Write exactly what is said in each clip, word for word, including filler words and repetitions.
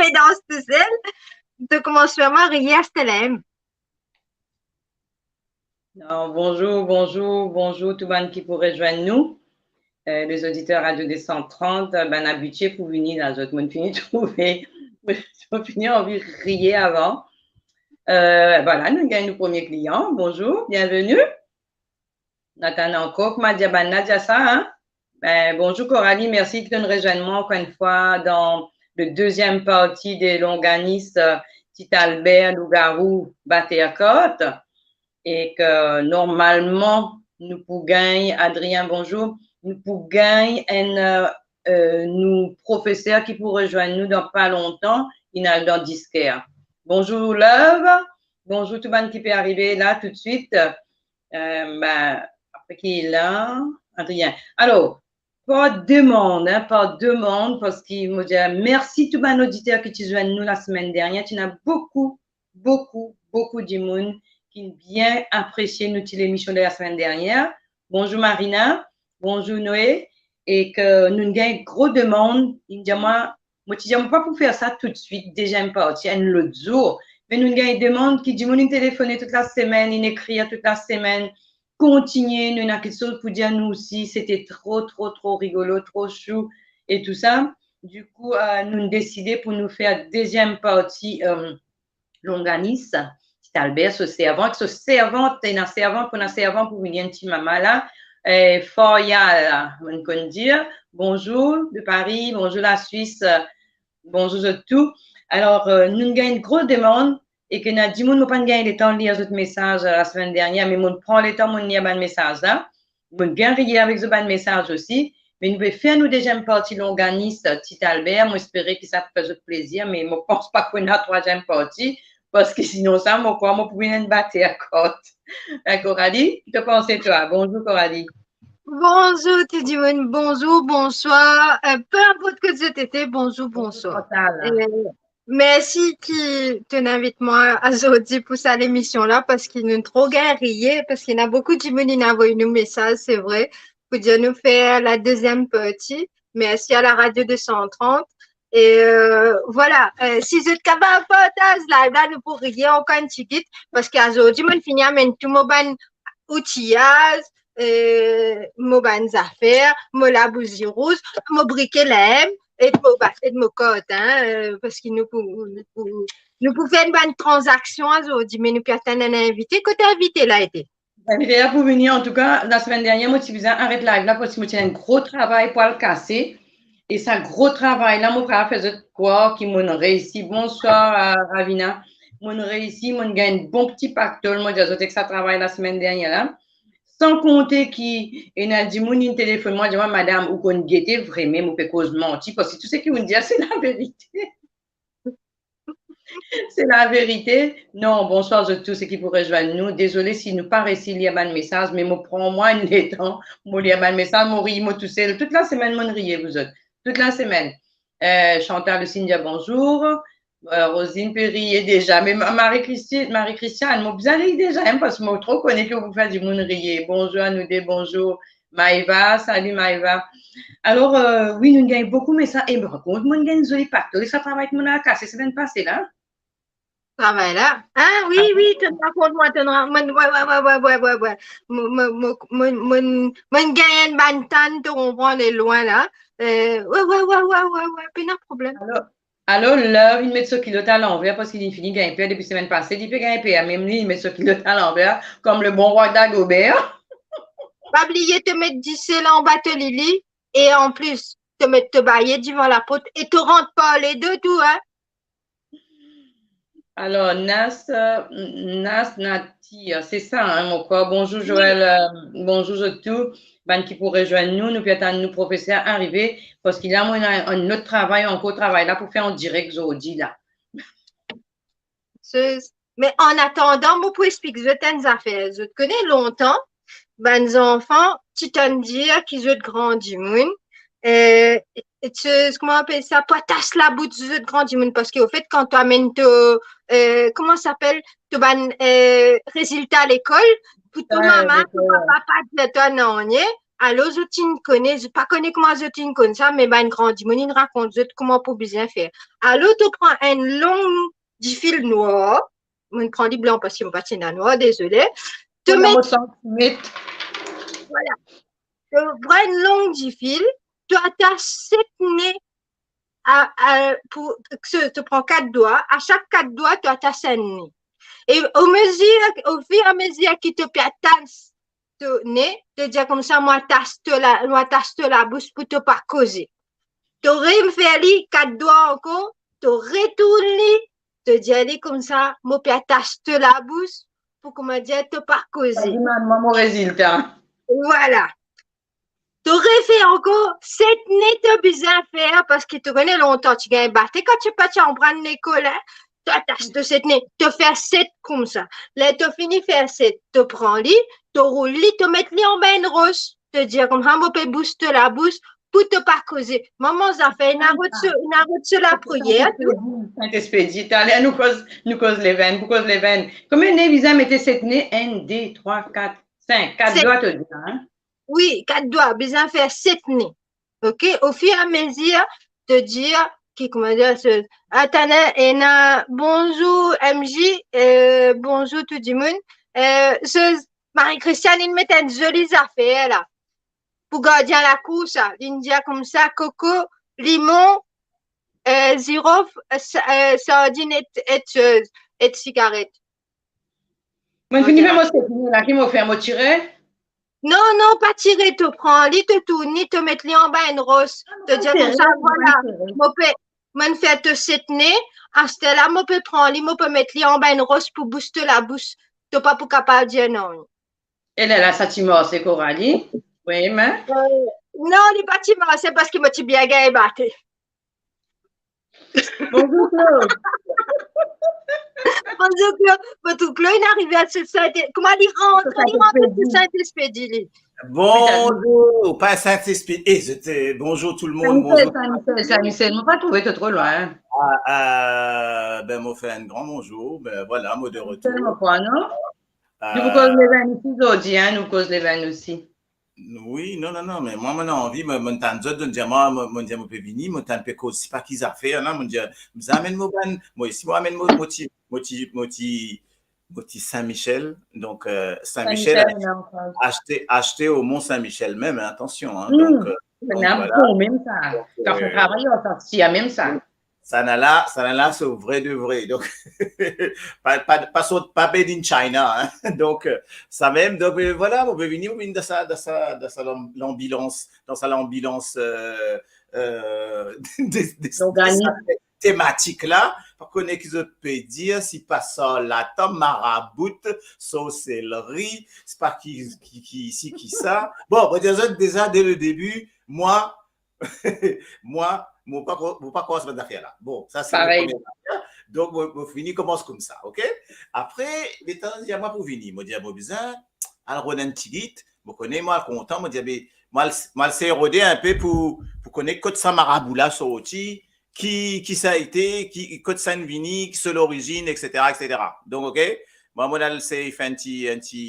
pe dans tousel. To koumans fer mwa riye, Astelem. Non, bonzour, bonzour, bonzour tou bann ki pou rezwenn nou. Eh, lezoditer Radio deux cent trente, eh, bann abitie pou vini la, zot, mo'nn fini trouve, mo'nn fini anvi riye avan. Eh, vwala, nou gagn nou premie klian. Bonzour, bienveni. Nou atann ankor, kouma dir bann la, dir sa, hein? Ben, bonzour Coralie, mersi ki to'nn rezwenn mwa ankor enn fwa dan le deuxième partie de Longanis, eh, Tit Albert, Lougarou, Bater Kart. E ke normalman, nou pou gagn, Adrien, bonzour, nou pou gagn enn, eh, eh, nou profeser ki pou rezwenn nou dan pa lontan, inn al dan disker. Bonzour Love, bonzour tou bann ki pe arive la toutswit. Eh, ben, apre ki la, Adrien. Alor, par demann, hein, par demann, parski mo dir mersi tou bann oditer ki ti zwenn nou lasemenn dernier, ti ena boukou, boukou, boukou dimoun ki bien apresie nou ti lemision de lasemenn dernier. Bonzour Marina, bonzour Noé, e ke nou gagn gro demann, inn dir mwa, mo ti dir mo pa pou fer sa toutswit, deziem parti, enn lot zour, me nou gagn demann ki dimoun inn telefone tout lasemenn, inn ekrir tout lasemenn, kontigne, nou ena kiksoz pou dir nou osi, sete tro, tro, tro rigolo, tro chou e tou sa. Dikou, eh, nou deside pou nou fer deziem parti, eh, Longanis, Tit Albert, so servan, ek so servant, ena servan, pou ena servan pou vini, enn ti mama la, eh, Faria la, mo'nn konn dir, bonzour de Paris, bonzour la Suisse, eh, bonzour zot tou. Alor, eh, nou gagn gro demann, e ke ena dimoun, mo pa'nn gagn letan lir zot mesaz, eh, lasemenn dernier, me mo'nn pran letan, mo'nn lir bann mesaz la. Mo'nn bien riye avek zot bann mesaz osi, me nou pe fer nou deziem parti Longanis, eh, Tit Albert, mo espere ki sa pou fer zot plezir, me mo pans pa pou ena trwaziem parti, parski sinon sa, mo krwar mo pou vinn enn bater kart. Eh, Coralie, ki to panse twa? Bonzour Coralie. Bonzour tou dimoun, bonzour, bonswar, eh, pe inport kot zot ete, bonzour, bonswar. Total. Eh, mersi ki to'nn invit mwa azordi pou sa lemision la, parski nou tro gagn riye, parski ena boukou dimoun inn avoy nou mesaz, se vre, pou dir nou fer la deziem parti. Mersi a la Radio deux cent trente. E, eh, vwala, eh, si zot kapav partaz live la, nou pou riye ankor enn tigit, parski azordi mo'nn fini amenn tou mo bann outiyaz, eh, mo bann zafer, mo labouzi rouz, mo brike lem, ek mo ba-, ek mo kart, hein, eh, parski nou pou, nou pou, nou pou fer enn bann tranzaksion azordi, me nou pe atann enn invite. Kot invite la ete? Invite la pou vini, antouka, lasemenn dernier, mo ti bizin aret live la, parski mo ti ena enn gro travay pou al kase. E sa gro travay la, mo kapav fer zot krwar ki mo'nn reisi. Bonswar, eh, Ravina. Mo'nn reisi, mo'nn gagn bon ti paktol, mo dir zot, ek sa travay lasemenn dernier la. San konte ki ena dimoun inn telefonn mwa, dir mwa, "Madam, ou konn gete vremem, ou pe koz manti, parski tou seki ou'nn dir, se laverite." Se laverite. Non, bonswar zot tou seki pou rezwenn nou. Dezole si nou pa reisi lir bann mesaz, me mo pran mwa enn letan, mo lir bann mesaz, mo riye mo tousel. Tout lasemenn, mo'nn riye, vouzot. Tout lasemenn. Eh, Chantal osi inn dir bonzour. Eh, Rosine pe riye deza. Me Ma-, Marie-Christi-, Marie-Christiane, mo bizin riye deza, hein, parski mo tro kone ki ou pou fer dimoun riye. Bonzour a nou de, bonzour Maïva, salut Maïva. Alor, eh, wi, nou gagn boukou mesaz. E, par kont, mo'nn gagn zoli paktol, sa travay ki mo'nn al kase semenn pase la. Travay la. Ah, wi, ah, wi, to rakont mwa, to ra-, mo'nn, wi, wi, wi. Mo, mo, mo, mo'nn gagn enn bann tann, to konpran, de lwin la. Eh, wi, wi, wi, pena problem. Alor, alor, Love, li met so kilot alanver, parski li fini gagn per depi semenn pase, li pe gagn per, mem li, li met so kilot alanver, kom le bon rwa Dagobert. Pa bliye to met disel anba to lili, e anplis, to met to baye divan laport, e to rant par ledo tou, hein. Alor, Nas, eh, Nas Natir, se sa, hein, mo krwar. Bonzour, wi, Joël, eh, bonzour zot tou. Bann ki pou rezwenn nou, nou pe atann nou profeser arive, parski la, mo ena enn lot travay ankor, travay la pou fer an direk zordi la. Se, me an atandan, mo pou explik zot enn zafer. Zot kone lontan, bann zanfan, ti tann dir ki zot gran dimoun, eh, e ti, kouma apel sa, pa tas labous zot gran dimoun, parski, ofet, kan to amenn to, eh, kouma sa apel, to bann, eh, rezilta lekol, pou to mama, to papa, pa dir twa nanye, Alor, zot inn kone, zot pa kone kouma zot inn konn sa, me bann gran dimoun inn rakont zot kouma pou bizin fer. Alor, to pran enn long difil nwar, mo'nn pran li blan parski mo pa ti ena nwar, dezole. To met, to pran enn long difil, to atas set ne a, a, pou, so, to pran kat dwa, a sak kat dwa, to atas enn ne. E o mezir, o fir a mezir ki to pe atas to ne, to dir koumsa, mo atas to la, mo atas to labous pou to pa koze. To refer li kat dwa ankor, to retourn li, to dir li koumsa, mo pe atas to labous pou, kouma dir, to pa koze. Sa dimann mwa mo rezilta. Vwala. To refer ankor, set ne to bizin fer, parski to kone lontan ti gagn bate kan ti pa ti aprann lekol, hein. To atas to set ne, to fer set koumsa. Ler to fini fer set, to pran li, to roul li, to met li anba enn ros. To dir koumsa, mo pe bous to labous pou to pa koze. Mama, zafer ena rod so, ena rod so lapriyer, tou. Sint-Espedi, taler nou koz, nou koz levenn, pou koz levenn. Konbien ne bizin mete set ne? Enn, de, trwa, kat, sink. Kat dwa, to dir, hein? Wi, kat dwa, bizin fer set ne. Ok? O fir a mezir, to dir ki, kouma dir, so, atann, ena, bonzour M J, euh, bonzour tou dimoun. Euh, so, Marie-Christiane, inn met enn zoli zafer la. Pou gardien lakour sa, li'nn dir koumsa, koko, limon, euh, zirof, euh, sa-, euh, sardinn et, et, euh, et sigaret. Mo'nn fini fer mo set ne la, ki mo fer, mo tire? Non, non, pa tire, to pran li, to tourn li, to met li anba enn ros. To dir koumsa, vwala, mo pe, mo'nn fer to set ne, aster la, mo pe pran li, mo pe met li anba enn ros pou bous to labous. To pa pou kapav dir nanye. E lerla sa ti marse, Coralie? Wi, me? Euh, non, li pa ti marse parski mo ti bien gagn bate. Bonzour, Claude. Bonzour, Claude. Mo trouv Claude inn arive a Sint-Espedi. Kouma li rant, li rant a Sint-Espedi, li. Bonzour, pa Sint-Espedi. Eh, zot, bonzour tout le monde, bonzour. Saint-Michel, Saint-Michel, Saint-Michel. Mo pa trouve to tro lwin, hein. Ah, euh, ben, mo fer enn gran bonzour. Ben, vwala, mo de retour. Saint-Michel, mo krwar, non? Nou pou koz levenn osi zordi, hein, nou pou koz levenn osi. Wi, non, non, non, me mwa, mo ena anvi, mo, mo tann zot, zot dir mwa, mo, mo dir mo pe vini, mo tann pe koz sipa ki zafer la, mo dir, bizin amenn mo bann, mo isi, mo amenn mo, mo ti, mo ti, mo ti, mo ti Saint-Michel, donk, euh, Saint-Michel, Saint-Michel, aste, aste o Mont Saint-Michel mem, hein, atansion, hein, donk, euh, donk, vwala. Bon, mem sa. Donk, kafe, euh, travay, sa ti a mem sa. Sa la, sa la, se vre de vre. Donk, pa, pa, pa sort, pa made in China, hein. Donk, euh, sa mem, donk, euh, vwala, mo pe vini, mo vinn dan sa, dan sa, dan sa lam-, lanbilans, dan sa lanbilans, euh, euh, de, de, de sa tematik la, pa kone ki zot pe dir, sipa sarlatan, marabout, sorselri, sipa ki, ki, ki isi, ki sa. Bon, mo dir zot deza, dès le début, mwa, mwa, mo pa krwar, mo pa krwar sa bann zafer la. Bon, sa se mo premie zafer. Donk, mo, mo fini koumans koumsa, ok? Apre, letan li dir mwa pou vini, mo dir, mo bizin al rod enn tigit, mo kone mwa kontan, mo dir, be, mo al, mo al sey rode inpe pou, pou kone kot sa marabou la sorti, ki, ki sa ete, ki, kot sa inn vini, ki so lorizinn, et cetera, et cetera. Donk, ok, mwa, mo al sey fer enn ti, enn ti,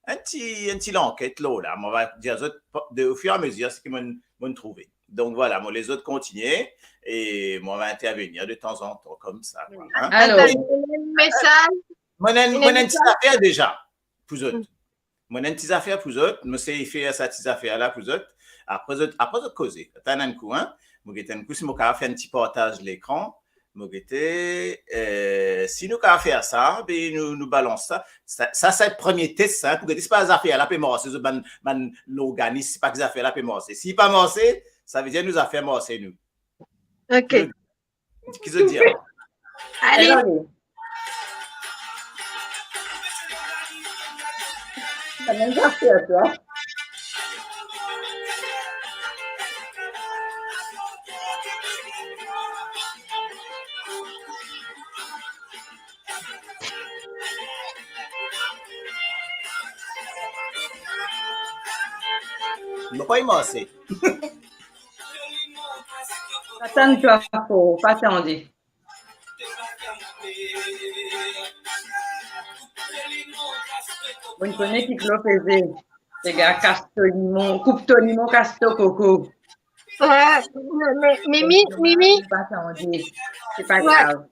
enn ti, enn ti lanket lor la. Mo va dir zot de, au fur et à mesure, seki mo, mo trouve. Donk, vwala, mo les zot kontigne e mo va intervenir de tanzantan koumsa, kwa, hein. Alor, ena enn mesaz. Mo ena, mo ena enn ti zafer deza pou zot. Mo ena enn ti zafer pou zot. Mo sey fer sa ti zafer la pou zot. Apre zot, apre zot koze. Atann enn kou, hein. Mo gete enn kou si mo kapav fer enn ti partaz lekran. Mo gete, eh, si nou kapav fer sa, be nou, nou balans sa. Sa, sa, sa premie tes, sa, pou gete si pa zafer la pe marse, zot bann, bann lorganis, si pa ki zafer la pe marse. Si pa marse, savedir nou zafer marse, nou. Ok. Ki zot dir? Ale. Sa mem zafer, twa. Mo pa inn marse. Atann twa for, pa tande. Mo'nn kone ki Claude peze. Lega, kas to limon, koup to limon, kas to koko. Euh, mais, mais, Mimi, Mimi, C'est pas tendre. C'est pas Ouais. grave.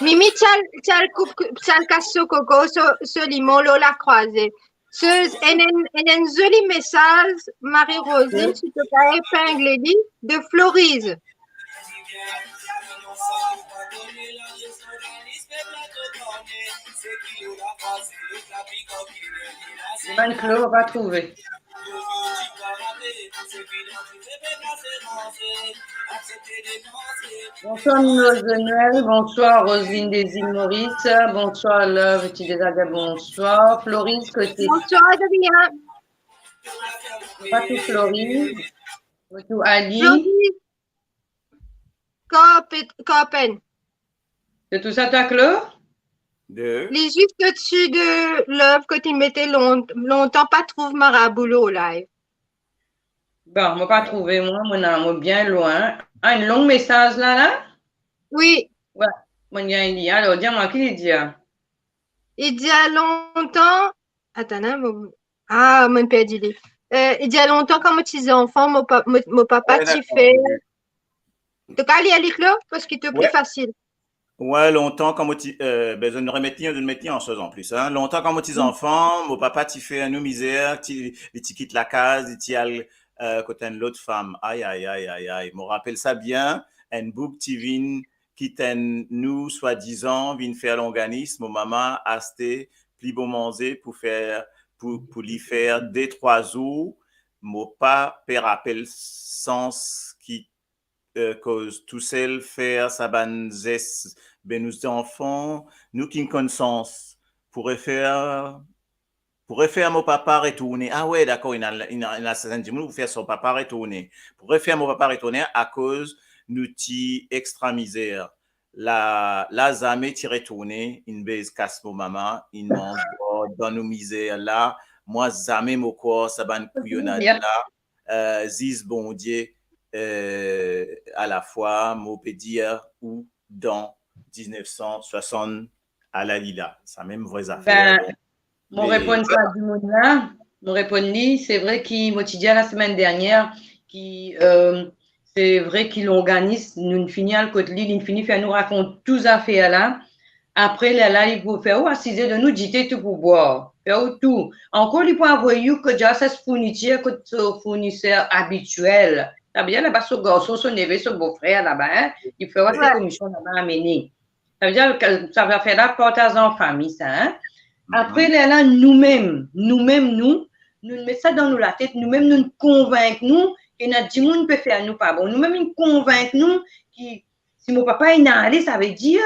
Mimi, ti al, ti al koup, ti al kas so koko, so, so limon, lor lakrwaze. So, enn, enn, enn zoli mesaz, Marie-Rosine, Oui. Si to kapav epingle li, de Florise. Bann Klo, mo pa trouve. Bonsoir Mimoz de Noël, bonsoir Rosine des îles Maurice, bonsoir Love, ti deza dir bonsoir. Florise, kote? Bonsoir, Adrien. Pa tou Florise, pa tou Ali. Florise. Kope-, kopenn. Se tou sa, ta Klo? De? Li zis odsi de Love kot li mete lon-, lontan pa trouv marabou lor live. Bon, mo pa trouve mwa, mo na, mo bien lwin. Ah, enn long mesaz la, la? Wi. Wi, mo gagn li. Alor, dir mwa ki li dir. Li dir lontan, atann, hein, mo, ah, mo perdi li. Euh, li dir lontan kan mo ti zanfan, mo pa-, mo, mo papa Wi, ti dakor. fer. To kapav lir li, Klo, parski to pli Wi. fasil. Wi, lontan kan mo ti, euh, be, zot remet li, zot met li an soz an plis, hein. Lontan kan mo ti Mm. zanfan, mo papa ti fer nou mizer, ti, li ti kit lakaz, li ti al, euh, kot enn lot fam. Ay, ay, ay, ay, ay. Mo rapel sa bien, enn boug ti vinn kit enn nou, swadizan, vinn fer longanis, mo mama aste pli bon manze pou fer, pou, pou li fer de trwa zour. Mo pa pe rapel sans ki euh, koz tousel fer sa bann zes, be nou zanfan, nou ki konn sans pou refer, pou refer mo papa retourne. Ah wi, dakor, ena, ena, ena sertin dimoun pou fer so papa retourne. Pou refer mo papa retourne akoz nou ti extra mizer. La, la zame ti retourne, inn bez kas mo mama, inn manz bwar dan nou mizer la. Mwa zame mo krwar sa bann kouyonad la. Euh, zis Bondie, euh, alafwa, mo pe dir ou dan diznef san swasann, ala li la. Sa mem vre zafer, Ben, bon. Mo Me reponn sa dimoun la, mo reponn li, se vre ki mo ti dir lasemenn dernier ki, euh, se vre ki longanis, nou fini al kot li, li fini fer nou rakont tou zafer la. Apre, lerla, li pou fer ou asize, donn ou dite, tou pou bwar, fer ou tou. Ankor, li pou avoy ou kot dir sa fournitir, kot so fourniser abitiel. Sa ve dir, laba so garson, so neve, so bofrer laba, hein, li pou fer ou sa Wi. komision laba, amene. Sa ve dir, sa zafer la partaz an fami, sa, hein. Apre, lerla, noumem, noumem, nou, nou met sa dan nou latet, noumem, nou konvink nou ki ena dimoun pe fer nou pa bon. Noumem, nou konvink nou ki si mo papa inn ale, sa ve dir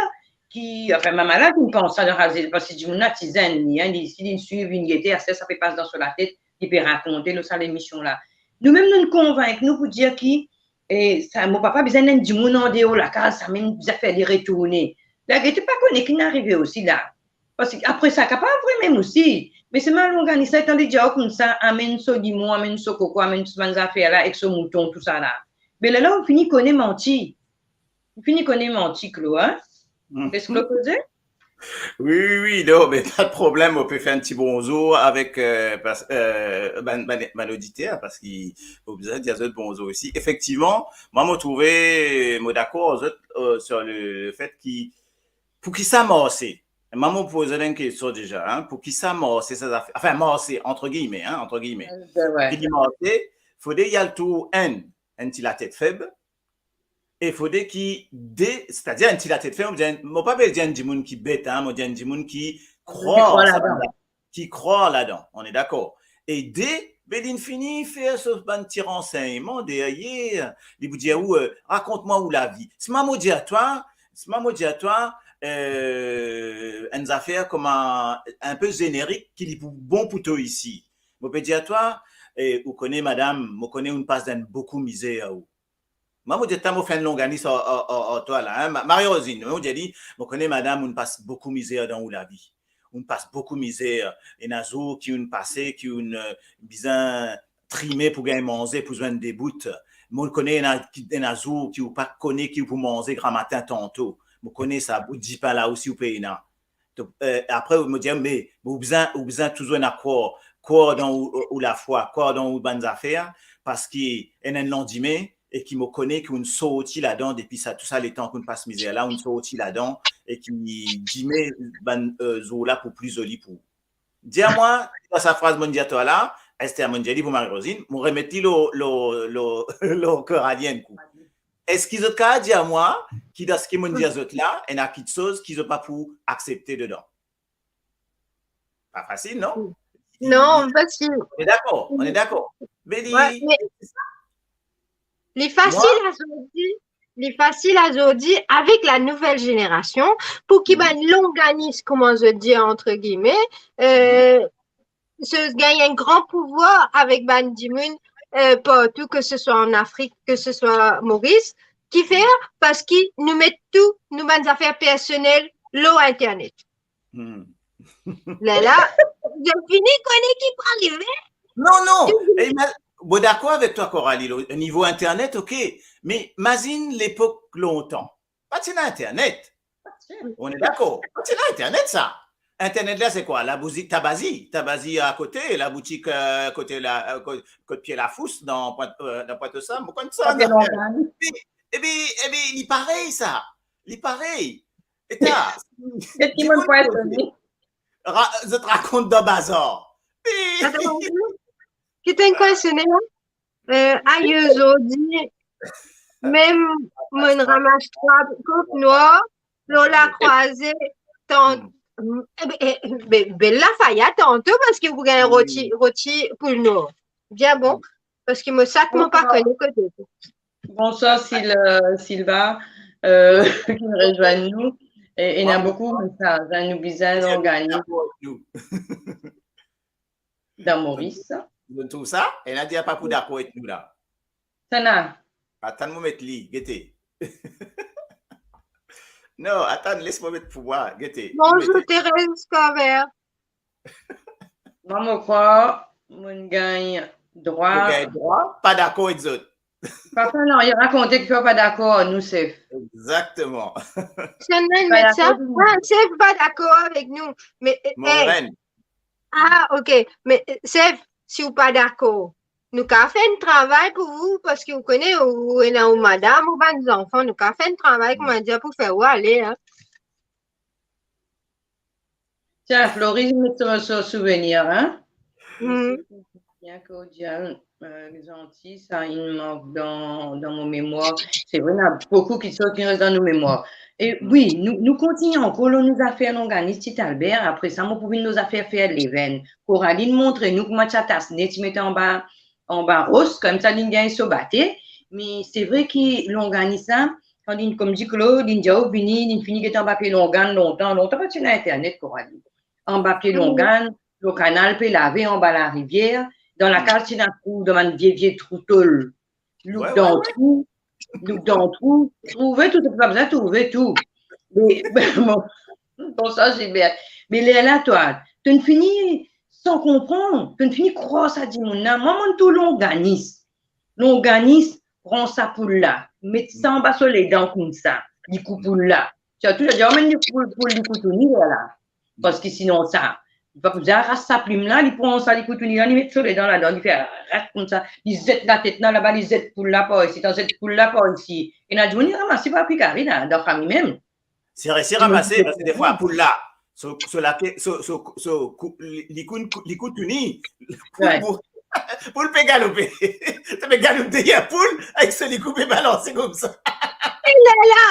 ki, anfin, mama la ki pans sa dan sa, parski dimoun la ti zenn li, hein, li, si li swiv, li gete, aster sa pe pas dan so latet, li pe rakonte lor sa lemision la. Noumem, nou konvink nou pou dir ki, e, sa, mo papa bizin enn dimoun andeor lakaz, samem bizin fer li retourne. La gete pa kone ki'nn arive osi la. Parski apre sa, kapav vre mem osi. Me se mal organize, letan li dir ou koumsa, amenn so limon, amenn so koko, amenn tou bann zafer la, ek so mouton, tou sa la. Me lerla, ou fini kone manti. Ou fini kone manti, Klo, hein? Mm. Les Klo koze? Wi, wi, wi, non, me pa de problem, mo pe fer enn ti bonzour avek, euh, pas-, euh, bann, bann, bann oditer, parski mo bizin dir zot bonzour osi. Efektivman, mwa, mo trouve, mo dakor zot, euh, sur le, le fet ki, pou ki sa marse? Mwa, mo poz enn kestion deza, hein, pou ki sa marse sa zafer, anfin, marse, entre guillemets, hein, entre guillemets. Euh, ben ouais. Pou ki li marse, fode li al trouv enn, enn ti latet feb, e fode ki de, setadir enn ti latet feb, mo dir, mo pa pe dir enn dimoun ki bet, hein, mo dir enn dimoun ki krwar, krwar sa ladan. Ki krwar ladan, on est d'accord. E de, be, li'nn fini fer so bann ti ransegnman deryer, li pou dir ou, euh, rakont mwa ou lavi. Si mwa mo dir twa, si mwa mo dir twa, euh, enn zafer kouma enn pe zenerik ki li pou bon pou to isi. Mo pe dir twa, eh, ou kone madam, mo kone ou'nn pas dan boukou mizer ou. Mwa, mo dir twa, mo fer enn longanis ar, ar, ar, ar twa la, hein. Ma-, Marie-Rosine, mo dir li, mo kone madam, ou'nn pas boukou mizer dan ou lavi. Ou'nn pas boukou mizer. Ena zour ki ou'nn pase, ki ou'nn, euh, bizin trime pou gagn manze, pou zwenn de bout. Mo kone ena, ena zour ki ou pa kone ki ou pou manze gramatin tanto. Mo kone sa, bout dipin la osi ou pe ena. Donk, euh, apre, mo dir, me, me ou bizin, ou bizin touzour ena krwar. krwar dan ou, ou lafwa, krwar dan ou bann zafer, parski ena enn landime, e ki mo kone ki ou'nn sorti ladan depi sa, tou sa letan ki ou'nn pas mizer la, ou'nn sorti ladan, e ki dime bann, eh, zour la pou pli zoli pou ou. Dir mwa, dan sa fraz mo'nn dir twa la, aster mo'nn dir li pou Marie-Rosine, mo remet li lor, lor, lor, lor Coralie enn kou. Eski zot kapav dir mwa ki dan seki mo'nn dir zot la, ena kiksoz ki zot pa pou aksepte dedan? Pa fasil, non? Non, fasil. On est d'accord, on est d'accord. Me li, ouais, me li fasil azordi, li fasil azordi avek la nouvel jenerasion, pou ki bann longanis, kouma zot dir, entre guillemets, eh, zot gagn enn gran pouvwar avek bann dimoun, eh, partou, ke se swa an Afrik, ke se swa Moris, ki fer, parski nou met tou nou bann zafer personel lor internet. Hmm. Lerla, zot fini kone ki pou arive. Non, non. Tou. E, me, mo dakor avek twa, Coralie, lo nivo internet, ok. Me mazinn lepok lontan. Pa ti ena internet. On est d'accord. Pa ti ena internet, sa. Internet la, se kwa? Laboutik Tabazi. Tabazi akote, laboutik, eh, kote la, eh, ko-, kot Pie Lafous, dan Pwint, eh, dan Pwint Osa. Mo konn sa. Epi, epi, epi, li parey, sa. Li parey. Eta, get ki mo'nn pou etone. Ra-, zot rakont dan bazar. Atann, ki to inn konn sone la? Eh, aye, zordi, mem mo'nn ramas trwa kok nwar lor lakrwaze, tant-, eh, be, eh, be, bel lafaya tanto, parski ou gagn roti, roti poul nwar. Bien bon, parski mo sat, mo pa kone kote. Bonswar, Sil-, eh, Silva, eh, ki rezwenn nou. E, ena boukou koumsa, nou bizin organiz. Dan Moris. Zot trouv sa? Ena dir pa pou dakor ek nou la. Sa ena. Atann mo met li, gete. Non, atann, les mo met pou mwa, gete. Bonzour, Thérèse Corvert. Mwa, mo krwar mo'nn gagn drwa. Mo'nn gagn drwa pa dakor ek zot. Parski nou, li rakont ki nou pa dakor, nou, Sef. Exactement. Sef pa dakor avek nou. Me, eh, Morène. Ah, ok. Me, eh, Sef, si ou pa dakor, nou kapav fer enn travay pou ou, parski ou kone, ou ena ou madam, ou bann zanfan, nou kapav fer enn travay, koumadir, pou fer ou ale, hein. Tiens, Florie, met so, so souvenir, hein? Mhm. Bien cordial, eh, zanti, sa inn mark dan, dan mo memwar. Se vre, ena boukou kiksoz ki res dan nou memwar. E wi, nou, nou kontigne ankor lor nou zafer longanis, Ti Albert. Apre sa, mo pou vinn lor zafer fer leven. Coralie montre nou kouma ti atas ne ti met anba, anba ros, koumsa li'nn gagn so bate. Me se vre ki longanis la, kan li'nn, kouma dir Claude, li'nn dir, "Oh, vini," li'nn fini get anba pie longann lontan, lontan pa ti ena internet, Coralie. Anba pie longann, lor kanal pe lave, anba larivier, dan lakaz ti ena trou, dan bann vie, vie trou tol. Louk dan trou, louk dan trou, trouve tou, to pa bizin trouve tou. Me, bon, bon, sa, Gilbert. Me lerla, twa, to'nn fini san konpran, to'nn fini krwar sa dimoun la. Mwa, mo'nn trouv longanis. Longanis pran sa poul la, met sa anba so ledan koumsa, li koup poul la. Sirtou, li dir, "Oh, amenn li poul, poul li koutouni la." Parski sinon sa, li pa pou bizin aras sa plim la, li pran sa, li koutouni la, li met so ledan ladan, li fer rat koumsa, li zet latet la laba, li zet poul la par isi, li zet poul la par isi. Ena dimoun li ramase par kwi kari la, dan fami mem. Si resi ramase, parski defwa poul la, so, so late-, so, so, so, kou-, li, li kout-, li koutouni, poul pou-, poul pe galoupe. To pe galoup deryer poul, avek so likou pe balanse koumsa. E lerla,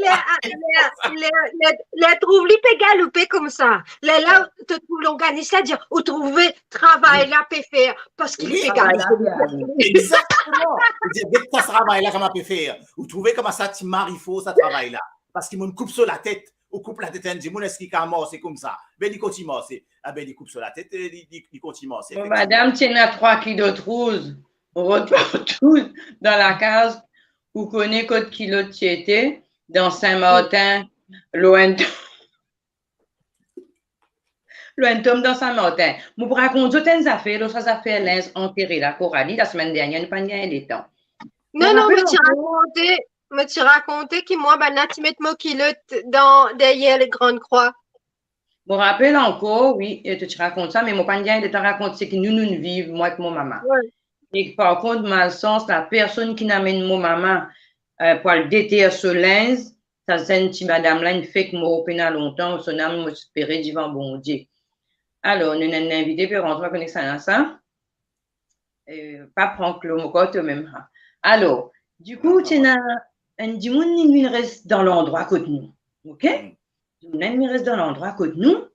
ler, ler, ler, ler, ler trouv li pe galoupe koumsa. Lerla, to trouv longanis la dir, "Ou trouve travay la pe fer, parski li pe galoupe." Exactement. Li dir, "Get sa travay la kouma pe fer. Ou trouve kouma sa ti mari for sa travay la." Parski mo'nn koup so latet, ou koup latet enn dimoun, eski li kapav marse koumsa? Be, li kontign marse. Ah be, li koup so latet, e li, li, li kontign marse, efektivman. Madam, ti ena trwa kilot rouz, rod partou dan lakaz, ou kone kot kilot ti ete, dan Sin-Martin, lor enn tom-, lor enn tom dan Sin-Martin. Mo pou rakont zot enn zafer, lor sa zafer linz antere la, Coralie, lasemenn dernier, nou pa'nn gagn letan. Non, non, mo ti rakonte, mo ti rakonte ki mwa, bann la ti met mo kilot dan, deryer le Grande Croix. Mo rapel ankor, wi, e to ti rakont sa, me mo pa'nn gagn letan rakont seki nou, nou'nn viv, mwa ek mo mama. Wi. E par kont, malsans, la personn ki'nn amenn mo mama, eh, pou al deter so linz, sa, sa enn ti madam la, inn fek mor pena lontan, so nam mo espere divan Bondie. Alor, nou ena enn invite pe rantre, pa kone kisannla sa. Eh, pa pran klo mo kor to mem, ha. Alor, dikou, ti ena enn dimoun, li vinn res dan landrwa kot nou, ok? Mm. Dimoun la, li vinn res dan landrwa kot nou,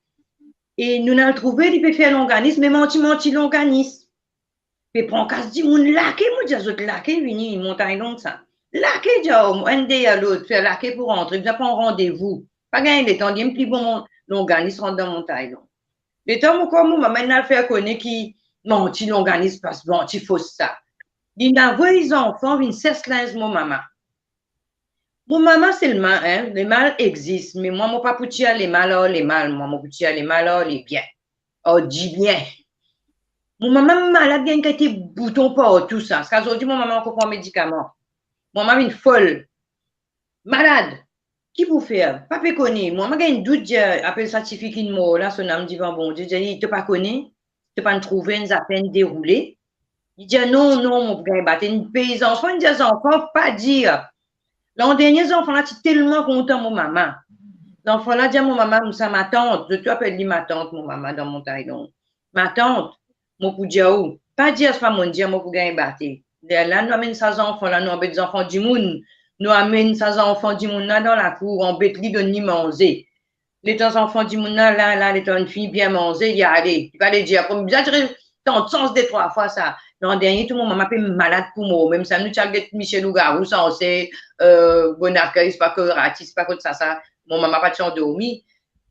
e nou'nn al trouve li pe fer longanis, me manti, manti longanis. Pe pran kas dimoun, lake, mo dir zot, lake, vini, Montagne Longue sa. Lake, dir, oh, enn deryer lot, fer lake pou rantre, bizin pran randevou. Pa gagn letan, li enn pli bon longanis rant dan Montagne Longue. Letan mo krwar mo mama inn al fer kone ki manti longanis, pas manti fos sa. Li'nn avoy zanfan vinn ses linz mo mama. Mo mama selman, hein, lemal exis, me mwa mo pa pou tir lemal ar lemal, mwa mo pou tir lemal ar lebien, ar dibien. Mo mama malad, gagn kalite bouton partou sa. Ziska zordi mo mama ankor pran medikaman. Mo mama vinn fol. Malad. Ki pou fer? Pa pe kone. Mwa, mo gagn dout, dir, apel sa tifi ki'nn mor la, so nam divan Bondie, dir li, to pa kone? To pa'nn trouve enn zafer inn deroule? Li dir, non, non, mo pou gagn bate. Enn pei zanfan, inn dir zanfan, pa dir. Landernie, zanfan la ti telman kontan mo mama. Zanfan la dir mo mama, mo sa matant, zot tou apel li matant, mo mama, dan Montagne Longue. Matant, mo pou dir ou, pa dir sa mo'nn dir, mo pou gagn bate. Lerla nou amenn sa zanfan la, nou anbet zanfan dimoun, nou amenn sa zanfan dimoun la dan lakour, anbet li, donn li manze. Letan zanfan dimoun la, la, la, letan li fini bien manze, li ale. Li pa le dir, kouma bizin dir, tann sans de trwa fwa sa. Landernie tou mo mama pe malad pou mor, mem sa nou ti al get misie lougarou, sanse, eh, Bon Accueil, sipa kot Rati, sipa kot sa, sa. Mo mama pa ti andormi.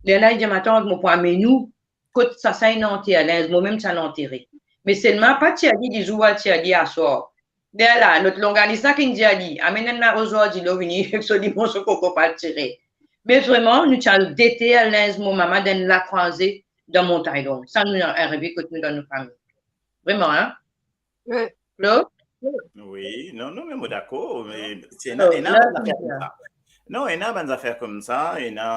Lerla li dir, matant, mo pou amenn ou kot sa, sa inn anter linz, mo mem ti al antere. Me selman pa tir li dizour, al tir li aswar. Lerla, lot longanis la ki'nn dir li, amenn enn arozwar dilo, vini ek so limon, so koko pou al tire. Me vreman, nou ti al deter linz mo mama dan enn lakrwaze dan Montagne Longue. Sa nou arive kot nou dan nou fami. Vreman, hein? Wi. Claude? Wi, non, non, me mo dakor, me ti ena, ena bann zafer koumsa. Non, ena bann zafer koumsa, ena,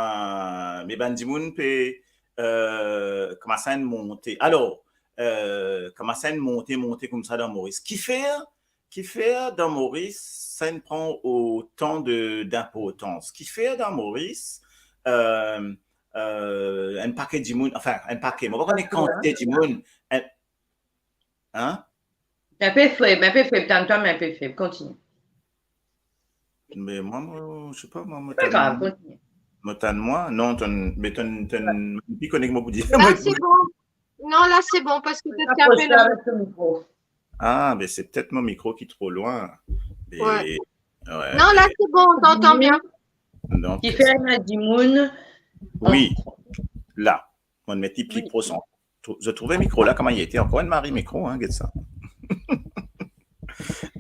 me bann dimoun pe, eh, koumans inn monte. Alor, eh, koumans inn monte, monte koumsa dan Moris. Kifer, kifer dan Moris, sa inn pran otan de, dinportans? Kifer dan Moris, eh, eh, enn pake dimoun, anfin, enn pake, mo pa kone kantite dimoun, enn, Hein? Enn pe feb, enn pe feb, tann twa, me enn pe feb, kontigne. Me mwa, mo, mo pa, mwa, mo tann mwa. Pa grav, kontigne. Mo tann mwa, non, tann, me tann, tann, pi kone ki mo pou dir. La, c'est bon. Non, là, c'est bon, parce que peut-être qu'il y a un peu... Rapproche-toi avec ton micro. Ah, mais c'est peut-être mon micro qui est trop loin. Mais, ouais. Non, là, c'est bon, on t'entend bien. Donc, kifer enn dimoun... Wi, la. Mo met li pli pro son. Trou-, zot trouve mikro la, kouma li ete? Ankor enn mari mikro, hein, get sa.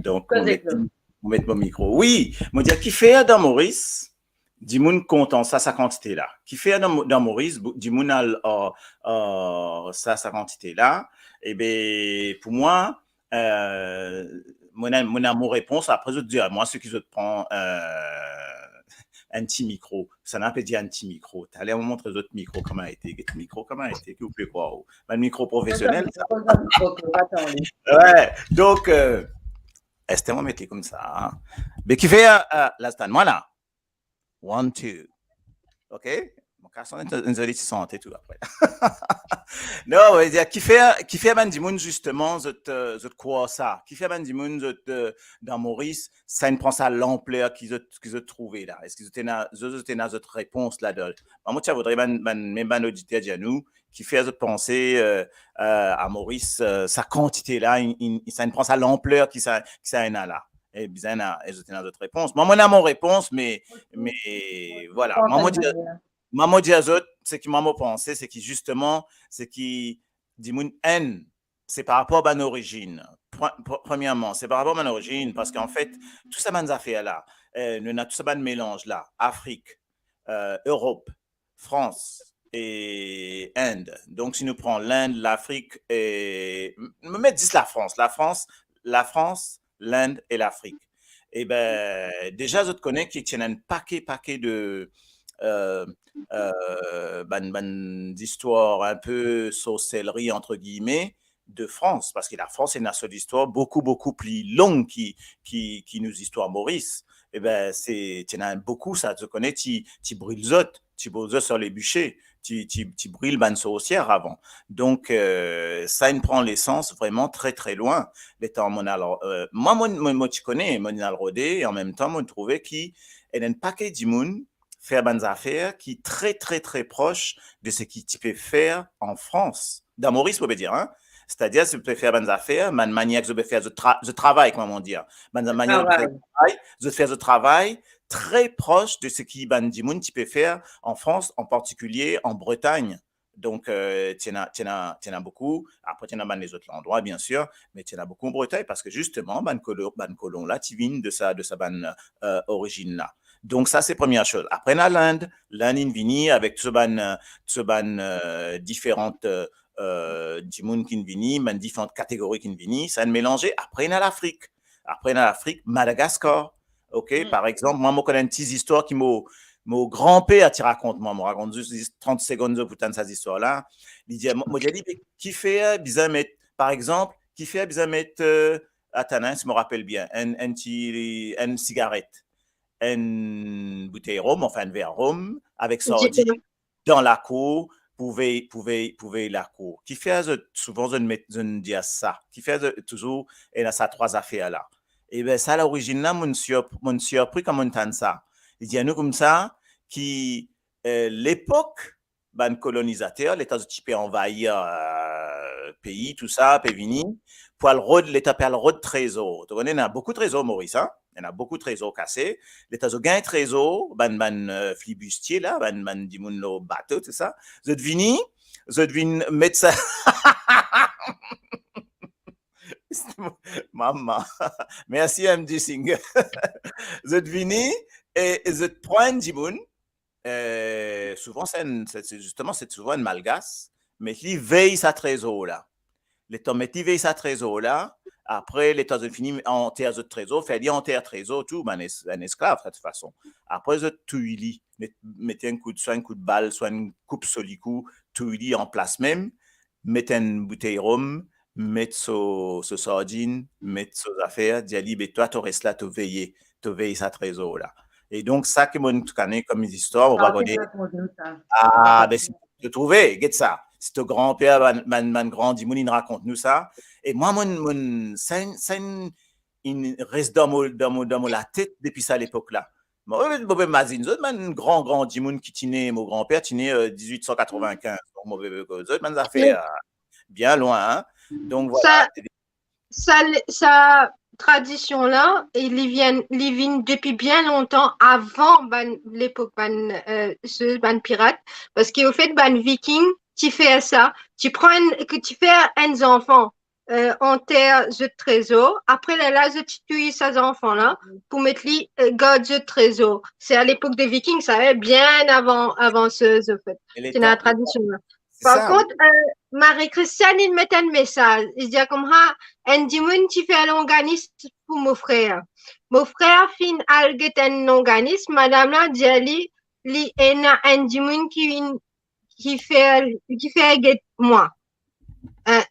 Donk, mo met, mo met mo mikro. Wi, mo dir, kifer dan Moris, dimoun kontan sa, sa kantite la? Kifer dan Mo-, dan Moris, bou-, dimoun al, euh, euh, sa, sa kantite la? Ebe, pou mwa, euh, mo ena, mo ena mo repons, apre zot dir mwa seki zot pran, euh, enn ti mikro. Sa nou pe dir enn ti mikro. Taler mo montre zot mikro kouma ete, get mikro kouma ete, ki ou pe krwar ou. Bann mikro profesionel, sa. Wi, donk, euh, ester mo met li koumsa, hein. Be kifer, euh, la, tann mwa la. One, two. Ok? Mo kapav sante enn zoli ti sante tou apre. Non, mo dir, kifer, kifer bann dimoun, zisteman, zot, euh, zot krwar sa? Kifer bann dimoun, zot, euh, dan Moris, sa inn pran sa lanpler ki zot, ki zot trouve la? Eski zot ena, zot, zot ena zot repons ladan? Mwa, mo ti a voudre bann, bann, mem bann oditer dir nou, kifer zot panse, euh, euh, a Moris, euh, sa kantite la, inn, inn, sa inn pran sa lanpler ki sa, ki sa ena la? E bizin ena, e zot ena zot repons. Mwa, mo ena mo repons, me, me, vwala. Mwa, mo dir, mwa, mo dir zot, seki mwa, mo panse, seki zisteman, seki dimoun enn, se par rapor bann orizinn. Pre-, pre-, premierman, se par rapor bann orizinn, parski anfet, tou sa bann zafer la, euh, nou ena tou sa bann melanz la, Afrik, euh, Erop, Frans e Ind. Donk, si nou pran Lind, Lafrik e, m-, mo met zis Lafrans, Lafrans, Lafrans, Lind e Lafrik. Ebe, deza, zot kone ki ti ena enn pake, pake de, euh, euh, bann, bann zistwar inpe sorselri, entre guillemets, de Frans, parski Lafrans ena so listwar boukou, boukou pli long ki, ki, ki nou zistwar Moris. Eben, se, ti ena boukou sa, zot kone, ti, ti bril zot, ti bril zot sur les bûchers, ti, ti, ti bril bann sorsier avan. Donk, euh, sa inn pran lesans vreman tre, tre lwin. Letan mo al, euh, mwa, mo, mo, mo ti kone, mo al rode, e anmemtan, mo trouve ki ena enn pake dimoun fer bann zafer ki tre, tre, tre pros de seki ti pe fer an Frans. Dan Moris, mo pe dir, hein. Setadir, zot pe fer bann zafer, bann manier ki zot pe fer zot tra-, zot travay, kouma mo dir. Bann manier zot pe fer zot travay, zot fer zot travay tre pros de seki bann dimoun ti pe fer an Frans, an partikilie an Bretagn. Donk, euh, ti ena, ti ena, ti ena boukou. Apre, ti ena bann lezot landrwa, bien sir, me ti ena boukou an Bretagn, parski zisteman, bann kolo-, bann kolon la, ti vinn de sa, de sa bann, euh, orizinn la. Donk, sa, se premie soz. Apre, ena Lind. Lind inn vini avek tou bann, euh, tou bann, euh, diferan, euh, euh, dimoun ki'nn vini, bann diferan kategori ki'nn vini, sa inn melanze. Apre, ena Lafrik. Apre, ena Lafrik, Madagaskar. Ok, par exanp, mwa, mo konn enn ti zistwar ki mo, mo granper ti rakont mwa, mo rakont zis, zis trant segonn zot pou tann sa zistwar la. Li dir, mo, mo dir li, "Me kifer bizin met, par exanp, kifer bizin met, euh, atann, hein, si mo rapel bien, enn, enn ti, enn sigaret, enn boutey rom, anfin, enn ver rom, avek sardinn dan lakour pou vey, pou vey, pou vey lakour? Kifer zot, souvan zot met, zot dir sa? Kifer zot touzour ena sa trwa zafer la?" Eben, sa lorizinn la, mo'nn sir-, mo'nn sirpri kan mo'nn tann sa. Li dir nou koumsa ki, euh, lepok bann kolonizater, letan zot ti pe anvayir, euh, pei, tou sa, pe vini, pou al rod, letan pe al rod trezor. To kone, ena boukou trezor Moris, hein? Ena boukou trezor kase. Letan zot gagn trezor, bann, bann, euh, flibistie la, bann, bann dimoun lor bato, tou sa, zot vini, zot vinn met sa. Mama. Mersi, M D Singer. Zot vini e, e zot pran enn dimoun, euh, souvan se enn, se, se zisteman, se souvan enn Malgas, met li vey sa trezor la. Letan met li vey sa trezor la, apre, letan zot fini anter zot trezor, fer li anter trezor tou, bann es-, bann esklav, de tout fason. Apre, zot touy li, met, met enn kout, swa enn kout bal, swa enn koup so likou, touy li anplas mem, met enn boutey rom, met so, so sardinn, met so zafer, dir li, "Be twa, to res la, to veye, to vey sa trezor la." E donk, sa ki mo'nn kone kom zistwar, mo pa kone. Ah, ben, si to trouve, get sa. Si to granper, bann, bann, bann gran dimoun inn rakont nou sa. E mwa, mo'nn, mo'nn, sa inn, sa inn, inn res dan mo, dan mo, dan mo latet depi sa lepok la. Mo, mo pe mazinn zot, bann gran, gran dimoun ki ti ne, mo granper ti ne, euh, dizwit san katrovin-kinz. Donk, mo pe, zot bann zafer, euh, bien lwin, hein. Donk, vwala. Sa, sa, sa tradision la, e li vinn, li vinn depi bien lontan avan bann, lepok bann, euh, se, bann pirat, parski, anfet, bann Viking ti fer sa, ti pran, ki ti fer enn zanfan, euh, anter zot trezor, apre lerla zot ti touy sa zanfan la pou met li, euh, gard zot trezor. Se a lepok de Viking sa, hein, bien avan, avan se, anfet. Ti ena tradision la. Par kont, euh, Marie-Christiane, li met enn mesaz. Li dir koumsa, enn dimoun ti fer longanis pou mo frer. Mo frer finn al get enn longanis, madam la dir li, li ena enn dimoun ki vinn, ki fer, ki fer get mwa. Euh,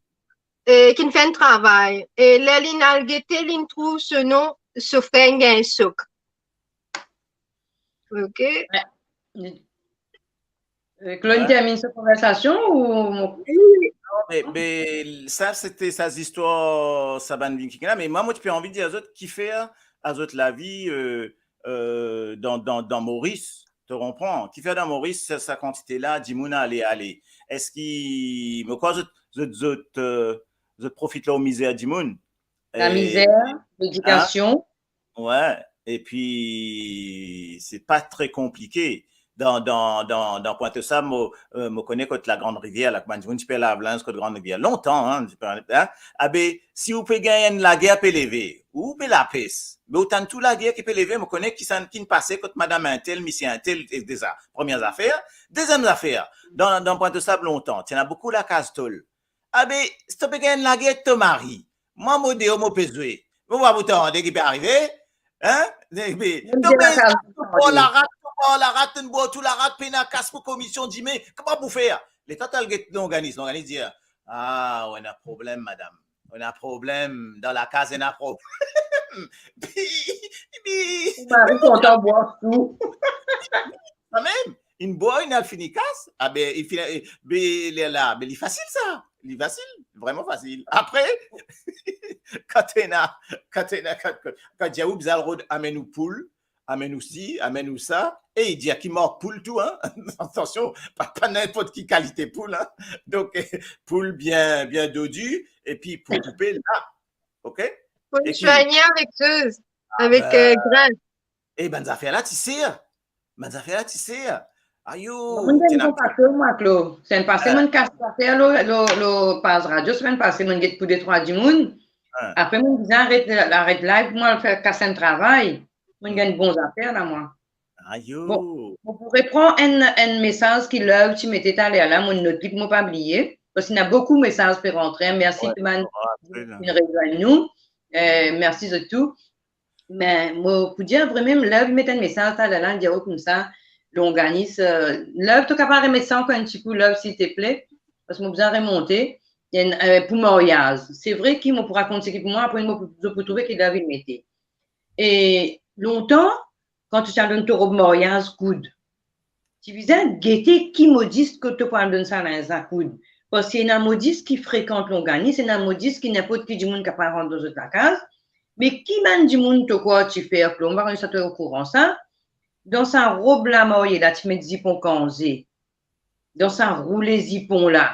euh, ki'nn fer enn travay. E ler li'nn al gete, li'nn trouv so nom, so frer gagn sok. Ok. Euh, Claude, terminn sa konversasion ou mo... Wi, non, me, me sa, se te sa zistwar, sa bann Viking la, me mwa, mo ti pe anvi dir zot, kifer a zot lavi, euh, euh, dan, dan, dan Moris, to konpran? Kifer dan Moris, sa, sa kantite la dimoun ale, ale? Eski, mo krwar zot, zot, zot, euh, zot profit lor mizer dimoun. Lamizer, hein? Ledikasion. Wi, epi se pa tre konplike. Dan, dan, dan, dan Pointe-aux-Sables, mo, euh, mo kone kot Lagrannrivier la, kouma dimoun ti pe lav linz kot Grannrivier. Lontan, hein, ti pe, hein. Abe, si ou pe gagn enn lager pe leve, ou pe lapes, me ou tann tou lager ki pe leve, mo kone kisannla ki'nn pase kot madam intel, misie intel, e deza. Premie zafer. Deziem zafer, dan, dan Pointe-aux-Sables lontan, ti ena boukou lakaz tol. Abe, si to pe gagn lager ek to mari, mwa mo deor mo pe zwe. Mo pa pou tande ki pe arive, hein? Epi, to pe, to pran larak, to par larat, tonn bwar tou larat, pena kas pou komisyon dime, kouma pou fer? Letan to al get longanis, longanis dir, ah, ou ena problem, madam. Ou ena problem, dan lakaz ena problem. Bi, bi, Ou mari kontan bwar tou. Kanmem, inn bwar, inn al fini kas, ah be, inn fini, be, lerla, be, li fasil sa. Li fasil, vreman fasil. Apre, kan to ena, kan to ena, kan, kan, kan dir ou bizin al rod, amenn ou poul, amenn ou si, amenn ou sa, e li dir ki mark poul tou, hein. Atansion, pa, pa ninport ki kalite poul, hein. Donk, eh, poul bien, bien dodi, epi pou koupe la, ok? Pou soign avek soz, avek, eh, grin. E bann zafer la ti ser. Bann zafer la ti ser. Ayo, mo, ti ena konpase mwa, Klo. Semem pase, eh, mo kas zafer lo, lo, lo paz radio, semem pase, mo get pou de trwa dimoun. Eh. Apre, mo bizin aret, aret live, mo al fer kas enn travay. Mo gagn bon zafer la, mwa. Ayo. Bon, mo pou repran enn, enn mesaz ki Love ti mete taler la, mo not li pou mo pa bliye. Parski ena boukou mesaz pe rantre. Mersi tou bann ki rezwenn nou. Eh, mersi zot tou. Me mo pou dir vremem, Love met enn mesaz taler la, dir ou koumsa, longanis, eh, Love, to kapav remet sa ankor enn ti kou, Love, silteple, parski mo bizin remonte, eh, pou maryaz. Se vre ki mo pou rakont seki pou mwa, apre mo pou, zot pou trouve ki Love inn mete. E lontan, kan to ti al donn to rob maryaz koud, ti bizin gete ki modis kot to pou al donn sa linz la koud. Parski ena modis ki frekant longanis, ena modis ki ninport ki dimoun kapav rant dan zot lakaz. Me ki bann dimoun to krwar ti fer, Klo, mo pa kone si to okouran sa, dan sa rob la marye la, ti met zipon kanze. Dan sa roule zipon la.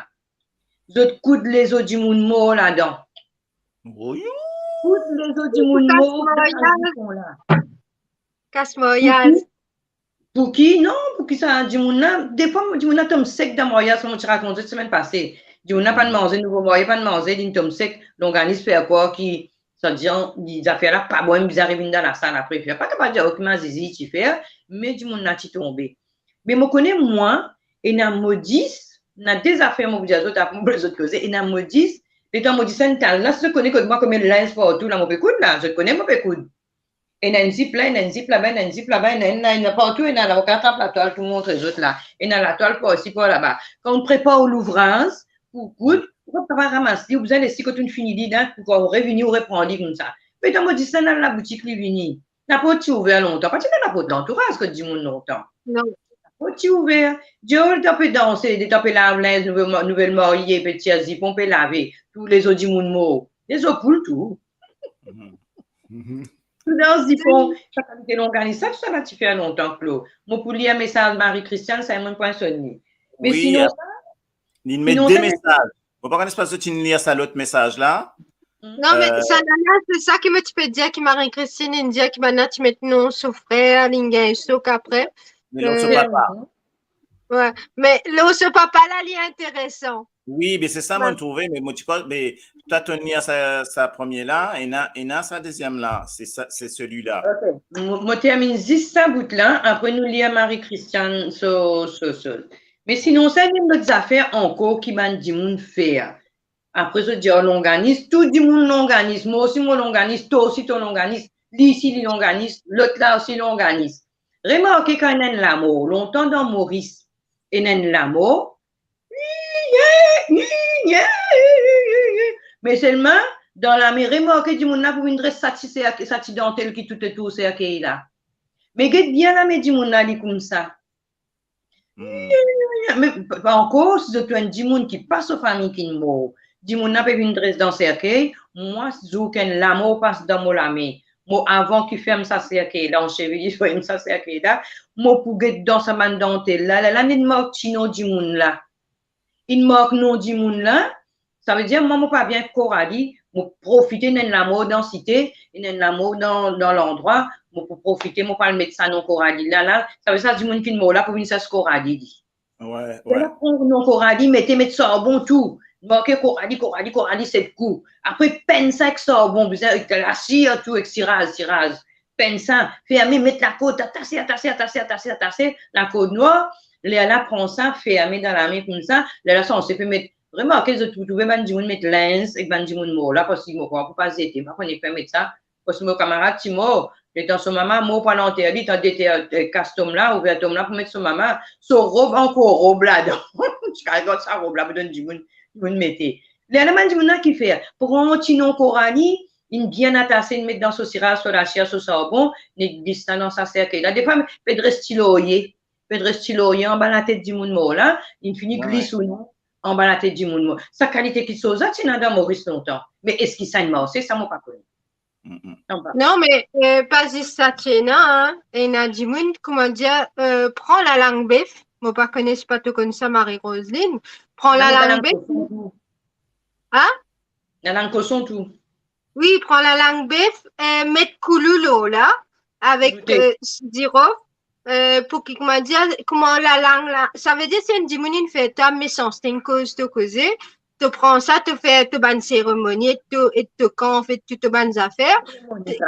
Zot koud lezo dimoun mor ladan. Oyo! Koud lezo dimoun mor dan sa zipon la. Kas maryaz. Pou ki? Non, pou ki sa dimoun la, defwa dimoun la tom sek dan maryaz, kouma mo ti rakont zot semenn pase. Dimoun la pa'nn manze, nouvo marye pa'nn manze, linn tom sek, longanis fer krwar ki, sadian, li, zafer la pa bon, bizin revinn dan lasal apre fer. Pa kapav dir, oh, ki mazizi ti fer, me dimoun la ti tonbe. Me mo kone mwa, ena modis, ena de zafer mo pou dir zot, apre mo pou les zot koze, ena modis, letan modis la inn al la, si zot kone kot mwa, konbien linz partou la mo pe koud la, zot kone mo pe koud. Ena enn zip la, ena enn zip laba, ena enn zip laba, ena, ena, ena partou, ena la, mo kapav trap latwal pou montre zot la. Ena latwal par isi, par laba. Kan ou prepar ou louvraz, pou koud, ou pa kapav ramas li, ou bizin les li kot ou fini li la, pou kan ou revini, ou repran li koumsa. Me letan modis la inn al laboutik, li vini. Laport ti ouver lontan, pa ti ena laport lantouraz kot dimoun lontan. Non. Laport ti ouver. Diol, letan pe danse, letan pe lav linz, nouvel ma-, nouvel marye, pe tir zipon, pe lave. Tou lezo dimoun mor. Lezo poul tou. Mhm. Mhm. Tou dan zipon, sa kalite longanis, sa, sa la ti fer lontan, Klo. Mo pou lir mesaz Marie Christiane, sa mo pou sonn li. Me sinon sa, linn met de mesaz. Mo pa kone si zot inn lir sa lot mesaz la. Non, me sa la, se sa ki mo ti pe dir, ki Marie Christiane inn dir ki bann la ti met non so frer, linn gagn sok apre. Me non so papa. Wi, me non so papa la, li interesan. Wi, be se sa mo trouve, me mo ti krwar, be twa to inn lir sa, sa premie la, ena, ena sa deziem la, se sa, se selila. Ok. Mo, mo terminn zis sa bout la, apre nou lir Marie Christiane so, so, so. Me sinon sa, ena enn lot zafer ankor ki bann dimoun fer. Apre zot dir, oh, longanis, tou dimoun longanis, mwa osi mo longanis, twa osi to longanis, li isi li longanis, lot la osi longanis. Remarke kan ena enn lamor, lontan dan Moris, ena enn lamor, me selman, dan lame, remarke dimoun la pou vinn dres sa ti serkey, sa ti dantel ki tou otour serkey la. Me get bien lame dimoun la, li koumsa. Hmm. Me pa, pa ankor, si zot trouv enn dimoun ki pa so fami ki mor, dimoun la pe vinn dres dan serkey, mwa, zour ki enn lamor pas dan mo lame, mo, avan ki ferm sa serkey la, ansevili, ferm sa serkey la, mo pou get dan sa bann dantel la, la, la, inn mark ti non dimoun la. Inn mark non dimoun la, savedir, mwa, mo pa vinn Korali, mo profite, ena enn lamor dan site, ena enn lamor dan, dan landrwa, mo pou profite, mo pou al met sa non Korali la, la. Savedir sa dimoun ki mor la pou vinn sers Korali li. Wi, wi. La pran non Korali, mete, met sarbon tou. Marke Korali, Korali, Korali, set kou. Apre, penn sa ek sarbon, bizin ek lasir tou, ek siraz, siraz. Penn sa, ferme, met lakord, atase, atase, atase, atase, atase, lakord nwar, lerla pran sa, ferme dan lame koumsa, lerla sanse pe met, remarke, zot pou trouve bann dimoun met linz ek bann dimoun mor la, parski mo krwar pou pa zete, pa kone fer met sa, parski mo kamarad ti mor, Letan so mama mor pou al anter li, letan deter, eh, kas tom la, ouver tom la pou met so mama, so rob ankor rob ladan. Zis gard sa rob la pou donn dimoun, dimoun mete. Lerla bann dimoun la ki fer, pran ti non kor ali, inn bien atase, inn met dan so siraz, so lasier, so sarbon, inn glis sa dan sa serkey la. Defwa, pe dres ti lorye, pe dres ti lorye anba latet dimoun mor la, inn fini glis ou non anba latet dimoun mor. Sa kalite kiksoz la ti ena dan Moris lontan. Me eski sa inn marse? Sa mo pa kone. Non, me, eh, pa zis sa ti ena, hein. Ena dimoun, kouma dir, eh, pran lalang bef. Mo pa kone si pa to konn sa, Marie-Roseline. Pran lalang bef. Hein? Lalang koson tou. Wi, pran lalang bef, eh, met koulou lor la, avek, eh, sidirop, eh, pou ki, kouma dir, kouma lalang la, savedir si enn dimoun inn fer twa mesanste, inn koz to koze, to pran sa, to fer to bann seremoni, ek to, ek to kanf, ek tou to bann zafer. Kouma dir,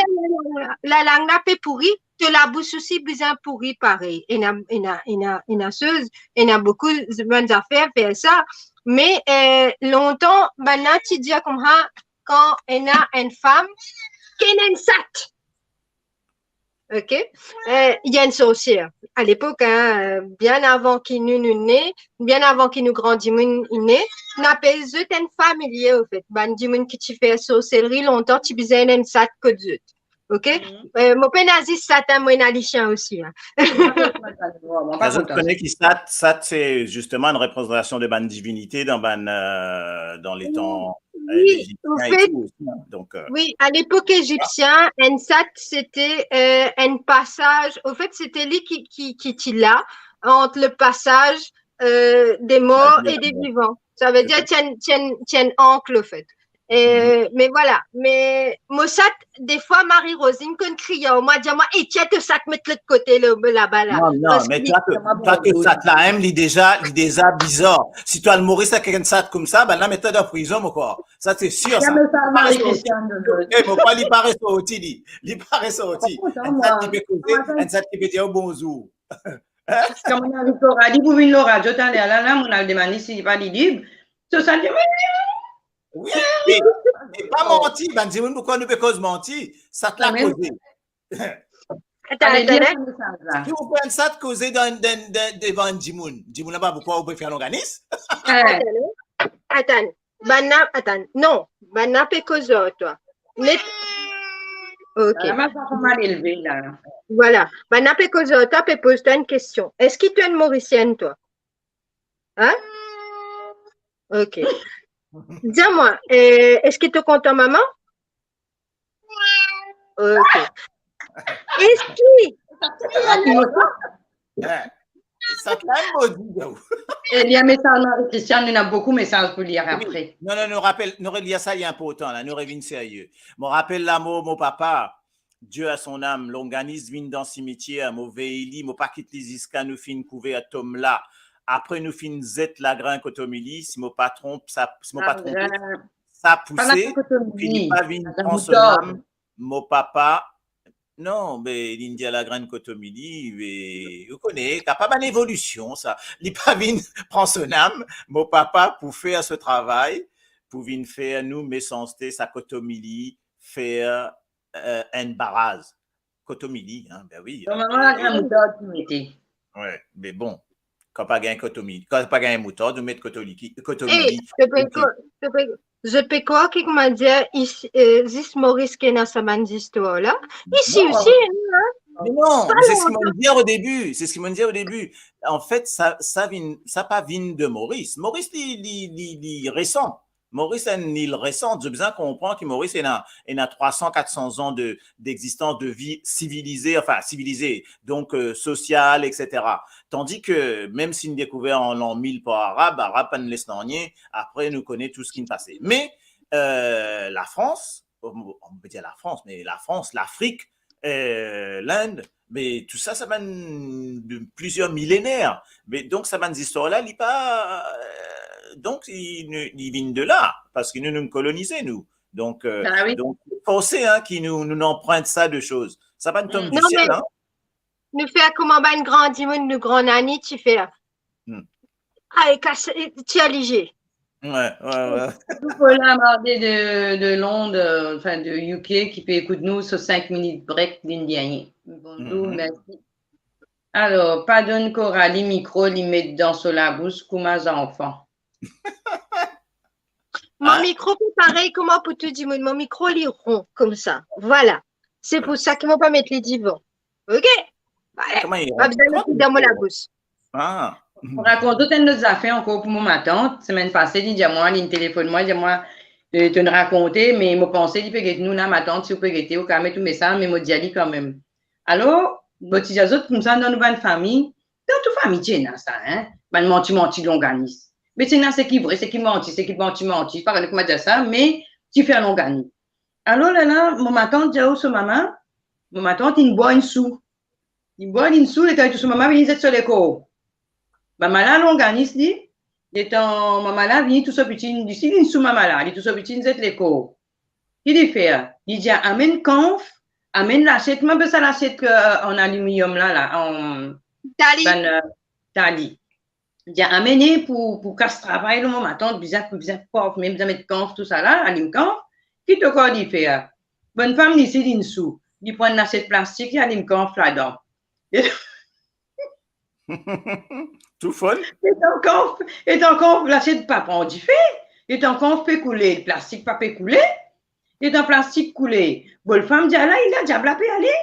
lalang la, lalang la pe pouri, to labous osi bizin pouri parey. Ena, ena, ena, ena soz, ena boukou bann zafer fer sa. Me, eh, lontan, bann la ti dir koumsa, kan ena enn fam ki ena enn sat, ok, eh, li enn sorsier. A lepok, hein, bien avan ki nou, nou ne, bien avan ki nou gran dimoun ne, nou apel zot enn familie, anfet. Bann dimoun ki ti fer sorselri lontan, ti bizin enn sat kot zot. Ok? Eh, mo pena zis sat, hein, mo ena lisien osi, hein. Mo pa kontan. Zot kone ki sat, sat se zisteman enn reprezantasion de bann divinite dan bann, eh, dan letan, eh, wi, Ezipsien e tou osi, hein. Donk, eh, wi, a lepok Ezipsien, enn sat, sete, eh, enn pasaz. Anfet, sete li ki, ki, ki ti la, ant le pasaz, eh, de mor e de vivan. Savedir, ti enn, ti enn, ti enn ank, anfet. Eh, me vwala, me mo sat, defwa Marie-Roseline konn kriy ar mwa, dir mwa, "E, tir to sat, met lot kote, laba la." Non, non, me twa to, twa to sat la mem, li deza, li deza bizar. Si to al Moris avek enn sat koumsa, bann la met twa dan prizon, mo krwar. Sa se sir, sa. Li pa resorti. Eh, mo krwar li pa resorti, li. Li pa resorti. Enn sat ki pe koze, enn sat ki pe dir bonzour. Kan mo invit Coralie pou vinn lor radio taler la, la, mo al demann li si li pa lib. So, sa dir, wi, wi, wi. Wi, me, me pa manti, bann dimoun, poukwa nou pe koz manti? Sat la koze. Atann, atann, atann. Si ou fer enn sat koze dan, dan, dan, devan enn dimoun, dimoun la pa pou krwar ou pe fer longanis? Atann, atann. Bann la, atann. Non, bann la pe koz ar twa. Met, ok. Bann la mal elve la. Vwala. Bann la pe koz ar twa, pe poz twa enn kestion. Eski to enn Morisienn, twa? Hein? Ok. Dir mwa, eh, eski to kontan mama? Ok. Eski... Eh, sa kan mem mo dir ou. Eh, lir mesaz Marie-Christiane, nou ena boukou mesaz pou lir apre. Non, non, nou rapel, nou relir sa, li inportan la, nou revinn serye. Mo rapel lamor mo papa, Dieu à son âme, longanis vinn dan simetier, mo vey li, mo pa kit li ziska nou finn kouver tom la. Apre nou finn zet lagrin kotomili, si mo pa tronp, sa, si mo pa tronpe, sa pouse, pou ki li pa vinn pran so nam, mo papa, non, be, linn dir lagrin kotomili, be, ou kone, kapab enn evolision, sa. Li pa vinn pran so nam, mo papa, pou fer so travay, pou vinn fer nou mesanste, sa kotomili, fer, eh, enn baraz. Kotomili, hein, be wi. Normalman, lagrin moutard ki mete. Wi, me bon, kan pa gagn kotomili, kan pa gagn moutard, ou met kotomili, kotomili. Eh, to pe krwar, to pe, zot pe krwar ki, koumadir, isi, eh, zis Moris ki ena sa bann zistwar la. Isi osi, hein. Me non, se seki mo'nn dir o debi, se seki mo'nn dir o debi. Anfet, sa, sa vinn, sa pa vinn de Moris. Moris, li, li, li, li resan. Moris enn il resan, zot bizin konpran ki Moris ena, ena trwa san, kat san zan de, dexistans, de vi sivilize, anfin, sivilize, donk, eh, sosial, et cetera. Tandi ke, mem si nou dekouver an lan mil par Arab, Arab pa'nn les nanye, apre nou kone tou seki pase. Me, eh, Lafrans, on, on pe dir Lafrans, me Lafrans, Lafrik, eh, Lind, me tou sa, sa bann de plizier milener. Me donk, sa bann zistwar la, li pa, eh, donk, li, li vinn de la, parski nou, nou kolonize, nou. Donk, eh, donk, forse, hein, ki nou, nou anprint sa de soz. Sa pa'nn tom disiel, hein. Nou fer kouma bann gran dimoun, nou gran nani ti fer. Ay, kas, tir lizie. Ouais, ouais, ouais. Bonzour Paula Mardé de, de Londres, euh, enfin de U K, ki pe ekout nou, so cinq minutes break, li'nn dir nanye. Bonzour, mhm, merci. Alors, pa donn Coralie mikro, li met dan so labous kouma zanfan. Mo mikro pe parey kouma pou tou dimoun. Mo mikro, li ron, koumsa. Vwala. Se pou sa ki mo pa met li divan. Ok? Vwala. Kouma li ron? Pa bizin met li dan mo labous. Ah. Mo rakont zot enn lot zafer ankor pou mo matant. Semenn pase, li dir mwa, li'nn telefonn mwa, li dir mwa, eh, to'nn rakonte, me mo panse li pe get nou la, matant, si ou pe gete, ou kapav met ou mesaz, me mo dir li kanmem. Alor, mo ti dir zot koumsa, dan nou bann fami, dan tou fami ti ena sa, hein, bann manti-manti longanis. Me ti ena seki vre, seki manti, seki manti-manti, pa kone kouma dir sa, me ti fer longanis. Alor, lerla, mo matant dir so mama, mo matant inn bwar enn sou. Inn bwar enn sou, letan li touy so mama, vinn zet so lekor. Mama la longanis li, letan mama la vinn touy so piti, li si vinn sou mama la, li touy so piti, inn zet lekor. Ki li fer? Li dir, amenn kanf, amenn lasiet, kouma apel sa lasiet, euh, an aliminyom la, la, an tali. Bann, euh, tali. Li dir, amenn li pou, pou kas travay, lo mo matant, bizin, bizin kanf, mem bizin met kanf, tousala, alim kanf. Ki to krwar li fer? Bann fam li si, linn sou. Li pran enn lasiet plastik, li alim kanf ladan. Tou fol. Letan kanf, letan kanf, lasiet pa pran dife. Letan kanf pe koule, plastik pa pe koule. Letan plastik koule, bol fam dir, ala, li la, diab la pe ale.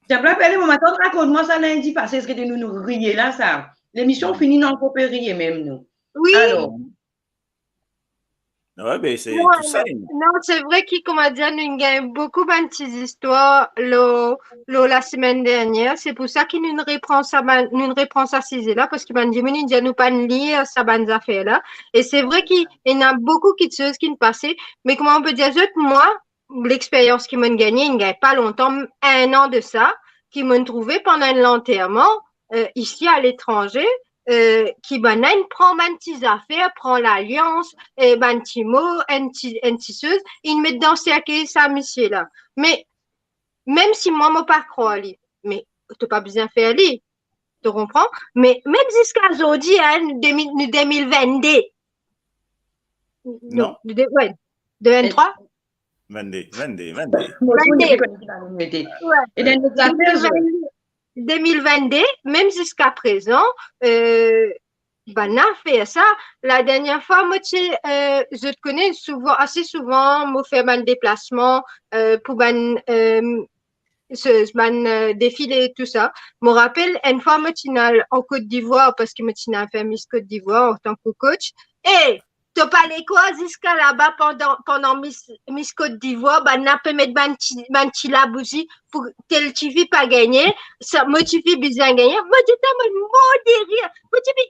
Diab la pe ale, mo matant rakont mwa sa lindi pase, eski nou, nou riye la sa. Lemision fini, nou ankor pe riye mem nou. Wi. Alor, Ouais, ben, c'est tout ça. Non, c'est vrai ki, kouma dir, nou gagn boukou bann ti zistwar lo, lo lasemenn dernier. Se pou sa ki nou repran sa, bann, nou repran sa size la, parski bann dimoun inn dir nou pa'nn lir sa bann zafer la. E se vre ki ena boukou kitsoz ki'nn pase, me kouma mo pe dir zot, mwa, lexperyans ki mo'nn gagne, inn gagn pa lontan, enn an de sa, ki mo'nn trouve pandan enn lanterman, euh, isi aletranze, euh, ki bann-la inn pran bann ti zafer, pran lalians, e bann ti mo, enn ti, enn ti soz, inn met dan serkey sa misie la. Me, mem si mwa, mo pa krwar li, me to pa bizin fer li, to konpran? Me, mem ziska zordi, hein, de mil, de mil vennde. Non. De, ouais, de venntrwa? Vennde, vennde, vennde. Vennde. Ouais. E dan lot zafer, de mil vennde, de mil vennde, mem ziska prezan, euh, bann-la fer sa. Ladernier fwa, mo ti, euh, zot kone, souvan, ase souvan, mo fer bann deplasman, euh, pou bann, euh, se, bann, euh, defile, tousa. Mo rapel, enn fwa mo ti al an Kot Divwar, parski mo ti al fer Miss Kot Divwar antan ki coach. E, to pa le krwar, ziska laba pandan, pandan Miss, Miss Kot Divwar, bann-la pe met bann ti, bann ti labouzi pou tel tifi pa gagne, sa, mo tifi bizin gagne. Mo ti tro mor de rir. Mo ti di,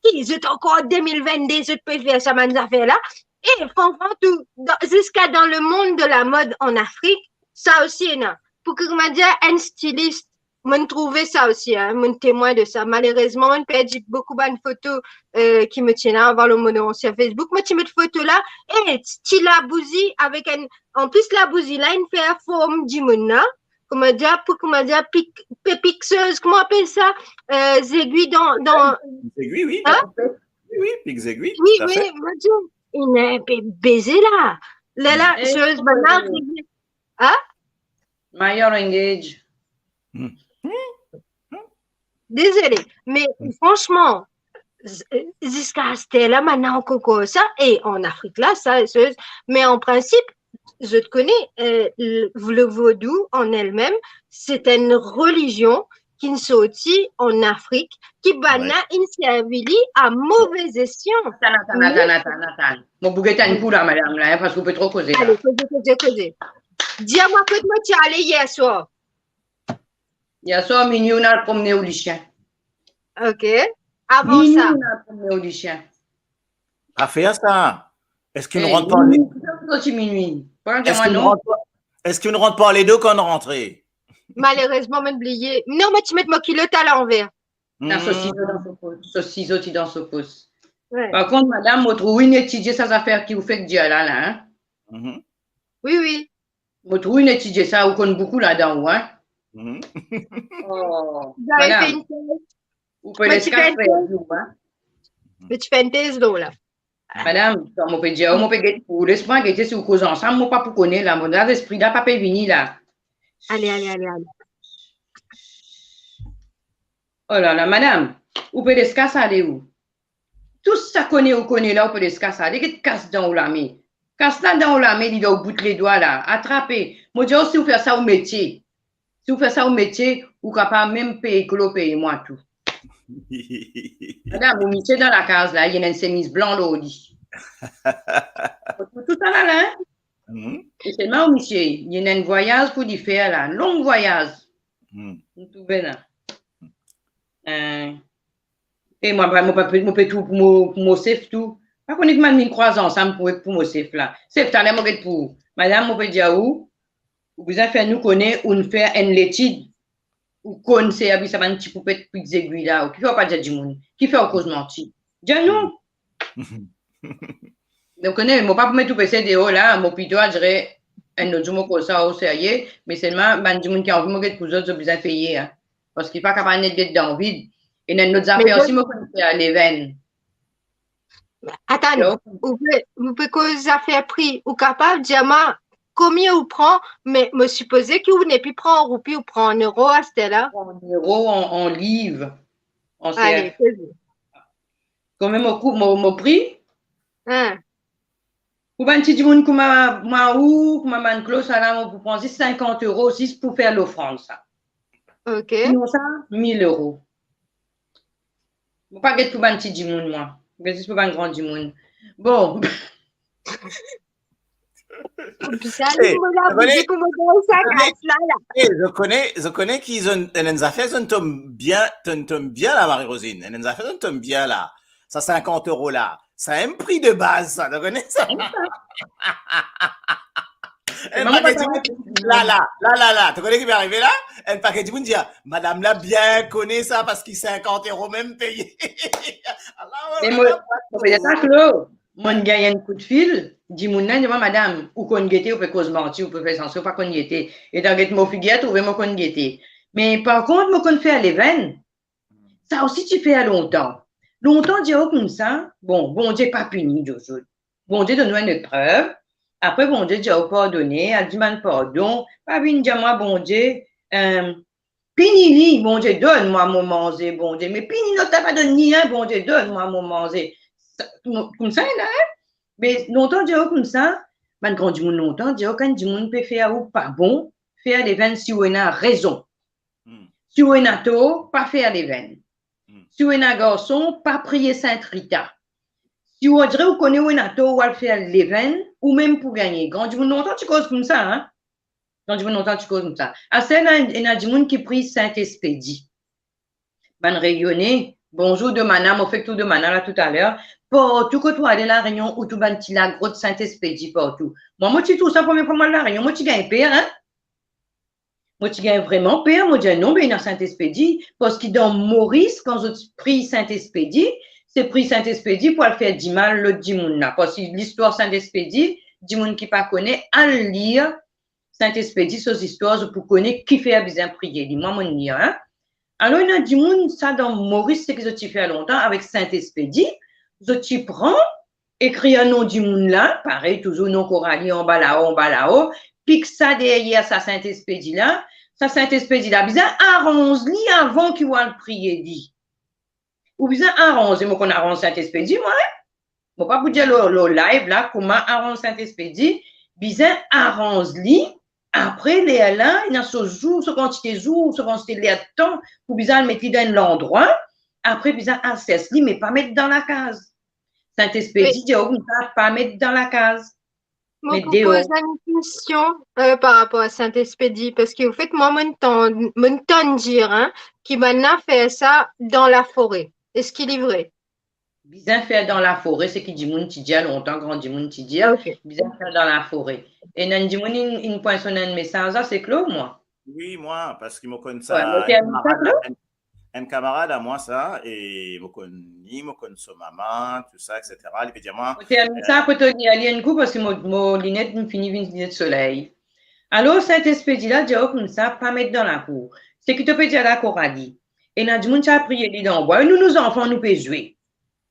ki zot ankor de mil vennde, zot pe fer sa bann zafer la? E fransman tou, dan, ziska dan lemond de lamod an Afrik, sa osi ena. Pou ki, kouma dir, enn stilis, mo'nn trouve sa osi, hein, mo'nn temwin de sa. Malerezman, mo'nn perdi boukou bann foto, euh, ki mo ti ena avan lor mo ansien Facebook. Mo ti met foto la, e ti labouzi avek enn, an plis labouzi la inn fer form dimoun la. Kouma dir, pou, kouma dir, pik, pe piksoz, kouma apel sa? Euh, zegwi dan, dan... Zegwi, wi. Hein? Wi, wi, pik zegwi, wi, tout à fait. Wi, mo dir, inn pe beze la. La, la, e, soz bann-la, hein? Maya Engage. Hmm. Dezole, me fransman, z-, ziska aster la, bann-la ankor krwar sa, e an Afrik la, sa, soz, me an prinsip, zot kone, euh, le, le vodou an elmem, se enn relizion ki'nn sorti an Afrik, ki bann-la inn servi li a move esien. Atann, atann, atann, atann, atann. Mo pou get enn kou la, madam la, hein, parski ou pe tro koze la. Ale, koze, koze, koze. Dir mwa kot mo ti ale yer swar. Yer swar, minwi, nou al promne ou lisien. Ok. Avan sa? Minwi, nou al promne ou lisien. Pa fer sa. Eski nou rant par le... Minwi, nou sorti minwi. Eski nou rant par, eski nou rant par ledo kan nou rantre? Malerezman, mo'nn bliye. Non, mo ti met mo kilot alanver. Hmm. So sizo dan so pos. So sizo ti dan so pos. Wi. Par kont, madam, mo trouv ou'nn etidie sa zafer ki ou fek dir la, la, hein? Mhm. Wi, wi. Mo trouv ou'nn etidie sa, ou konn boukou ladan ou, hein? Mhm. Oh, madam, ou pe les kas fer ou, hein? Mo ti fer enn tez lor la. Madam, kan mo pe dir ou, mo pe get pou ou. Les mwa gete si ou koz ansam, mo pa pou kone la. Mo lespri la pa pe vini la. Ale, ale, ale, ale. Oh la la, madam, ou pe les kas ale ou. Tou sa kone ou kone la, ou pe les kas ale, get kas dan ou lame. Kas la dan ou lame, li dan ou bout ledwa la. Atrape. Mo dir ou, si ou fer sa ou metie. Si ou fer sa ou metie, ou kapav mem pey kolo pey mwa tou. Madam, ou misie dan lakaz la, li ena enn semiz blan lor li. Tou, tou sa la, la, hein? Mhm. E selman ou misie, li ena enn vwayaz pou li fer la, long vwayaz. Mhm. Ou trouve la. Eh, e mwa, mo pa, mo pe trouv pou mo, pou mo sef tou. Pa kone kouma nou krwaz ansam pou, pou mo sef la. Sef, taler mo get pou ou. Madam, mo pe dir ou, ou bizin fer nou kone, ou fer enn letid. Ou konn servi sa bann ti poupet pik zegwi la, ou kifer ou pa dir dimoun? Kifer ou koz manti? Dir nou. Donk, kone, mo pa pou met ou pese deor la, mo plito al dir enn lot zour mo koz sa o serye, me selman bann dimoun ki anvi mo get pou zot, zot bizin peye, hein. Parski pa kapav net get dan vid. Ena enn lot zafer osi, mo konn fer leven. Atann, ou pe, ou pe koz zafer pri, ou kapav dir mwa konbien ou pran, me mo sipoze ki ou nepli pran an roupi, ou pran an euro aster la. An euro, an, an liv, an serf. Konbien mo kou-, mo, mo pri? Hein. Pou bann ti dimoun kouma mwa ou, kouma bann Klo, sa la, mo pou pran zis sinkant euro, zis pou fer lofrann sa. Ok. Sinon sa, mil euro. Mo pa get pou bann ti dimoun, mwa. Mo get zis pou bann gran dimoun. Bon. Bizar, eh, mo la, konbien pou mo donn sa kas la, la. Eh, zot kone, zot kone ki zot, enn zafer zot tom bien, tom, tom bien la, Marie-Rosine. Enn zafer zot tom bien la. Sa sinkant euro la. Sa enn pri de baz, sa, to kone sa? Enn paket dimoun, la, la, la, la, la, to kone ki pe arive la? Enn paket dimoun dir, madam la bien kone sa, parski sinkant euro mem peye. Allahu Akbar. Mo pe dir sa, Klo, mo'nn gagn enn koudfil, dimoun la dir mwa, madam, ou konn gete, ou pe koz manti, ou pe fer sanse ou pa konn gete. E dan get mo figir, trouve mo konn gete. Me par kont, mo konn fer leven. Sa osi ti fer lontan. Lontan dir ou koumsa, bon, Bondie pa pini zot. Bondie donn ou enn eprev, apre Bondie dir ou pardone, al dimann pardon, pa vinn dir mwa Bondie, eh, pini li, Bondie donn mwa mo manze, Bondie, me pini lot la pa donn li, hein, Bondie donn mwa mo manze. Sa, koumsa, hein? Me lontan dir ou koumsa, bann gran dimoun lontan dir ou, kan dimoun pe fer ou pa bon, fer leven si ou ena rezon. Hmm. Si ou ena tor, pa fer leven. Hmm. Si ou ena garson, pa priye Sint Rita. Si ou, andire ou kone ou ena tor, ou al fer leven, ou mem pou gagne. Gran dimoun lontan ti koz koumsa, hein? Gran dimoun lontan ti koz koumsa. Aster la, ena dimoun ki priy Sint Espedi. Bann Reyone, bonzour Domana, mo fek trouv Domana la toutaler. Partou kot ou ale La Reynion, ou trouv bann ti lagrot Sint Espedi partou. Mwa, mo ti trouv sa premie fwa mo al La Reynion, mo ti gagn per, hein? Mo ti gagn vreman per, mo dir, non, be ena Sint Espedi, parski dan Moris, kan zot priy Sint Espedi, se priy Sint Espedi pou al fer dimal lot dimoun la. Parski listwar Sint Espedi, dimoun ki pa kone, al lir Sint Espedi so zistwar, zot pou kone kifer bizin priye li. Mwa, mo'nn lir, hein. Alor, ena dimoun, sa dan Moris, seki zot ti fer lontan avek Sint Espedi, zot ti pran, ekrir non dimoun la, parey touzour non Coralie anba lao, anba lao, pik sa deryer sa Sint Espedi la, sa Sint Espedi la bizin aranz li avan ki ou al priye li. Ou bizin aranze, mo konn aranz Sint Espedi, mwa, hein? Mo pa pou dir lor, lor live la, kouma aranz Sint Espedi, bizin aranz li, apre ler la, ena so zour, so kantite zour, so kantite lertan, pou bizin al met li dan enn landrwa, apre bizin al sers li, me pa met dan lakaz. Sint Espedi dir ou koumsa, pa met dan lakaz. Mo pou poz enn kestion, eh, par rapor a Sint Espedi, parski, anfet, mwa, mo'nn tann, mo'nn tann dir, hein, ki bann la fer sa dan lafore. Eski li vre? Bizin fer dan lafore, seki dimoun ti dir lontan, gran dimoun ti dir, ok, bizin fer dan lafore. Ena enn dimoun inn, inn pwin sonn enn mesaz la, se Klo, mwa? Wi, mwa, parski mo konn sa, enn kamarad la, enn, enn kamarad a mwa sa, e mo konn li, mo konn so mama, tou sa, et cetera. Li pe dir mwa, mo ti aime sa, eh, foto li, ali enn kou, parski mo, mo linet, mo fini vinn linet soley. Alor, Sint Espedi la dir ou koumsa, pa met dan lakour. Seki to pe dir la, Coralie. Ena dimoun ti al priye li dan bwa. Nou, nou zanfan, nou pe zwe.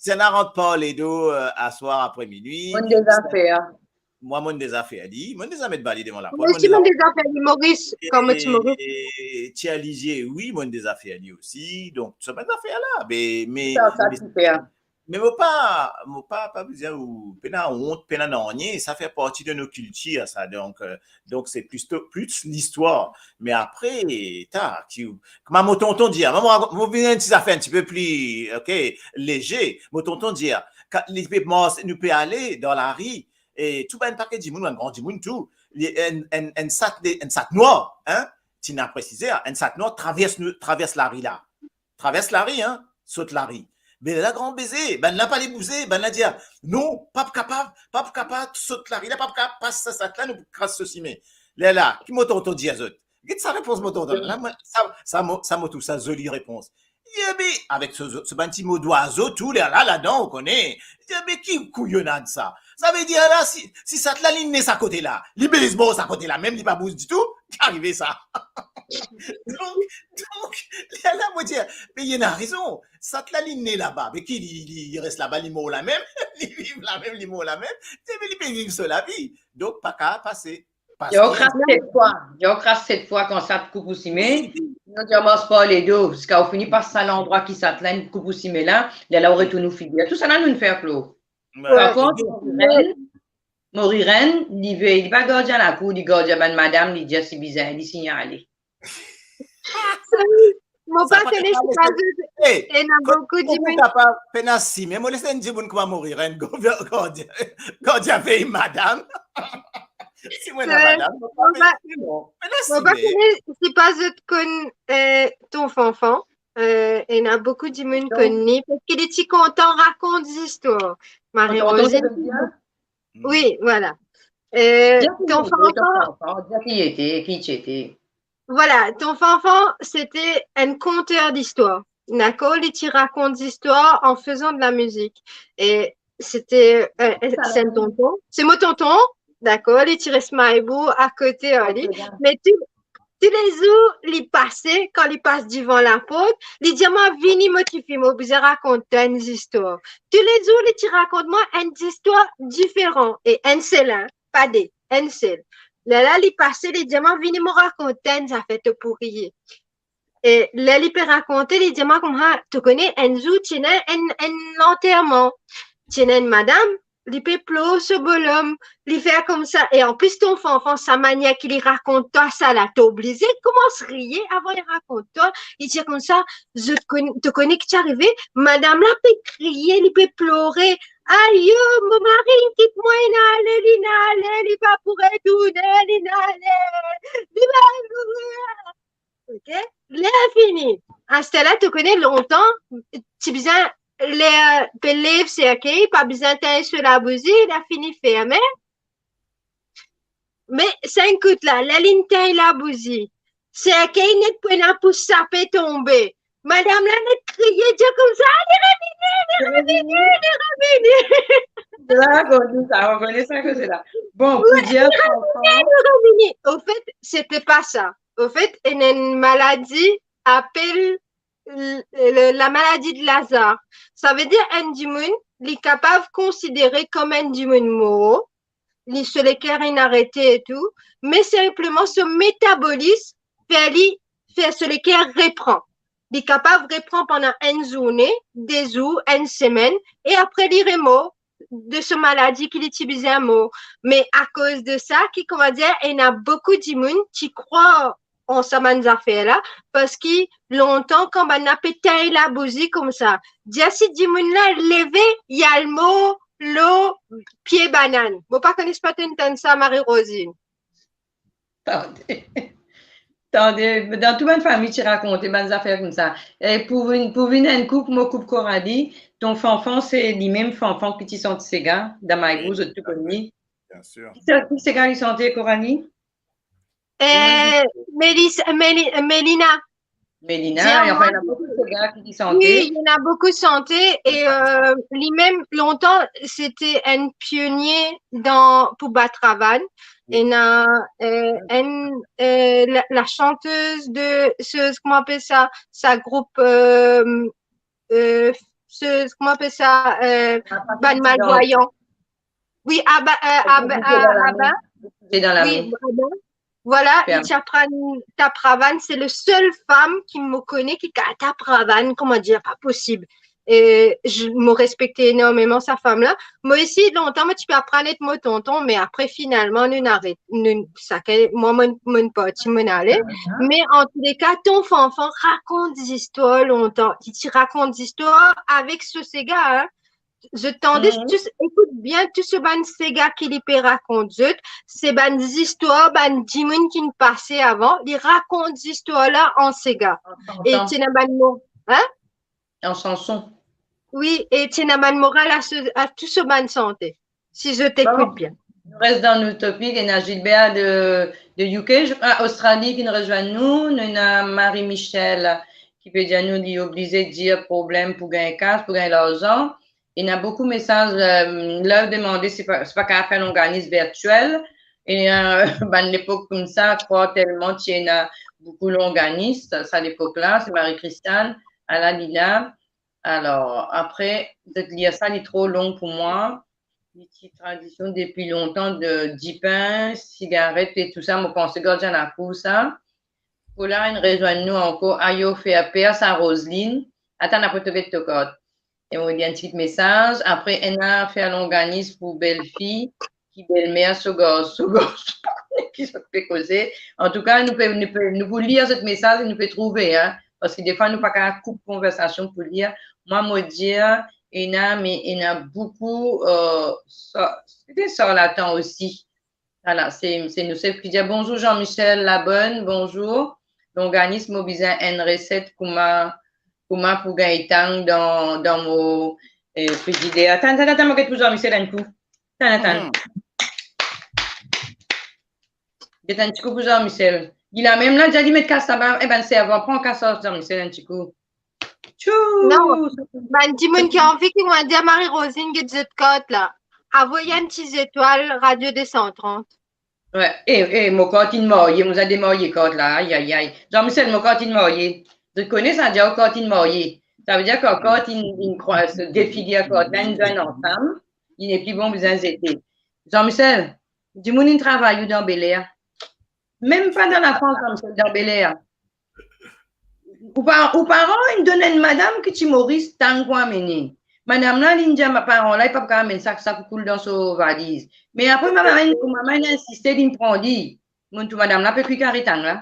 Si ena rant par ledo, euh, aswar apre minwi, Monn deza fer. Mwa, monn deza fer li, monn deza met bale devan laport. Mwa osi, monn deza fer li, Moris, kouma ti Moris. E Tia Lizie, wi, monn deza fer li osi. Donk, sa bann zafer la, me, me, Sa, sa, me, siper. Me mo pa, mo pa, pa bizin ou, pena ont, pena nanye, sa fer parti de nou kiltir, sa. Donk, euh, donk, se plis to-, plis listwar. Me apre, ta, ki, kouma mo tonton dir, mo, mo, mo vinn enn ti zafer enn ti pe pli, ok, leze. Mo tonton dir, ka-, li pe mars-, nou pe ale dan lari, e tou bann paket dimoun, bann gran dimoun tou, li, enn, enn, enn sak de, enn sak nwar, hein, ti ena presize, enn sak nwar travers nou, travers lari la. Travers lari, hein, sot lari. Be la, gran beze, bann la pa le bouze, bann la dir, "Non, pa pou kapav, pa pou kapav sot lari la, pa pou kapav pas sa sak la, nou pou kras so sime." Lerla, ki mo tonton dir zot? Get sa repons mo tonton. La, mwa, sa, sa mo, sa mo trouv sa zoli repons. Li dir, "Be, avek so, so bann ti mo dwazo tou, lerla, ladan, ou kone." Li dir, "Be, ki kouyonad sa? Sa ve dir la, si, si sak la, li ne sa kote la, li bizin mor sa kote la, mem li pa bouz ditou, ki arive sa?" Donk, donk, lerla, mo dir, "Me li ena rezon. Sak la, li ne laba. Me ki li, li, li res laba, li mor la mem, li viv la mem, li mor la mem. Li, li pe viv so lavi. Donk, pa kapav pase." Parski Li ankras set fwa, li ankras set fwa kan sak koup ou sime, Wi. Sinon, li mars par ledo, ziska ou fini pas sa landrwa ki sak la inn koup ou sime la, lerla ou retourn ou figir. Tousala nou fer, Claude. Wi. Par kont, Morirèn, Morirèn, li ve, li pa gardien lakour, li gardien bann madam, li dir si bizin, li signale. Mo pa kone si pa zot, ena boukou dimoun kapav pena sime, mo les enn dimoun kouma Morirèn, gardien, gardien vey madam. Si mo ena madam, mo pa, mo pa kone si pa zot konn, eh, Ton Fanfan. Eh, ena boukou dimoun konn li, parski li ti kontan rakont zistwar. Marie Rosine. Wi, vwala. Eh, Ton Fanfan, ki ete, ki ti ete. Vwala, Ton Fanfan, sete enn konter distwar, dakor? Li ti rakont zistwar an fezan de la mizik. E sete, eh, se enn tonton. Se mo tonton, dakor? Li ti res Maybou akote ar li. Me tou, toulezour li pase, kan li pas divan laport, li dir mwa, "Vini, mo tifi, mo bizin rakont twa enn zistwar." Toulezour li ti rakont mwa enn zistwar diferan, e enn sel, hein, pa de, enn sel. Lerla li pase, li dir mwa, "Vini, mo rakont twa enn zafer, to pou riye." E ler li pe rakonte, li dir mwa koumsa, "To kone, enn zour ti ena enn, enn lanterman. Ti ena enn madam, li pe plor so bolom, li fer koumsa." E anplis, Ton Fanfan, sa manier ki li rakont twa sa la, to oblize koumans riye avan li rakont twa. Li dir koumsa, "Zot konn-, to kone ki ti arive? Madam la pe kriye, li pe plore. Ayo, mo mari inn kit mwa, inn ale, linn ale, li pa pou retourne, linn ale. Li pa pou..." Ok? Ler fini. Aster la, to kone, lontan, ti bizin, ler pe lev serkey, pa bizin tegn so labouzi, la fini ferme. Me sa enn kout la, ler linn tegn labouzi, serkey net pou ena pou sape tonbe. Madam la net kriye, dir koumsa, "Ah, li revini, li revini, li revini." Dakor, nou sa, nou kone sa koze la. Bon, pou dir li revini, li revini. Anfet, sete pa sa. Anfet, ena enn maladi apel l-, l-, lamaladi de Lazar. Savedir enn dimoun, li kapav konsidere kom enn dimoun mor, li so leker inn arete e tou, me sinpleman so metabolism fer li, fer so leker repran. Li kapav repran pandan enn zourne, de zour, enn semenn, e apre li remor de so maladi ki li ti bizin mor. Me akoz de sa, ki, kouma dir, ena boukou dimoun ki krwar an sa bann zafer la, parski lontan, kan bann la pe tegn labouzi koumsa, dir si dimoun la leve, li al mor lor pie banann. Mo pa kone si pa to inn tann sa, Marie Rosine. Tande. Tande, dan tou bann fami ti rakonte bann zafer koumsa. E pou vinn, pou vinn enn koup, mo koup Coralie, Ton Fanfan, se limem Fanfan ki ti sant sega, dan Maybou, zot tou konn li. Bien sûr. Ki, ki sega li sante, Coralie? Eh, Mélis-, Méli-, Mélina. Mélina, e anfin, ena boukou sega ki, ki sante. Wi, ena boukou sante e, euh, limem, lontan, sete enn pionie dan, pou bat ravann. Ena, euh, enn, euh, la, la chanteuse de, se, kouma apel sa, sa group, euh, euh, se, kouma apel sa, euh, bann malvwayan. Wi, Abin, euh, Abin, Abin. Wi, Abin. Vwala, li ti aprann tap ravann, se le sel fam ki mo kone ki kapav tap ravann, kouma dir, pa posib. E, mo respekte enormeman sa fam la. Mo osi, lontan, mo ti pe aprann ek mo tonton, me apre, finalman, nou aret. Nou, sakenn, mwa, mo, mo parti, mo ale. Me antouleka, ton Fanfan rakont zistwar lontan. Li ti rakont zistwar avek so sega, hein. Zot tande, tou, ekout bien, tou so bann sega ki li pe rakont zot, se bann zistwar bann dimoun ki finn pase avan, li rakont zistwar la an sega. E ti ena bann mo-, hein? An sanson. Wi, e ti ena bann moral a so, a tou so bann sante, si zot ekout bien. Nou res dan nou topik, ena Gilbert de, de U K, je krwa, Australie, ki finn rezwenn nou, nou ena Marie Michel ki pe dir nou li oblize dir problem pou gagn kas, pou gagn larzan. Ena boukou mesaz, euh, la demande si pa, si pa kapav fer longanis virtiel. E, euh, bann lepok koumsa, krwar telman ti ena boukou longanis, sa lepok la, se Marie-Christiane, ala li la. Alor, apre, zot lir sa, li tro long pou mwa. Li ti tradision depi lontan de dipin, sigaret e tou sa, mo panse gardien lakour sa. Pou la, inn rezwenn nou ankor, ayo fer per sa Roseline. Atann, apre to get to kart. E mo lir enn ti mesaz. Apre, ena fer longanis pou belfi, ki belmer so gar-, so garson, ki zot pe koze. Antouka, nou pe, nou pe, nou pou lir zot mesaz e nou pe trouve, hein, parski defwa nou pa kapav koup konversasion pou lir. Mwa, mo dir, ena, me ena boukou, euh, sa, se de sarlatan osi. Vwala, se, se nou sef ki dir, bonzour Jean-Michel Labonne, bonzour. Longanis, mo bizin enn reset kouma, kouma pou gagn tang dan, dan mo, eh, frizider. Atann, atann, atann, mo get pou Jean-Michel enn kou. Atann, atann. Get enn ti kou pou Jean-Michel. Li la mem la, dir li met kas laba, e bann servan, pran kas ar Jean-Michel enn ti kou. Tchou! Non, bann dimoun ki anvi ki mo dir Marie-Rosine get zot kart la, avoy enn ti zetwal Radio deux cent trente. Wi, e, e, mo kart inn marye, mo za demarye kart la, ay, ay, ay. Jean-Michel, mo kart inn marye. Zot kone sa, dir kart inn marye. Savedir kan kart inn, inn krwaz, de figir kart la, inn zwenn ansam, li nepli bon bizin zete. Jean-Michel, dimoun inn travay ou dan Bel Air? Mem pa dan Lafrans, Jean-Michel, dan Bel Air. Ou pa, ou paran inn donn enn madam ki ti Moris tang pou amene. Madam la, li'nn dir ma paran la, li pa pou kapav amenn sa, sa pou koul dan so valiz. Me apre, mama inn, mama inn insiste, li'nn pran li. Mo tou madam la pe kwi kari tang la.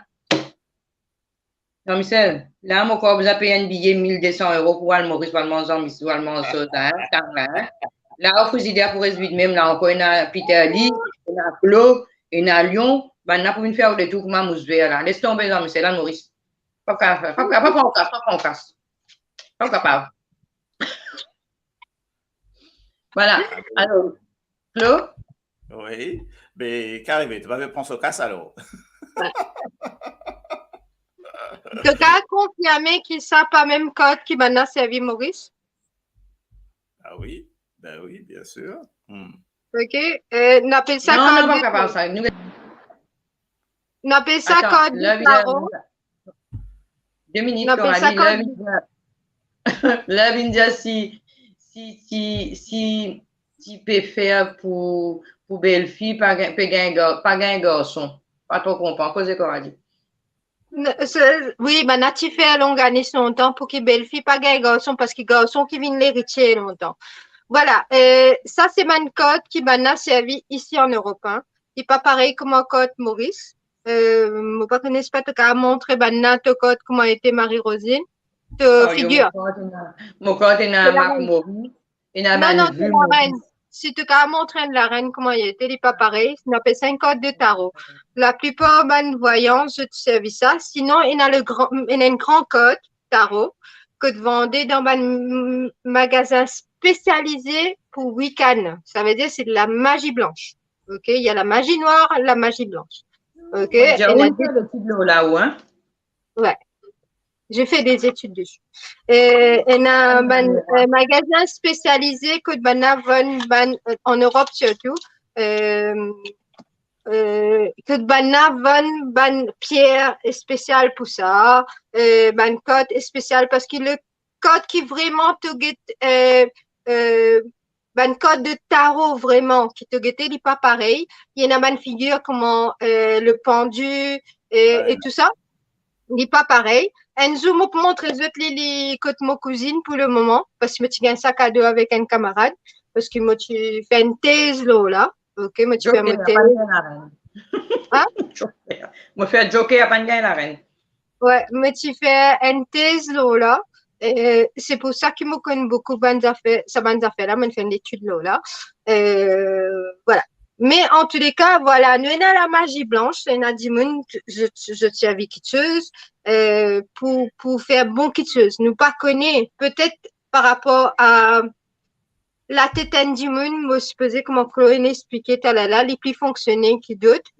Jean-Michel, la mo krwar bizin pey enn biye mil de san euro pou al Moris, pou al manz, pou al manz sa, hein, tang la, hein. La, frizider pou res vid mem, la ankor ena piterli, ena klo, ena lion, bann la pou vinn fer letour kouma mous ver la. Les tonbe, Jean-Michel, al Moris. Pa kapav, pa kapav, pa pran kas, pa pran kas. Pa kapav. Vwala. Alor, Klo? Wi. Be, ki arive, to pa pe pran so kas alor? To kapav konfirme ki sa pa mem kart ki bann la servi Moris? Ah wi, ben wi, bien sir. Hmm. Ok, euh, nou apel sa... Non, kart non, pa de kapav sa. Nou... Nou apel sa... Atann, kart de taro. De minit, nou apel sa Coralie, kart... Love India. Love India, si, si, si, si, si pe fer pou, pou belfi, pa gagn, pe gagn gar-, pa gagn garson. Pa tro konpran, koze Coralie. N-, se, wi, bann la ti fer longanis lontan pou ki belfi pa gagn garson, parski garson ki vinn leritie lontan. Vwala, euh, sa se bann kart ki bann la servi isi an Erop, hein. Li pa parey kouma kart Moris. Euh, mo pa kone si pa to kapav montre bann la to kart kouma ete, Marie-Rosine, to figir. Mo kart ena, mo kart ena mark Moris. Ena... Non, non, se larenn. Si to kapav montre enn larenn kouma li ete, li pa parey. Nou apel sa enn kart de taro. Laplipar bann vwayan zot servi sa. Sinon, ena le gran, ena enn gran kart taro kot vande dan bann m-, magazin spesialize pou Wiccan. Savedir se de la magie blanche. Ok, il y a la magie noire, la magie blanche. Ok, ena de... Ou fer de ti dlo la ou, hein? Ouais. J'ai fait des études dessus. Euh, ena bann, euh, magazin spesialize kot bann la vann bann, euh, an Erop sirtou, euh, euh, kot bann la vann bann pier spesial pou sa, euh, bann kart spesial, parski le, kart ki vreman to get, eh, eh, bann kart de taro vreman ki to gete, li pa parey. Li ena bann figir kouma, eh, le pendu, eh, e tou sa. Li pa parey. Enn zour mo pou montre zot li, li kot mo kouzinn pou le moman, parski mo ti gagn sa kado avek enn kamarad, parski mo ti fer enn tez lor la. Ok, mo ti fer mo tez. Joker, pa gagn larenn. Hein? Joker. Mo fer Joker, pa gagn larenn. Wi, mo ti fer enn tez lor la. Eh, se pou sa ki mo konn boukou bann zafer, sa bann zafer la, mo fer enn letid lor la. Eh, vwala. Me antouleka, vwala, nou ena lamazi blans, ena dimoun, zot, zot servi kitsoz, eh, pou, pou fer bon kitsoz. Nou pa kone, petet par rapor a latet enn dimoun, mo sipoze, kouma Chloé inn explike taler la, li pli fonksione ki dot.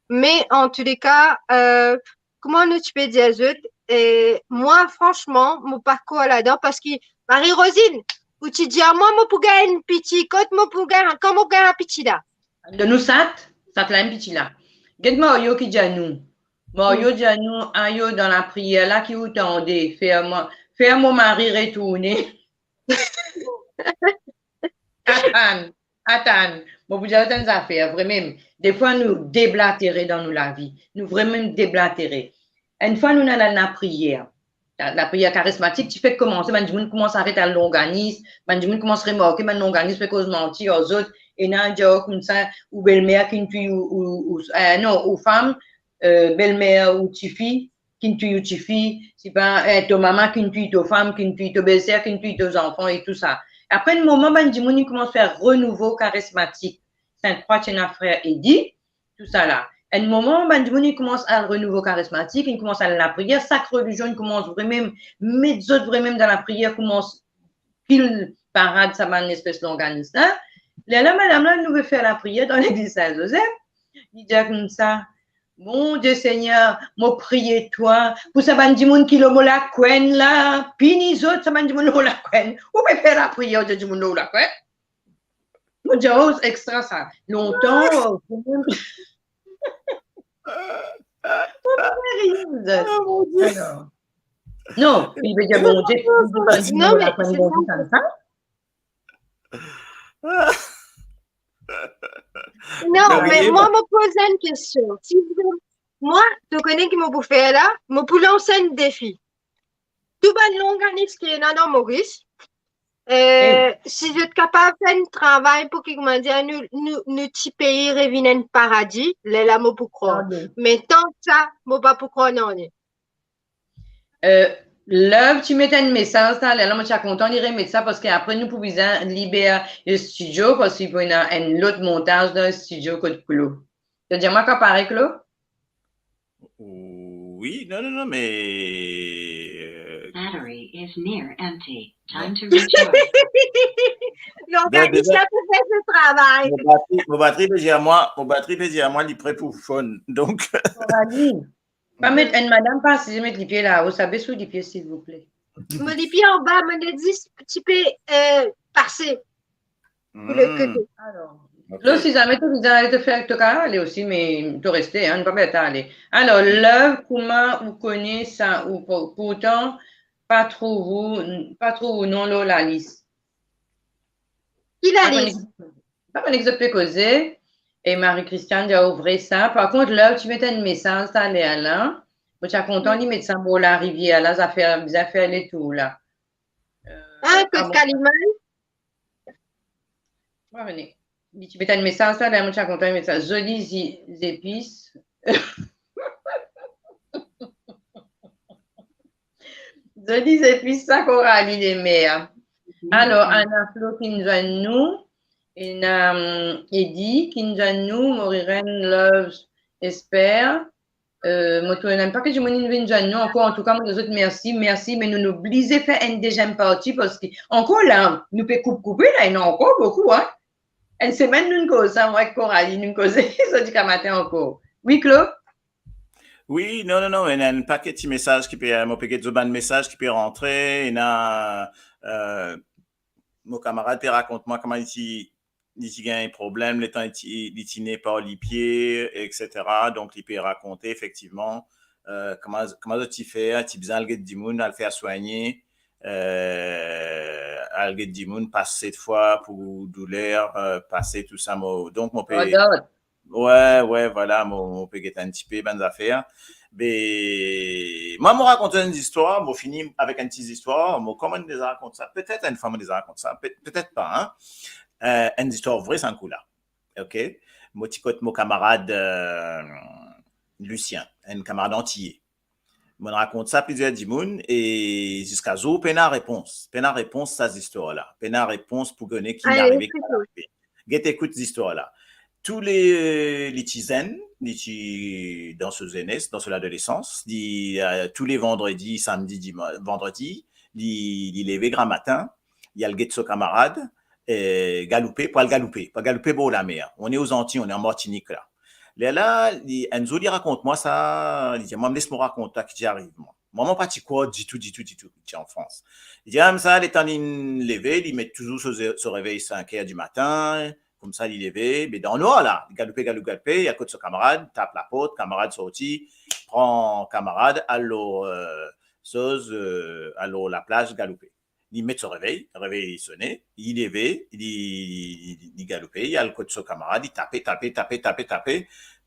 Me antouleka, eh, kouma nou ti pe dir zot, eh, mwa, fransman, mo pa krwar ladan, parski Marie-Rosine, ou ti dir mwa, mo pou gagn enn piti, kot mo pou gagn, kan mo pou gagn enn piti la? Donn nou sat, sat la, enn piti la. Get Mario ki dir nou. Mario dir nou, ayo, dan lapriyer la ki ou tande, fer mo, fer mo mari retourne. Atann, atann, mo pou dir zot enn zafer, vremem, defwa nou deblatere dan nou lavi, nou vremem deblatere. Enn fwa nou ena lapriyer, la, lapriyer karismatik ti fek koumanse, bann dimoun koumans aret al longanis, bann dimoun koumans remarke bann longanis pe koz manti ar zot, ena dir koumsa, ou belmer ki'nn touy ou, ou, ou, eh, non, ou fam, eh, belmer ou tifi, ki'nn touy ou tifi, sipa, eh, to mama ki'nn touy to fam, ki'nn touy to belser, ki'nn touy to zanfan e tou sa. Apre enn moman, bann dimoun inn koumans fer renouvo karismatik. Sint Krwa ti ena frer Edi, tou sa la. Enn moman, bann dimoun inn koumans al renouvo karismatik, inn koumans al lapriyer, sak relizion inn koumans vremem met zot vremem dan lapriyer, koumans pil parad sa bann espes longanis la. Lerla madam la, nou pe fer lapriyer dan legliz Sin Zozef. Li dir koumsa, Bondie Segner, mo priye twa pou sa bann dimoun ki lor mo lakwenn la, pini zot, sa bann dimoun lor mo lakwenn. Ou pe fer lapriyer, ou dir dimoun lor ou lakwenn? Mo dir, oh, extra sa. Lontan, oh, mo pe rir. Ah, mon Dieu. Alor. Non, li pe dir, Bondie, non, me se pa Bondie, sa, sa. Non, me mwa, mo poz enn kestion. Si vremem, mwa, to kone ki mo pou fer la, mo pou lans enn defi. Tou bann longanis ki ena dan Moris, eh, si zot kapav fer enn travay pou ki, koumadir, nou, nou, nou ti pei revinn enn paradi, lerla mo pou krwar. Me tank sa, mo pa pou krwar nanye. Eh, Love ti met enn mesaz la, lerla mo ti a kontan li remet sa, parski apre nou pou bizin liber studio, parski pou ena enn lot montaz dan studio kot Klo. To dir mwa ka pare, Klo? Wi, non, non, non, me, eh, battery is near empty. Time to recharge. Longanis la pou fer so travay. Mo batri, mo batri pe dir mwa, mo batri pe dir mwa li pre pou fon. Donk, Coralie, pa met enn madam pa asize, met lipie lao, sa bes ou lipie, silvouple. Mo lipie anba, mo le zis ti pe, eh, pase pou lot kote. Alor, ok. Lo, si zame to bizin ale, to fer, to kapav ale osi, me to reste, hein, pa per ale. Alor, Love, kouma ou kone sa, ou pou-, pourtan pa trouv ou, pa trouv ou non lor lalis. Ki lalis? Pa kone ki zot pe koze. E Marie-Christiane dir ou vre sa. Par kont, Love ti met enn mesaz taler la. Mo ti a kontan li met sa bor larivier la, zafer, zafer letour la. Eh, ah, kot Kalimann? Mo vini. Li ti met enn mesaz la, mo ti a kontan li met sa. Zoli zi-, zepis. Zoli zepis sa, Coralie Lemaire. Alor, Ana Flo ki'nn zwenn nou, ena, hum, Edi ki'nn zwenn nou, Moriren, Love, Esper, eh, mo trouv ena enn paket dimoun inn vinn zwenn nou ankor. Antouka, mo dir zot mersi, mersi, me nou, nou oblize fer enn deziem parti, parski ankor la, nou pe koup, koupe la, ena ankor boukou, hein. Enn semenn nou'nn koz sa, mwa ek Coralie, nou'nn koze, sa ziska matin ankor. Wi, Klo? Wi, non, non, non, ena enn paket ti mesaz ki pe, mo pe get zot bann mesaz ki pe rantre, ena, eh, mo kamarad pe rakont mwa kouma li ti, li ti gagn problem letan li ti, li ti ne par lipie, et cetera. Donk, li pe rakonte efektivman, eh, kouma, kouma zot ti fer, ti bizin al get dimoun, al fer swagne, euh, al get dimoun, pase set fwa pou douler, euh, pase tou sa, mo, donk mo pe, Oh God. ouais, ouais, voilà, mo, mo pe get enn tipe bann zafer. Be, mwa, mo rakont enn zistwar, mo fini avek enn ti zistwar, mo kouma deza rakont sa, petet enn fwa mo deza rakont sa, pe-, petet pa, hein. Euh, enn zistwar vre, sa kou la. Ok? Mo ti kot mo kamarad, euh, Lucien, enn kamarad antiye. Mo rakont sa plizier dimoun e ziska zour pena repons. Pena repons sa zistwar la. Pena repons pou kone ki arive, ki pa arive. Get ekout zistwar la. Tou le, li ti zenn, li ti dan so zenes, dan so ladolesans, li, euh, tou le vandredi, samdi, dima-, vandredi, li, li leve gramatin, li al get so kamarad, eh, galoupe, pou al galoupe, pou al galoupe bor lamer. On est aux Antilles, on est en Martinique la. Lerla, li, enn zour, li rakont mwa sa, li dir mwa, les mo rakont twa ki ti ariv mwa. Mwa, mo pa ti krwar ditou, ditou, ditou, ki ti an Frans. Li dir mwa sa, letan li leve, li met touzour so, so revey sink er dimatin, koumsa li leve, be dan nwar la, li galoupe, galoupe, galoupe, li al kot so kamarad, tap laport, kamarad sorti, pran kamarad, al lor, euh, soz, euh, al lor laplaz, galoupe. Li met so revey, revey sone, li leve, li, li, li galoupe, li al kot so kamarad, li tape, tape, tape, tape, tape,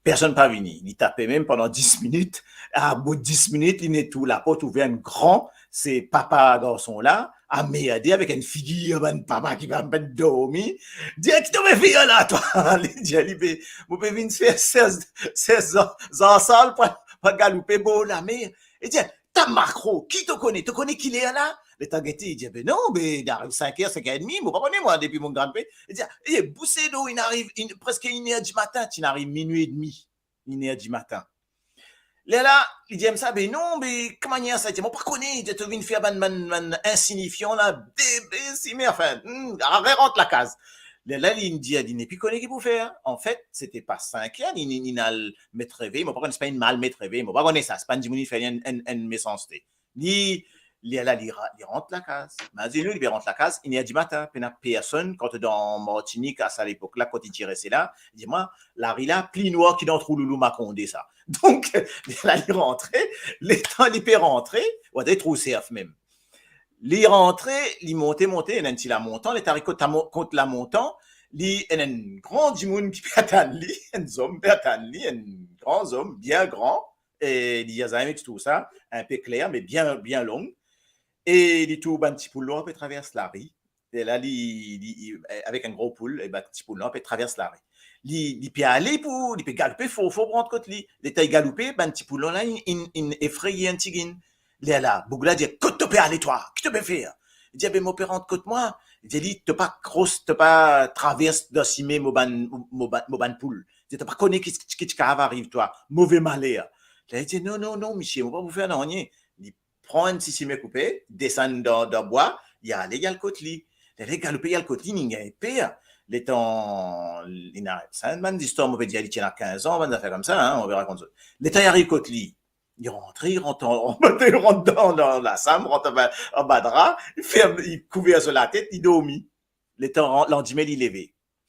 personn pa vini. Li tape mem pandan dis minit, about dis minit, li ena tou laport ouver enn gran, se papa garson la, amerde avek enn figir bann papa ki pa pe dormi, dir, "Ki to pe fer la, twa?" Li dir li, "Be, mo pe vinn fer sez, sez zan, zan sal pou, pou galoupe bor lamer." Li dir, "Ta makro, ki to kone? To kone ki ler la?" Letan gete, li dir, "Be non, be, li ariv sink er, sink er edmi, mo pa kone mwa, depi mo grann pe." Li dir, "E, bouse do, inn ariv, inn, preske inn er dimatin, ti inn ariv minwi edmi, inn er dimatin." Lerla, li dir mwa sa, "Be non, be, ki manier sa?" Li dir, "Mo pa kone." Li dir, "To vinn fer bann, bann, bann insinifian la, be, be, si, me, anfin, hmm, ale rant lakaz." Lerla, li dir, li nepli kone ki pou fer. Anfet, sete pa sink er, li, li, li inn al met revey, mo pa kone, se pa inn mal met revey, mo pa kone sa, se pa enn dimoun inn fer li enn, enn, enn mesanste. Li, li, lerla, li ra-, li rant lakaz. Imazinn ou, li pe rant lakaz, inn er dimatin, pena personn, kan to dan Martinik, a sa lepok la, kot li ti reste la, li dir mwa, lari la pli nwar ki dan trou loulou Makonde sa. Donk, lerla, li rantre, letan li pe rantre, ou ena trou serf mem. Li rantre, li monte, monte, ena enn ti lamontan, li ariv kot, kot lamontan, li ena enn gran dimoun ki pe atann li, enn zom pe atann li, enn gran zom, bien gran, e li zame ti trouv sa, inpe kler, me bien, bien long. E li trouv bann ti poul nwar pe travers lari. E la, li, li, li, avek enn gro poul, e bann ti poul nwar pe travers lari. Li, li pe ale pou, li pe galoupe for, for pou rant kot li. Letan li galoupe, bann ti poul nwar la, inn, inn, inn efreye enn tigit. Lerla, boug la dir, "Kot to pe ale twa? Ki to pe fer?" Li dir, "Be, mo pe rant kot mwa." Li dir li, "To pa kros, to pa travers dan sime mo bann, mo bann, mo bann poul. Li dir, to pa kone ki, ki, ki ti kapav ariv twa. Move maler." Li dir, "Non, non, non, misie, mo pa pou fer nanye." Li pran enn ti sime koupe, desann dan, dan bwa, li ale, li al kot li. Li ale galoupe, li al kot li, li gagn per. Letan, li ena, sa enn bann zistwar, mo pe dir, li ti ena kinz an, bann zafer koumsa, hein, mo pe rakont zot. Letan li ariv kot li, li rantre, li rant an, li rant dan, dan lasam, rant anba, anba dra, li ferm, li kouver so latet, li dormi. Letan ran-, landime, li leve.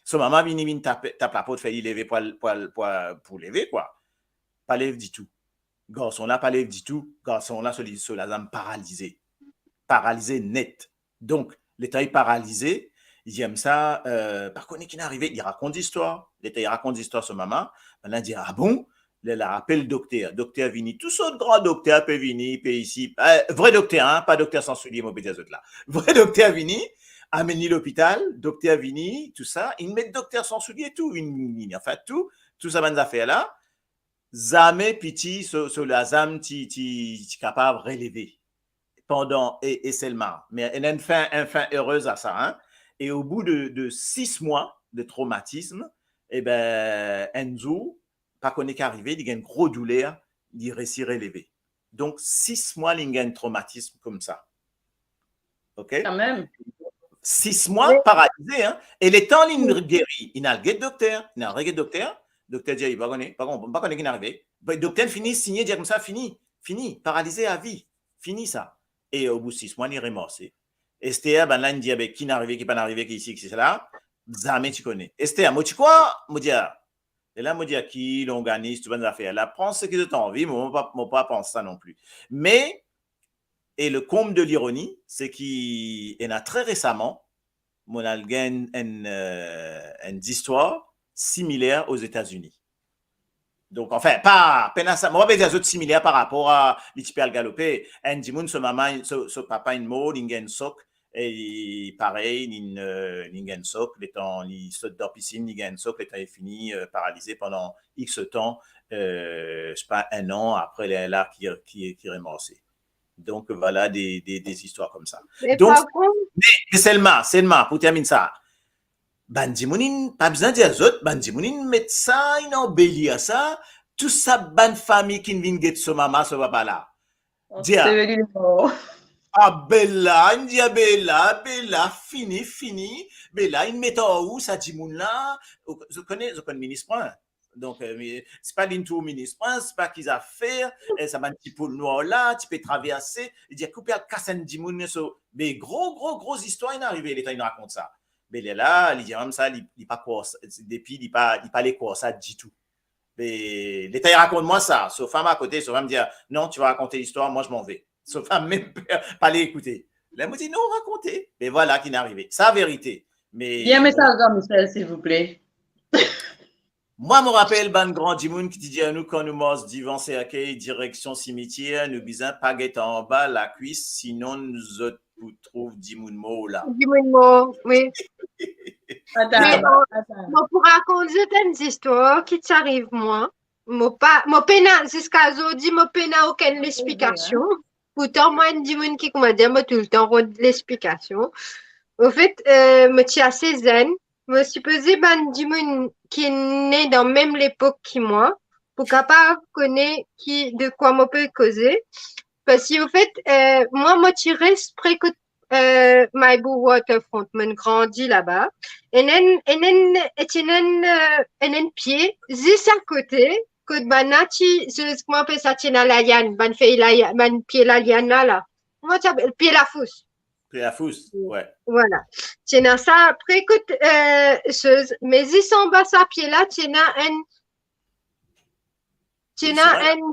So mama vini, vinn tap, tap laport, fer li leve pou al, pou al, pou al, pou leve, kwa. Pa lev ditou. Garson la pa lev ditou. Garson la, so li, so lazam paralize. Paralize net. Donk, letan li paralize, li dir mwa sa, euh, pa kone ki inn arive, li rakont zistwar. Letan li rakont zistwar so mama, bann la dir, "Ah bon?" Lerla apel dokter. Dokter vini, tou sort gran dokter pe vini, pe isi. Eh, vre dokter, hein, pa dokter san soulie, mo pe dir zot la. Vre dokter vini, amenn li lopital, dokter vini, tou sa, inn met dokter san soulie tou, inn, inn, anfin tou, tou sa bann zafer la. Zame piti so, so lazam ti, ti, ti kapav releve. Pandan, e, e selman. Me ena enn fin, enn fin erez a sa, hein. E o bou de, de sis mwa de tromatism, e ben, enn zour, pa kone ki arive, li gagn gro douler, li resi releve. Donk, sis mwa, li gagn tromatism koumsa. Ok? Kanmem. Sis mwa, wi, paralize, hein? E letan li geri, li al get dokter, li al reget dokter, dokter dir, "Pa kone, pa kone, pa kone ki inn arive." Be, dokter fini signe, dir koumsa, "Fini, fini, paralize avi, fini sa." E o bou sis mwa, li remarse. Ester, bann la inn dir, "Be, ki inn arive, ki pa inn arive, ki isi, ki sela," zame ti kone. Ester, mo ti krwar, mo dir, e la, mo dir, ki longanis, tou bann zafer la, pran seki zot anvi, mo, mo pa, mo pa pans sa non pli. Me, E le comble de l'ironie, se ki ena tre resaman, mo al gagn enn, enn, euh, enn zistwar similer Ozetazini. Donk, anfin, pa, pena sa, mo pa pe dir zot similer par rapor a li ti pe al galope. Enn dimoun, so mama, so, so papa inn mor, li gagn sok, e li, parey, li, euh, li gagn sok, letan li sot dan pisinn, li gagn sok, letan li fini, euh, paralize pandan X tan, euh, se pa enn an apre, lerla ki, ki, ki remarse. Donk, vwala de, de, de zistwar koumsa. Me Donk, par kont me, me Selma, Selma, pou terminn sa, bann dimoun inn, pa bizin dir zot, bann dimoun inn met sa, inn anbelir sa, tou sa bann fami ki vinn get so mama, so papa la. Dir, Anseveli lamor. Ah, be la, inn dir, be la, be la, fini, fini, be la, inn met ar ou sa dimoun la, zot kone, zot konn minis prin. Donk, euh, me, se pa linn trouv minis prin, se pa ki zafer, eh, sa bann ti poul nwar la, ti pe traverse, li dir, koupe al kas enn dimoun, so, be gro, gro, gro zistwar inn arive, letan inn rakont sa. Be lerla, li dir mem sa, li, li pa krwar sa, depi li pa, li pa le krwar sa ditou. Be, letan li rakont mwa sa, so fam akote, so fam dir, non, tu vas raconter l'histoire, moi je m'en vais. So fam mem pa le ekoute. La, mo dir, non, rakonte. Be vwala ki inn arive. Sa verite. Me Bien mesaz, Jean-Michel, silvouple. Mwa, mo rapel bann gran dimoun ki ti dir nou, kan nou mars divan serkey, direksion simitier, nou bizin pa get anba lakwis, sinon nou zot pou trouv dimoun mor la. Dimoun mor, wi. Atann, Me, euh, atann. Mo pou rakont zot enn zistwar ki ti ariv mwa. Mo pa, mo pena, ziska zordi, mo pena okenn lexplikasion. Pourtan, mwa, enn dimoun ki, kouma dir, mo toultan rod lexplikasion. Anfet, euh, mo ti ase zenn, mo sipoze bann dimoun ki ne dan mem lepok ki mwa, pou kapav kone ki, de kwa mo pe koze. Parski, anfet, euh, mwa, mo ti res pre kot, euh, Mayborough Waterfront, mo'nn grandi laba. Ena enn, ena enn, e ti ena enn, euh, ena enn pie, zis akote, kot bann la ti, se, kouma apel sa, ti ena laliann, bann fey laliann, bann pie laliann la, la. Kouma ti apel? Pie lafous. Pie lafous, wi. Vwala. Ti ena sa, pre kot, euh, soz, me zis anba sa pie la, ti ena enn, ti ena enn,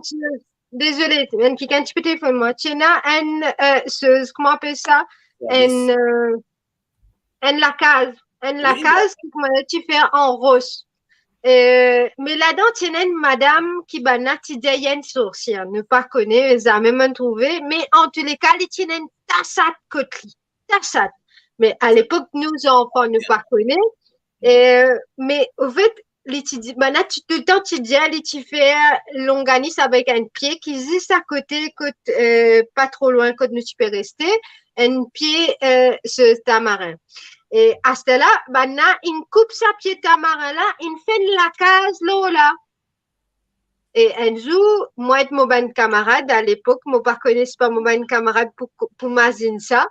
dezole, enn kikenn ti pe telefonn mwa. Ti ena enn, euh, soz, kouma apel sa? Enn, euh, enn lakaz. Enn lakaz ki, kouma dir, ti fer an ros. Euh, me ladan ti ena enn madam ki bann la ti dir enn sorsier. Nou pa kone, zame mo'nn trouve, me antouleka, li ti ena enn tasat kot li. Tasat. Me alepok, nou zanfan, nou pa kone. Euh, me anfet, li ti di, bann la ti, toultan ti dir, li ti fer longanis avek enn pie ki zis akote kot, euh, pa tro lwin kot nou ti pe reste, enn pie, euh, se tamarin. E asterla, bann la inn koup sa pie tamarin la, inn fer enn lakaz lor la. E enn zour, mwa ek mo bann kamarad, alepok, mo pa kone, se pa mo bann kamarad pou, pou mazinn sa,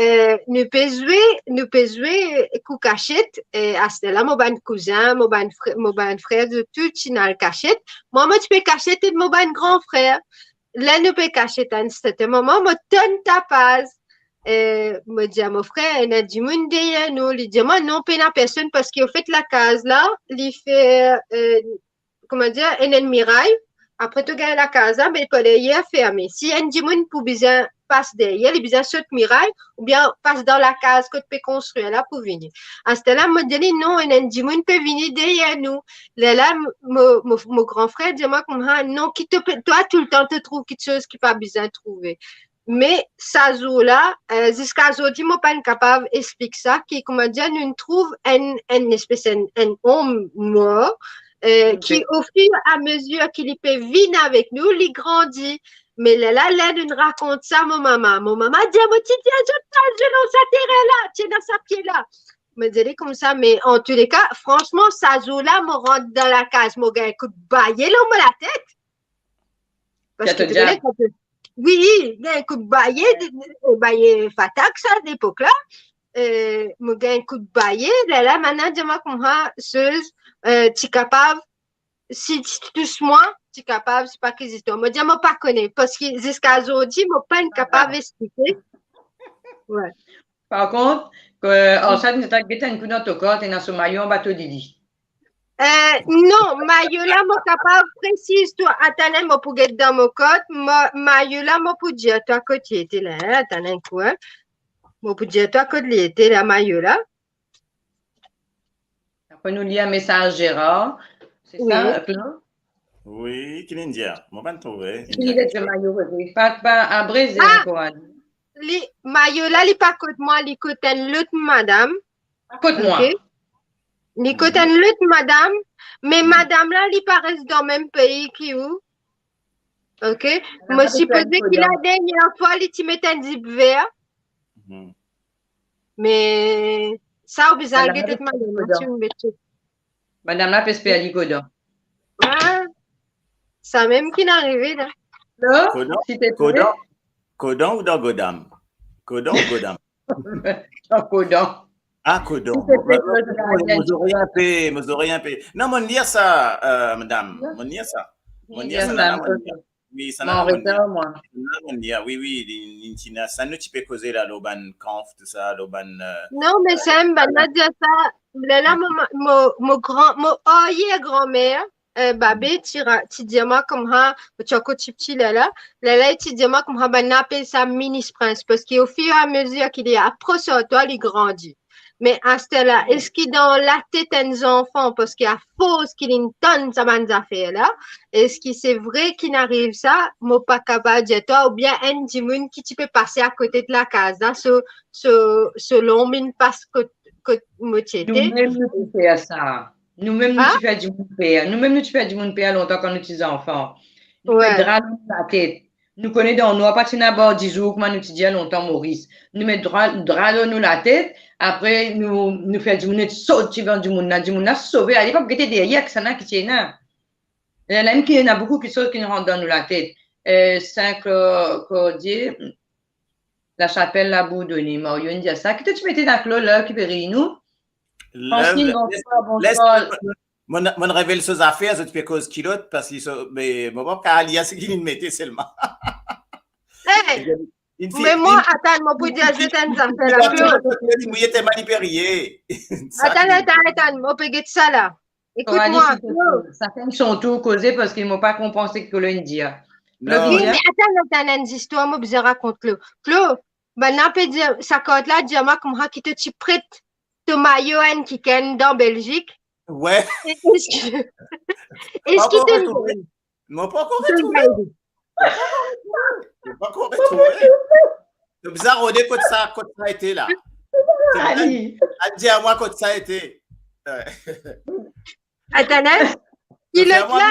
euh, nou pe zwe, nou pe zwe kou kasiet, e asterla, mo bann kouzin, mo bann fre-, mo bann frer, zot tou ti ena kasiet. Mwa, mo ti pe kasiet ek mo bann gran frer. Ler nou pe kasiet, enn sertin moman, mo tann tapaz. Euh, mo dir a mo frer, ena dimoun deryer nou. Li dir mwa, non, pena personn, parski, anfet, lakaz la, li fer, euh, kouma dir, ena enn miray, apre to gagn lakaz la, me par deryer ferme. Si enn dimoun pou bizin pas deryer, li bizin sot miray, oubien pas dan lakaz kot pe konstrir la pou vini. Asterla, mo dir li, non, ena enn dimoun pe vini deryer nou. Lerla, mo, mo, mo gran frer dir mwa koumsa, non, ki to pe, twa toultan to trouv kiksoz ki pa bizin trouve. Me sa zour la, euh, ziska zordi, mo pa'nn kapav explik sa, ki, kouma dir, nou trouv enn, enn espes, enn, enn onm nwar, euh, ki, ofiramiazir ki li pe vinn avek nou, li grandi. Me lerla, ler nou rakont sa mo mama, mo mama dir, mo ti dir zot pa al zwe lor sa terin la, ti ena sa pie la. Mo dir li koumsa, me antouleka, fransman, sa zour la, mo rant dan lakaz, mo gagn kout baye lor mo latet. Parski to kone, kan to, wi, gagn kout baye, de, de, baye fatak sa, lepok la. Euh, mo gagn kout baye, lerla bann la dir mwa koumsa, soz, euh, ti kapav, si ti tous mwa, ti kapav, se pa ki zistwar. Mo dir, mo pa kone, parski ziska zordi, mo pa'nn kapav explike. Wi. Par kont, ke, ar sa, nou ta get enn kou dan to kar, ena so mayo anba to lili. Eh, non, mayo la, mo kapav presiz twa. Atann, mo pou get dan mo kart. Mo, mayo la, mo pou dir twa kot li ete la, eh. Atann enn kou, eh. Mo pou dir twa kot li ete la, mayo la. Apre nou lir mesaz Gérard. Se sa, Claude? Wi, ki linn dir? Mo pa trouve. Li dir mayo kote? Pa, pa abreze ankor. Li, mayo la, li pa kot mwa, li kot enn lot madam. Pa kot mwa. Ok. Li kot enn lot madam, me madam la, li pa res dan mem pei ki ou. Ok. Mo sipoze ki la dernie fwa, li ti met enn zip ver. Me sa, ou bizin get kot madam la, si ou met. Madam la pe esper li Godon. Ah, sa mem ki inn arive la. Godon, Godon, Godon ou dan Godam? Godon ou Godam? Godon. Ah, Godon. Mo zorey inpe, mo zorey inpe. Non, mo'nn lir sa, eh, madam. Mo'nn lir sa. Mo'nn lir sa, mo'nn lir. Wi, sa, mo'nn lir. Wi, wi, li, li, li, sa nou ti pe koze la, lor bann kanf, tou sa, lor bann, eh, non, me sa, bann la dir sa, lerla mo, mo, mo gran, mo arier granmer, eh, babe, ti ra-, ti dir mwa koumsa, mo ti ankor tipti lerla, lerla, li ti dir mwa koumsa, bann la apel sa mini prince, parski ofirameazir ki li apros ar twa, li grandi. Me aster la, eski dan latet enn zanfan, parski afors ki linn tann sa bann zafer la, eski se vre ki inn ariv sa, mo pa kapav dir twa, oubien enn dimoun ki ti pe pase akote de lakaz la, so, so, so lonm inn pas kot, kot mo ti ete. Nou mem nou ti fer sa. Nou mem nou ti fer dimoun per. Nou mem nou ti fer dimoun per lontan kan nou ti zanfan. Nou met dra lor nou latet. Nou kone dan nwar pa ti ena bar dizour, kouma nou ti dir lontan Moris. Nou met dra, dra lor nou latet, apre nou, nou fer dimoun net sorti devan dimoun la, dimoun la sove, ale pa gete deryer kisannla ki ti ena. Ena mem ki ena boukou kiksoz ki rant dan nou latet. Eh, Sin Kor-, Kordie, Lasapel, Labourdone, Mario inn dir sa. Ki to ti mete la, Claude, la ki pe riy nou? Francine, bonswar, bonswar. Mo'nn, mo'nn revel so zafer, zot pe koz kilot, parski so, me, mo pa kapav lir seki linn mete selman. Hey, me mwa, atann, mo pou dir zot enn zafer la, Claude. Li mouye telman li pe riye. Atann, atann, atann, mo pe get sa la. Ekout mwa, Claude. Sakenn son tour koze, parski mo pa konpran seki Claude inn dir. Claude, wi, me atann, atann, enn zistwar mo bizin rakont Claude. Claude, bann la pe dir, sa kart la dir mwa koumsa ki to ti pret to mayo enn kikenn dan Belzik. Wi. Eski, eski to... Mo pa ankor retrouve. Mo pa ankor retrouve. To bizin rode kot sa, kot sa ete la. To bizin al dir mwa kot sa ete. Atann, eh? Kilot la,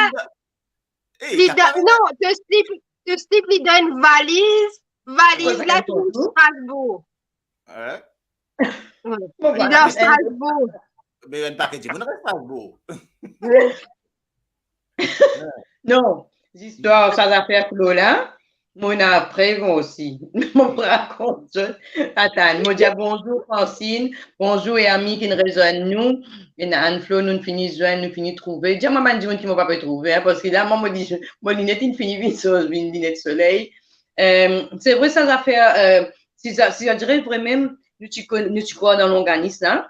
li dan, non, to slip, to slip li dan enn valiz, valiz la trouv Strasbourg. Wi. Li dan Strasbourg. Me enn pake dimoun res Strasbourg. Non, zistwar sa zafer Claude la, mo ena prev osi. Mo pou rakont zot. Atann, mo dir bonzour Francine, bonzour Hermie ki inn rezwenn nou. Ena Anne-Flo, nou fini zwenn, nou fini trouve. Dir mwa bann dimoun ki mo pa pe trouve, hein, parski la, mwa, mo li-, mo linet inn fini vinn soz, vinn linet soley. Eh, se vre sa zafer, eh, si sa, si sa dire vre mem, nou ti kon-, nou ti krwar dan longanis la.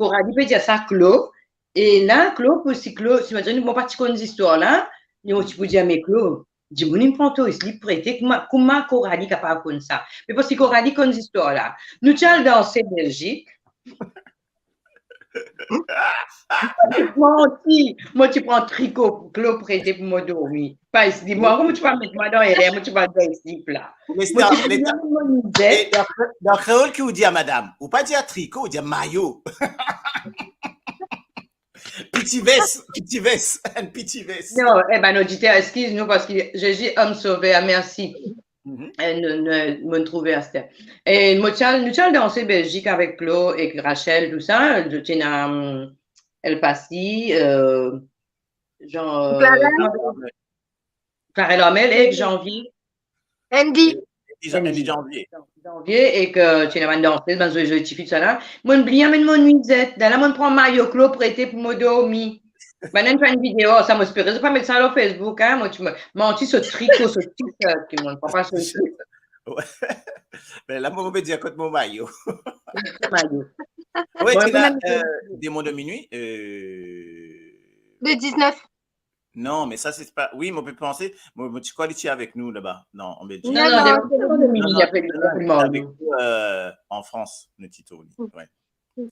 Coralie pe dir sa Claude. E la, Claude, pou si Claude, si mo dir, mo pa ti konn zistwar la, mo ti pou dir, me Claude, dimoun inn pran to, li prete, kouma, kouma Coralie kapav konn sa? Me parski Coralie konn zistwar la. Nou ti al danse Belzik. Manti, mo ti pran triko Claude prete pou mo dormi. Pa isi, mwa, mo ti pa met mwa dan erer, mo ti pa dan isi la. Mo ti pran mo nwizet. E dan, dan kreol ki ou dir, madam? Ou pa dir triko, ou dir mayo. Piti ves, piti ves, enn piti ves. Non, e bann oditer, eskiz nou, parski Zezi, Homme Sauveur, mersi. Eh, nou, nou, mo'nn trouve aster. E mo ti al, nou ti al danse Belzik avek Claude ek Rachel, tou sa. Ti ena, hum, El Passy, eh, Jean, eh, Clarel. Clarel Armel ek Janvier. Andy. Andy, Andy Janvier. Janvier ek ti ena bann dansez, bann zoli zoli tifi, tou sa la. Mo'nn bliye amenn mo nwizet. Lerla mo'nn pran mayo Claude prete pou mo dormi. Bann-la inn fer enn video, sa mo espere zot pa met sa lor Facebook, hein. Mo ti, mo, manti, so triko, so t-shirt, ki mo pran pa so t-shirt. Wi. Me la, mo pe dir kot mo mayo. Mayo. Wi, bon, ti ena, eh, Démon de minuit, eh, Le diznef. Non, mais ça, c'est pas. Oui, mais on peut penser. Moi, moi, tu crois qu'il est avec nous là-bas, non, en Belgique. Non, non, Non, non, c'est pas de Mimi, il y a pas de Non, non, avec nous, euh, en France, nous, Tito, oui. Ouais.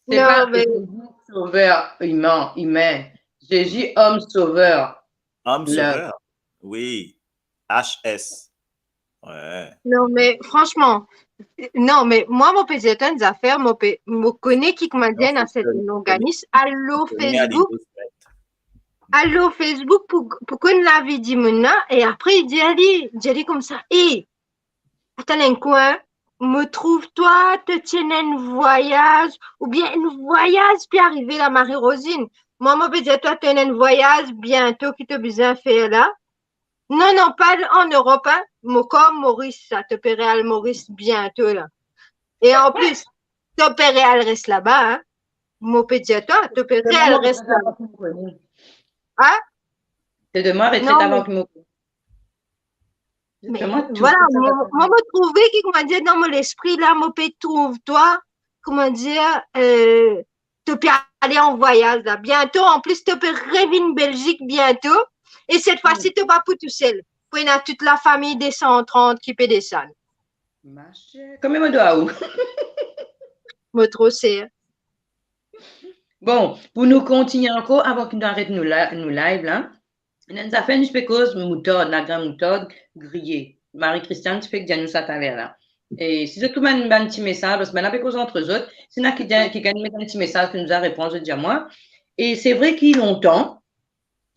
C'est pas Non, mais Jésus sauveur humain, humain. Jésus homme sauveur. Homme Là. sauveur. Oui. H S. Ouais. Non, mais franchement, non, mais moi, mo pe dir twa enn zafer, mo pe, mo kone ki, kouma dir, ena serten longanis, al lor Facebook, al lor Facebook pou, pou konn lavi dimoun la, e apre, dir li, dir li koumsa, e, atann enn kou, hein, mo trouv twa, to ti ena enn vwayaz, oubien enn vwayaz pe arive la, Marie Rosine. Mwa, mo pe dir twa, to ena enn vwayaz biento ki to bizin fer la. Non, non, pa an Erop, hein. Mo kor Moris, sa, to pe al Moris biento la. E an plis, to pe al res laba, hein. Mo pe dir twa, to pe al res laba. Hein? C'est de moi, Non, avant mais- que mo... Me vwala, mo, mo, mo trouve ki, kouma dir, dan mo lespri la, mo pe trouv twa, kouma dir, euh, to pe ale an vwayaz la. Biento, an plis, to pe revinn Belzik biento. E set fwa si, to pa pou tousel. Pou ena tout lafami de san trant ki pe desann. Ma chère, konbien mo dwa ou? Mo tro ser. Bon, pou nou kontigne ankor, avan ki nou aret nou la, nou live la, ena enn zafer nou ti pe koz moutard, lagrin moutard griye. Marie-Christiane ti fek dir nou sa taler la. E si zot trouv bann, bann ti mesaz, parski bann la pe koz ant zot, si ena ki, ki gagn met bann ti mesaz ki nou a reponn, zot dir mwa. E se vre ki lontan,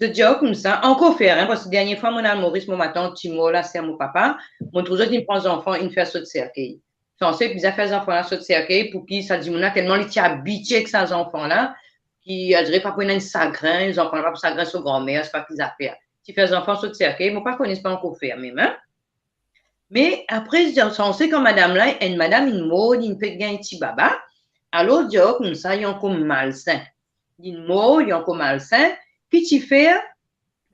zot dir koumsa, ankor fer, hein, parski dernie fwa mo al Moris, mo matant ti mor, laser mo papa, mo trouv zot inn pran zanfan, inn fer sot serkey. Sanse bizin fer zanfan la sot serkey, pou ki sa dimoun la, telman li ti abitie ek sa zanfan la, ki, on dirait, pa pou ena enn sagrin, zanfan la pa pou sagrin so granmer, se pa ki zafer. Ti fer zanfan sot serkey, mo pa kone si pa ankor fer mem, hein. Me apre, sanse kan madam la, enn madam inn mor, li inn pe gagn ti baba, alor dir koumsa, li ankor malsin. Li inn mor, li ankor malsin, ki ti fer,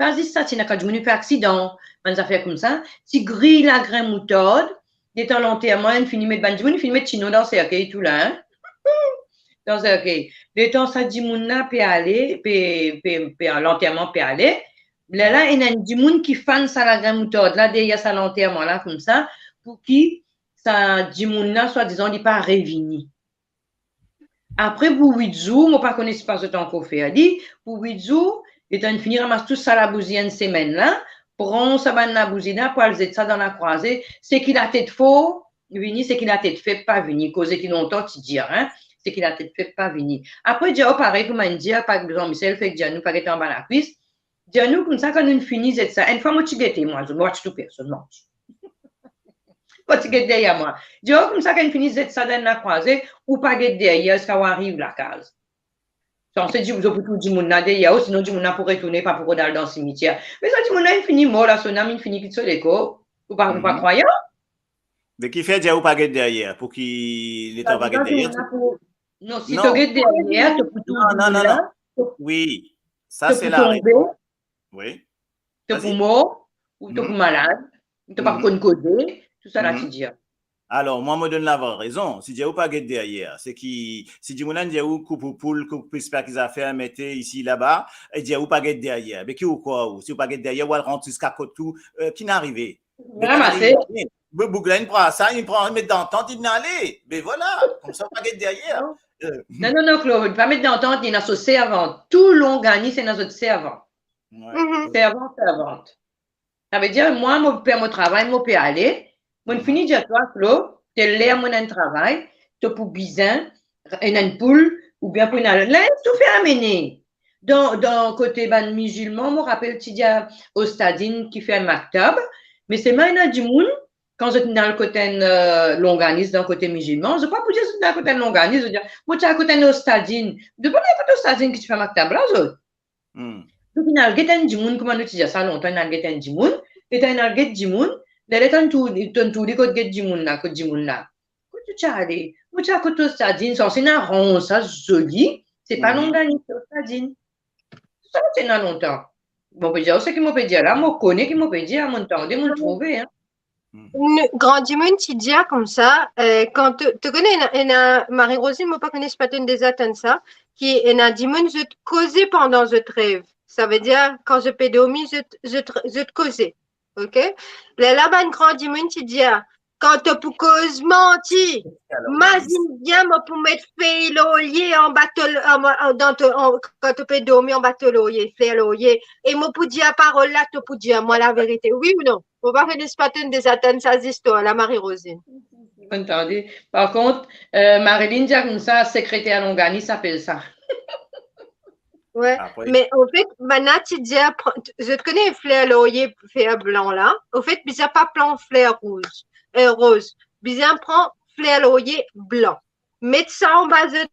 pa zis sa, ti ena kan dimoun inn fer aksidan, bann zafer koumsa, ti griy lagrin moutard, letan lanterman inn fini met bann dimoun, inn fini met ti non dan serkey tou la, hein. Dan serkey. Letan sa dimoun la pe ale, pe, pe, pe, lanterman pe ale, lerla ena enn dimoun ki fann sa lagrin moutard la deryer sa lanterman la koumsa, pou ki sa dimoun la, swadizan, li pa revini. Apre, pou wit zour, mo pa kone si pa zot ankor fer li, pou wit zour, letan inn fini ramas tou sa labouzi enn semenn la, pran sa bann labouzi la pou al zet sa dan lakrwaze, seki latet for vini, seki latet feb pa vini, koze ki lontan ti dir, hein, seki latet feb pa vini. Apre, dir parey kouma inn dir, pa Jean-Michel fek dir nou pa get anba lakwis, dir nou koumsa kan nou fini zet sa, enn fwa mo ti gete, mwa, mo ti tou personn, mo ti Mo ti get deryer mwa. Dir koumsa, kan inn fini zet sa dan lakrwaze, ou pa get deryer ziska ou ariv lakaz. Sanse dir, zot pou trouv dimoun la deryer ou, sinon dimoun la pou retourne, pa pou rod al dan simitier. Me sa dimoun la inn fini mor la, so nam inn fini kit so lekor, ou pa, ou pa krwayan? De ki fer dir ou pa get deryer, pou ki letan ou pa get deryer? Non, si to get deryer, to pou trouv dimoun la. Wi, sa se la repons. Wi. To pou mor, ou to pou malad, ou to pa pou konn koze, tou sa la ti dir. Alor, mwa, mo donn lav rezon. Si dir ou pa get deryer, se ki, si dimoun la dir ou koup ou poul, koup pis pa ki zafer, mete isi, laba, e dir ou pa get deryer, be ki ou krwar ou? Si ou pa get deryer, ou al rant ziska kot ou, eh, ki inn arive? Ramase. Boug la, inn pran sa, inn pran, met dan tant, inn ale. Be vwala, koumsa ou pa get deryer. Non, non, non, Claude, pa met dan tant, li ena so servant. Tou longanis ena zot servant. Servan, servant. Savedir, mwa, mo pe fer mo travay, mo pe ale. Mo'nn fini dir twa, Claude, tel ler mo ena enn travay, to pou bizin ena enn poul, oubien pou ena linz, tou fer amene. Dan, dan kote bann mizilman, mo rapel ti dir Ostadin ki fer maktab, me selman ena dimoun, kan zot inn al kot enn, eh, longanis dan kote mizilman, zot pa pou dir zot inn al kot enn longanis, zot dir, mo ti al kot enn Ostadin. Zot pa inn al kot Ostadin ki ti fer maktab la, zot. Donk, inn al get enn dimoun, kouma nou ti dir sa lontan, inn al get enn dimoun, letan inn al get dimoun, lerla to'nn tourn, to'nn tourn li kot get dimoun la, kot dimoun la. Kot to ti ale? Mo ti al kot Ostadin, sanse inn aranz sa zoli, se pa longanis, se Ostadin. Sa ti ena lontan. Mo pe dir, seki mo pe dir la, mo kone ki mo pe dir, mo'nn tande, mo'nn trouve, hein. Nou, gran dimoun ti dir koumsa, eh, kan to, to kone ena, ena Marie-Rosine, mo pa kone si pa to'nn deza tann sa, ki ena dimoun zot koze pandan zot rev. Savedir, kan zot pe dormi, zot, zot, zot koze. Ok? Lerla bann gran dimoun ti dir, kan to pou koz manti, mazinn bien mo pou met fey lorye anba to, anba, an, dan to, an, kan to pe dormi anba to lorye, fler lorye, e mo pou dir parol la, to pou dir mwa laverite, wi ou non? Mo pa kone si pa to'nn deza tann sa zistwar la, Marie-Rosine. Konn tande. Par kont, eh, Marilyn dir koumsa, sekreter Longani, sa apel sa. Wi, apre, me anfet, bann-la ti dir, pran, zot kone fler lorye, fer blan la? Anfet, bizin pa pran fler rouz, eh, roz. Bizin pran fler lorye blan. Met sa anba zot,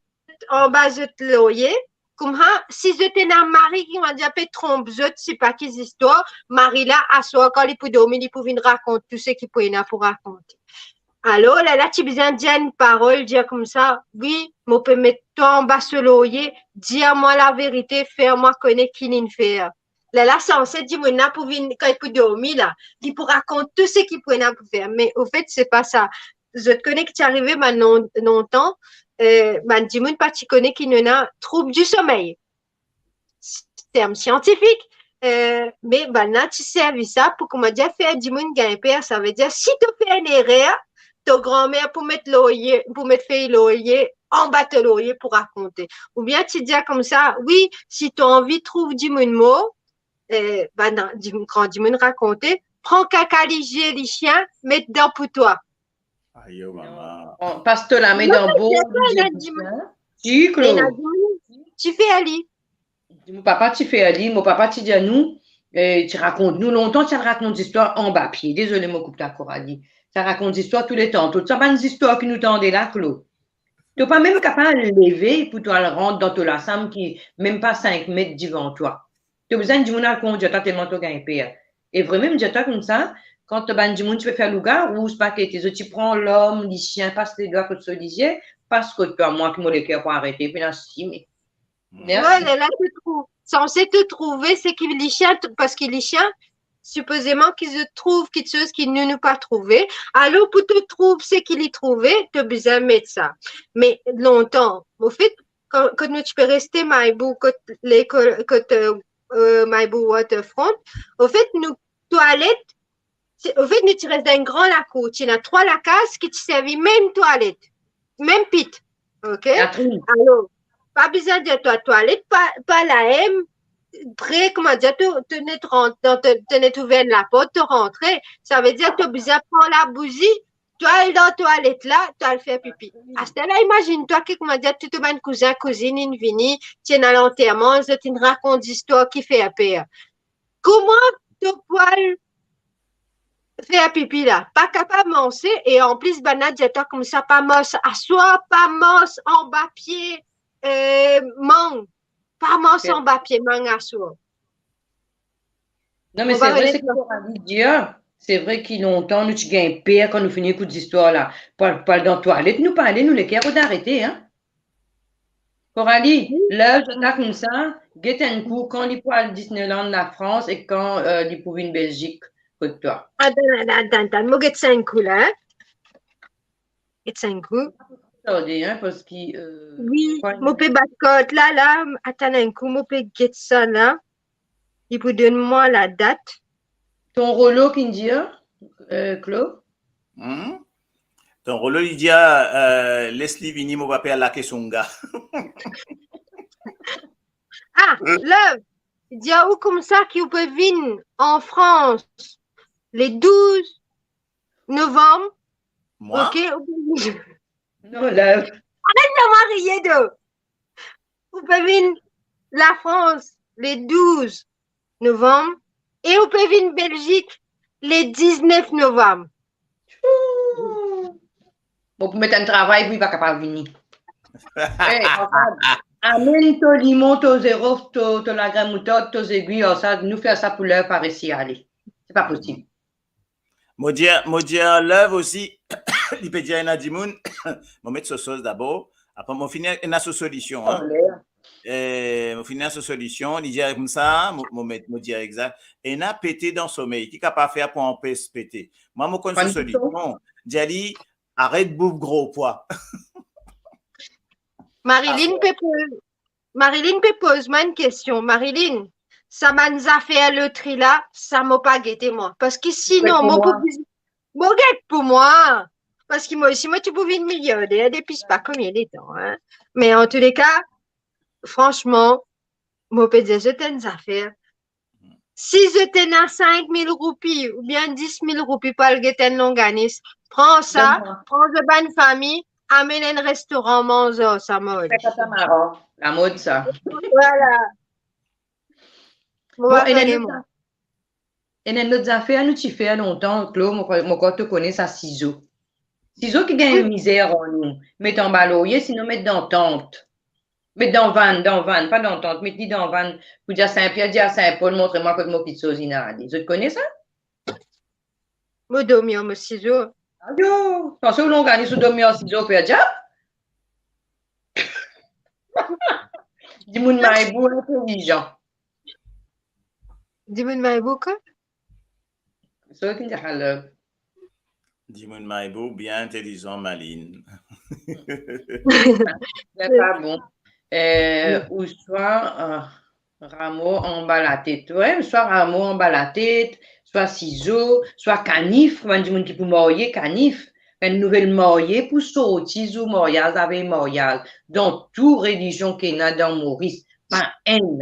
anba zot lorye. Koumsa, si zot ena mari ki, kouma dir, pe tronp zot, sipa ki zistwar, mari la, aswar, kan li pou dormi, li pou vinn rakont tou seki pou ena pou rakonte. Alor, lerla ti bizin dir enn parol, dir koumsa, wi, mo pe met twa anba so lorye, dir mwa laverite, fer mwa kone ki li'nn fer. Lerla sanse dimoun la pou vinn, kan li pou dormi la, li pou rakont tou seki pou ena pou fer. Me anfet, se pa sa. Zot kone ki ti arive bann lon-, lontan, eh, bann dimoun pa ti kone ki nou ena troub di somey. Term siantifik, eh, me bann-la ti servi sa pou, kouma dir, fer dimoun gagn per. Savedir, si to fer enn erer, to granmer pou met lorye, pou met fey lorye anba to lorye pou rakonte. Oubien ti dir koumsa, wi, si to anvi trouv dimoun mor, eh, bann dim-, gran dimoun rakonte, pran kaka lizie lisien, met dan pou twa. Ayo, mama. Non, pas to lame dan bol, ti, Klo. Ti fer li. Mo papa ti fer li, mo papa ti dir nou, eh, ti rakont nou, lontan ti al rakont zistwar anba pie. Dezole, mo koup twa, Coralie. Ti al rakont zistwar touletan. Tou sa bann zistwar ki nou tande la, Klo. To pa mem kapav leve pou to al rant dan to lasam ki mem pa sink met divan twa. To bizin dimoun al kondir twa telman to gagn per. E vremem, mo dir twa koumsa, kan to bann dimoun ti pe fer lougawou, pa kete, zot ti pran lom, lisien, pas ledwa kot so lizie, pas kot twa, mwa ki mo leker pou arete, pou ena sime. Mersi. Wi, lerla to trouv, sanse to trouve seki lisien, parski lisien, sipozeman ki zot trouv kiksoz ki nou, nou pa trouve. Alor, pou to trouv seki li trouve, to bizin met sa. Me lontan, anfet, kan, kan nou ti pe reste Maibou, kot lekol, kot, eh, eh, Maibou Waterfront, anfet, nou twalet, se, anfet, nou ti res dan enn gran lakour, ti ena trwa lakaz ki ti servi mem twalet, mem pit. Ok? Latrin. Alor, pa bizin dir twa twalet pa, pa la mem pre, kouma dir, to, to net rant, dan to, to net ouver laport, to rantre. Savedir to bizin pran labouzi, to al dan twalet la, to al fer pipi. Aster la, imazinn twa ki, kouma dir, tou to bann kouzin, kouzinn inn vini, ti ena lanterman, zot inn rakont zistwar ki fer per. Kouma to pou al fer pipi la? Pa kapav marse, e anplis, bann-la dir twa koumsa, pa mars aswar, pa mars anba pie, eh, mang. Pa mars anba pie mang aswar. Non, me se vre, seki Coralie dir, se vre ki lontan nou ti gagn per kan nou fini ekout zistwar la. Pou al, pou al dan twalet, nou pa ale, nou leker rod arete, hein. Coralie, ler zot la koumsa, get enn kou, kan li pou al Disneyland Lafrans e kan, eh, li pou vinn Belzik kot twa. Atann, atann, atann, atann, mo get sa enn kou la, hein. Get sa enn kou. Tarde, hein, parski, eh, wi, mo pe bat kart la, la, atann enn kou, mo pe get sa la. Li pou donn mwa ladat. Ton rolo ki'nn dir, eh, Klo? Hmm? Ton rolo, li dir, eh, les li vini, mo pa pe al lake sounga. Ah, Love, dir ou koumsa ki ou pe vinn an Frans le douz novam. Mwa? Ok, ou pe vinn. Non, Love. Aret, non, Marie, do. Ou pe vinn Lafrans le douz novam e ou pe vinn Belzik le diznef novam. Mo pou met enn travay pou li pa kapav vini. Eh, amenn to limon, to zero, to, to lagrin moutard, to zegwi, ar sa, nou fer sa pou ler pa resi ale. Se pa posib. Mo dir, mo dir Love osi, li pe dir ena dimoun, mo met so soz dabor, apre mo fini ena so solision, hein. Eh, mo fini ena so solision, li dir koumsa, mo, mo met, mo dir egzak, ena pete dan somey, ki kapav fer pou anpes pete? Mwa, mo konn so solision, dir li, aret bouf gro pwa. Marilyn pe poz, Marilyn pe poz mwa enn kestion. Marilyn, sa bann zafer lotri la, sa mo pa gete mwa. Parski sinon, mo pou vinn, mo get pou mwa. Parski mo, si mo ti pou vinn miliarder depi pa konbien letan, hein. Me antouleka, fransman, mo pe dir zot enn zafer. Si zot ena sink mil roupi oubien dis mil roupi pou al get enn longanis, pran sa, pran zot bann fami, amenn enn restoran manze ansam ar li. Sa, sa maran. Lamod sa. Vwala. Mo pa kone mwa. Ena enn lot zafer nou ti fer lontan, Klo, mo krwar, mo krwar to kone sa, sizo. Sizo ki gagn mizer ar nou, met anba lorye, sinon met dan tant. Met dan vann, dan vann, pa dan tant, met li dan vann. Pou dir Sin Pier, dir Sin Pol, montre mwa kot mo kiksoz inn ale. Zot kone sa? Mo dormi ar mo sizo. Ayo, panse ou longanis ou dormi ar sizo, fer diab. Dimoun Maibou intelizan. Dimoun Maibou, kwa? So ki dir, hello. Dimoun Maibou, bien intelizan, malin. Sa pa bon. Eh, ou swa, eh, ramo anba latet. Wi, swa ramo anba latet, swa sizo, swa kanif, bann dimoun ki pou marye, kanif. Enn nouvel marye pou sorti zour maryaz, lavey maryaz. Dan tou relizion ki ena dan Moris, pa enn,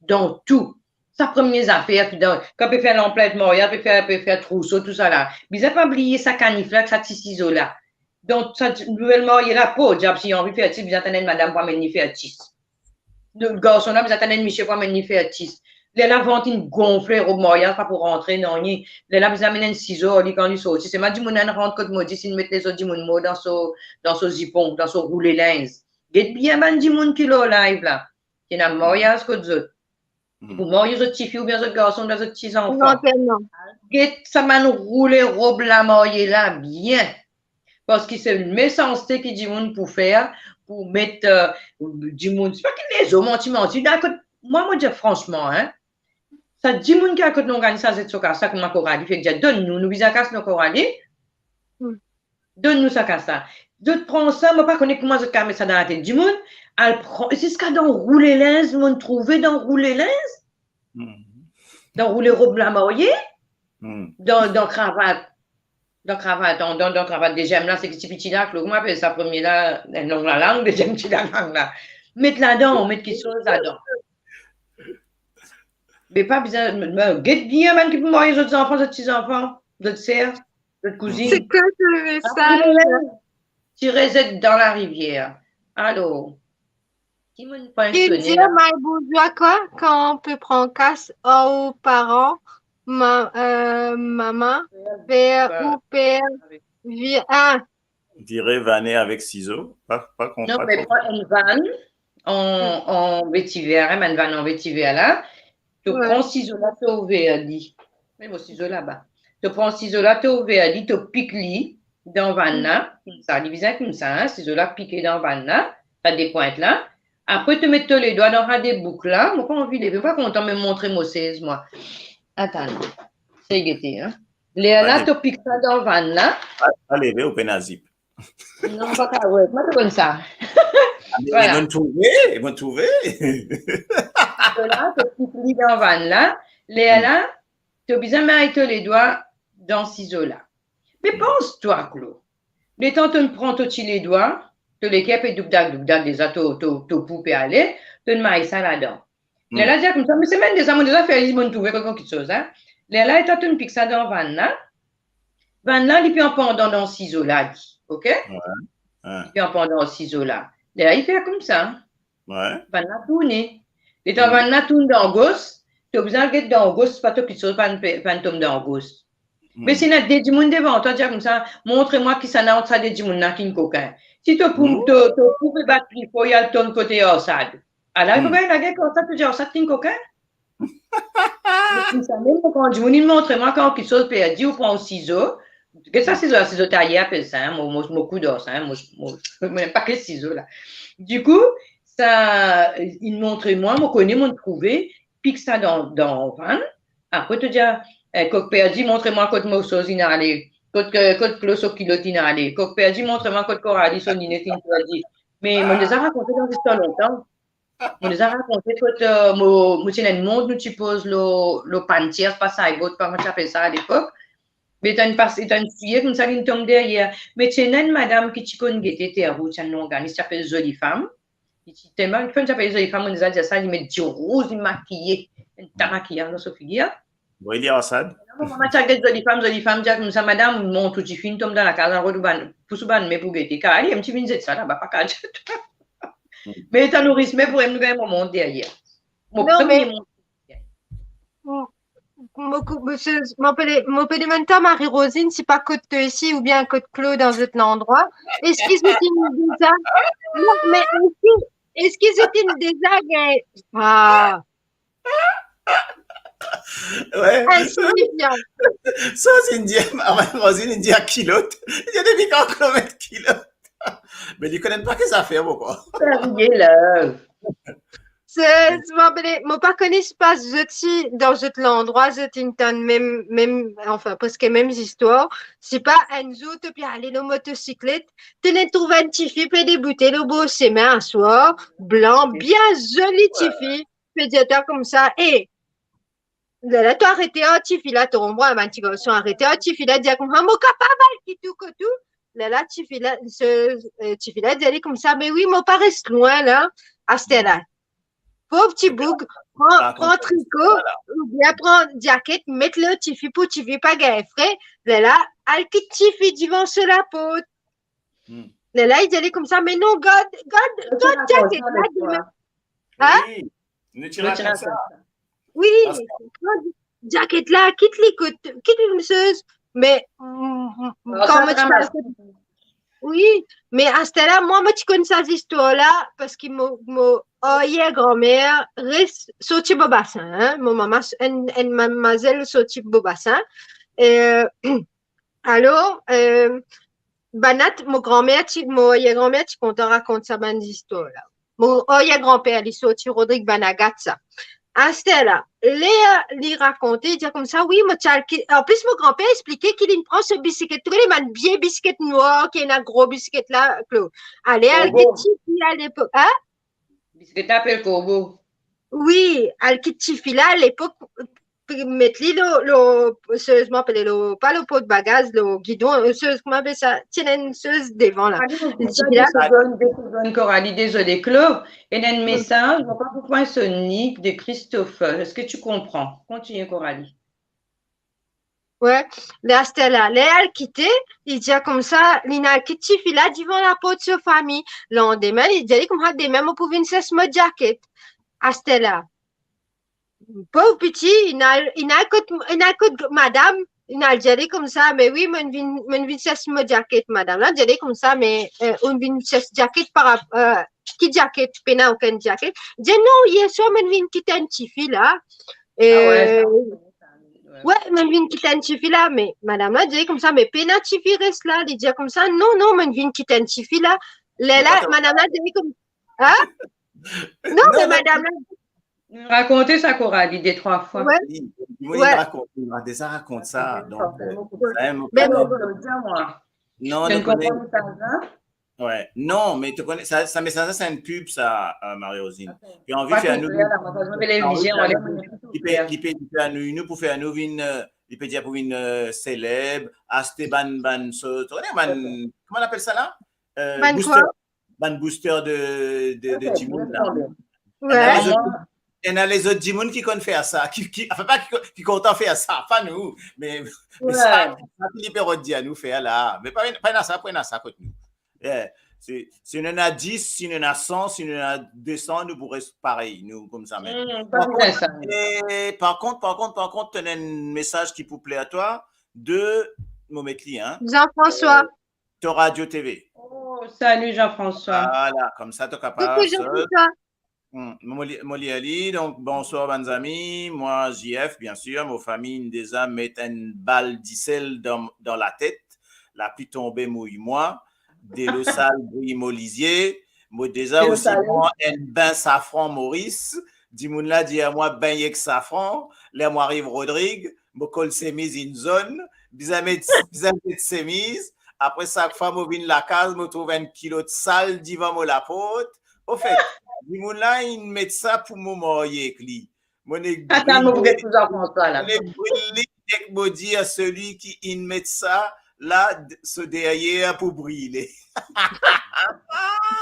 dan tou. Sa premie zafer ki dan, kan pe fer lanplint maryaz, pe fer, pe fer trouso, tousala. Bizin pa bliye sa kanif la, sa ti sizo la. Donk, sa ti, nouvel marye la, po diab, si li anvi fer tis, bizin atann enn madam pou amenn li fer tis. Garson la bizin atann enn misie pou amenn li fer tis. Lerla vant inn gonfle, rob maryaz pa pou rantre nanye. Lerla bizin amenn enn sizo ar li kan li sorti. Selman dimoun inn rant kot mo, dis inn met lezot dimoun mor dan so, dan so zipon, dan so roule linz. Get bien bann dimoun ki lor live la. Ki ena maryaz kot zot. Pou marye zot tifi oubien zot garson, oubien zot ti zanfan. Get sa bann roule rob lamarye la bien. Parski se mesanste ki dimoun pou fer, pou met, eh, dimoun, se pa ki lezot manti, manti. Dan kot, mwa, mo dir fransman, hein, sa dimoun ki al kot longanis, sa zet so kas la, kouma korali, fek dir, donn nou, nou bizin kas nou korali. Donn nou sa kas la. Zot pran sa, mo pa kone kouma zot kav met sa dan latet dimoun, al pran, ziska dan roule linz, mo'nn trouve dan roule linz. Dan roule rob lamarye, dan, dan kravat, dan kravat, dan, dan, dan kravat deziem la, seki ti piti la, Klo, kouma apel sa, premie la, enn long lalang, deziem ti lalang la. Met ladan, met kiksoz ladan. Me pa bizin, me, me, get bien bann ki pou marye zot zanfan, zot ti zanfan, zot ser, zot kouzinn. C'est quoi ce message? Tire zet dan larivier. Alor, ki mo'nn pran soner la? Maibou dir kwa, kan ou pe pran kas ar ou paran, ma, eh, mama, fer ou per, vi-, ah. Vire vann avek sizo, pa, pa konpran. Non, me pran enn vann an, an vetiver, hein, bann vann an vetiver la. To pran sizo la, to ouver li. Me mo sizo laba. To pran sizo la, to ouver li, to pik li dan vann la, koumsa, li bizin koumsa, hein, sizo la pike dan vann la, sa de pwint la. Apre, to met to ledwa dan sa de bouk la, mo pa anvi leve, mo pa kontan mem montre mo sez, mwa. Atann, sey gete, hein. Lerla, to pik sa dan vann la. Pa, pa leve, ou pena zip. Non, pa kapav, mo pa konn sa. Vwala. Mo'nn trouve, mo'nn trouve. Sizo la, to pik li dan vann la. Lerla, to bizin met to ledwa dan sizo la. Me pans twa, Klo. Letan to'nn pran to ti ledwa, to leker pe doukdak, doukdak deza, to, to, to pou pe ale, to'nn may sa ladan. Lerla dir koumsa, me semenn deza, mo deza fer li, mo'nn trouve kot mo kiksoz, hein. Lerla, letan to'nn pik sa dan vann la, vann la, li pe anpandan dan sizo la, li, ok? Wi. Li pe anpandan sizo la. Lerla, li fer koumsa. Wi. Vann la tourne. Letan vann la tourn dan gos, to bizin al get dan gos, pa to kiksoz pa'nn pe, pa'nn tom dan gos. Me si ena de dimoun devan twa, dir koumsa, montre mwa kisannla ant sa de dimoun la ki'nn kokin. Si to pou, to, to pou pe bat pli for, li al tourn kote arsad. Ala, fode gagn lager arsad, to dir arsad ki'nn kokin. Samem, kan dimoun inn montre mwa kan kiksoz perdi, ou pran sizo. Get sa sizo la, sizo taye apel sa, hein, mo, mo, mo koud ar sa, hein, mo, mo, mo, mo pa ke sizo la. Dikou, sa, inn montre mwa, mo kone, mo'nn trouve, pik sa dan, dan vann. Apre, to dir, eh, kok perdi, montre mwa kot mo soz inn ale. Kot, eh, kot Klo so kilot inn ale. Kok perdi, montre mwa kot Korali so linet inn perdi. Me mo'nn deza rakonte dan zistwar lontan. Mo deza rakonte kot, eh, mo, mo ti ena enn mont nou ti poz lor, lor pann tiers, pa saybord, pa kouma ti apel sa alepok. Me tann pas, tann siye koumsa, linn tom deryer. Me ti ena enn madam ki ti konn gete terrour, ti enn organis, ti apel Zoli Fam. Li ti telman, kifer ti apel Zoli Fam, mo deza dir sa, li met dirouz, li makiye, enn ta makiyaz dan so figir. Bon, li arsad. Mo mama ti al get Zoli Fam, Zoli Fam dir koumsa, "Madam, mont ou tifi inn tom dan lakaz, al rod ou bann, pous ou bann me pou gete." Kar li, mo ti vinn zet sa laba, pa kar. Me tann nourisme pou em, nou gagn mo mont deryer. Mo Non, premie me mont. mo, mo, mo, se, mo pe, mo pe demann twa, Marie-Rosine, si pa kot twa isi oubien kot Claude dan zot landrwa. Eski zot inn deza, non, me eski, eski zot inn deza gagn, ah, Wi. Insignifian. Sa, se inn dir, Marie-Rosine inn dir kilot. Li dir, depi kan Claude met kilot? Me li kone pa ki zafer, mo krwar. Serye la. Se, mo pa kone, mo pa kone si pa zot si dan zot landrwa, zot inn tann mem, mem, anfin, preske mem zistwar. Si pa enn zour, to pe ale lor motosiklet, to inn trouv enn tifi pe deboute lor bor sime aswar, blan, bien zoli tifi, pe dir twa koumsa, "E, lerla to arete ar tifi la, to rann mwa bann ti garson, arete ar tifi la, dir koumsa, 'Mo kapav al kit ou kot ou?'" Lerla tifi la, se, eh, tifi la dir li koumsa, "Me wi, mo pa res lwin la, aster la." Pov ti boug, pran, pran triko, oubien pran djaket, met lor tifi pou tifi pa gagn fre, lerla al kit tifi divan so laport. Hmm. Lerla li dir li koumsa, "Me non, gard, gard, gard djaket la, dime." Hein? Wi, nou ti rakont sa. Wi, pran djaket la, kit li kot, kit li kot soz. Me, mm, mm, kan mo ti Wi, me aster la, mwa, mo ti konn sa zistwar la, parski mo, mo arier granmer res sorti Bobasin, hein. Mo mama, enn, enn madmazel sorti Bobasin. E, alor, eh, bann, mo granmer ti, mo arier granmer ti kontan rakont sa bann zistwar la. Mo arier granper, li sorti Rodrig Banagat sa. Aster la, ler li rakonte, li dir koumsa, "Wi, mo ti al ki-," anplis, mo granper explike ki linn pran so bisiklet, to kone bann vie bisiklet nwar, ki ena gro bisiklet la, Claude. Ale, al kit tifi alepok, hein? Bisiklet la apel Korbo. Wi, al kit tifi la alepok, met li lor, lor, soz, mo apel lor, pa lor port bagaz, lor gidon, soz, kouma apel sa, ti ena enn soz devan la. Tifi la, Coralie, dezole, Claude, ena enn mesaz, mo pa konpran, so nik de Christopher. Est-ce que tu comprends? Continue, Coralie. Wi, la aster la, ler al kite, li dir koumsa, linn al kit tifi la divan laport so fami. Landime, li dir li koumsa, "Dime mo pou vinn sers mo djaket." Aster la, pov piti, inn al, inn al kot, inn al kot madam, inn al dir li koumsa, "Me wi, mo'nn vinn, mo'nn vinn sers mo djaket." Madam la dir li koumsa, "Me, eh, ou'nn vinn sers djaket par rap-, eh, ki djaket? Pena okenn djaket." Dir, "Non, yer swar mo'nn vinn kit enn tifi la." Eh, wi, mo'nn vinn kit enn tifi la, me madam la dir li koumsa, "Me pena tifi res la." Li dir koumsa, "Non, non, mo'nn vinn kit enn tifi la." Lerla, madam la dir li koum-, hein? Non, me madam la Nou rakonte sa, Coralie, de trwa fwa. Wi, wi, rakont, nou deza rakont sa, donk, eh, sa, mo pa... Non, nou kone. Wi. Non, me to kone, sa, sa mesaz la, se enn pub sa, eh, Marie-Rosine. Li anvi fer nou, li pe, li pe fer nou, nou pou fer nou vinn, eh, li pe dir pou vinn, eh, seleb, aste bann, bann so, to kone, bann, kouma nou apel sa la? Eh, bann booster. Bann booster de, de, de dimoun la. Ena lezot, ena lezot dimoun ki konn fer sa, ki, ki, anfin, pa ki, ki kontan fer sa, pa nou, me, me sa, sa ki li pe rod dir nou fer la, me pa, pa ena sa, pa ena sa kot nou. Eh, si, si nou ena dis, si nou ena san, si nou ena de san, nou pou res parey, nou koumsa mem. Par kont, eh, par kont, par kont, par kont, ena enn mesaz ki pou pler a twa, de, mo met li, hein. Jean-François. Eh, to Radio T V. Oh, salut Jean-François. Voilà, koumsa to kapav... Coucou Jean-François. Hmm, mo li, mo lir li. Donk, bonswar bann zami, mwa J F, bien sir, mo fami inn deza met enn bal disel dan, dan latet, lapli tonbe mouy mwa, delo sal brouy mo lizie, mo deza osi pran enn bin safran Moris, dimoun la dir mwa bengn ek safran, ler mo ariv Rodrig, mo kol semiz inn zonn, bizin met, bizin met semiz, apre sak fwa mo vinn lakaz, mo trouv enn kilot sal divan mo laport. Ofet, Dimoun la, inn met sa pou mo marye ek li. Mo nek bril li, mo nek bril li, nek mo dir selwi ki inn met sa la, so deryer pou brile.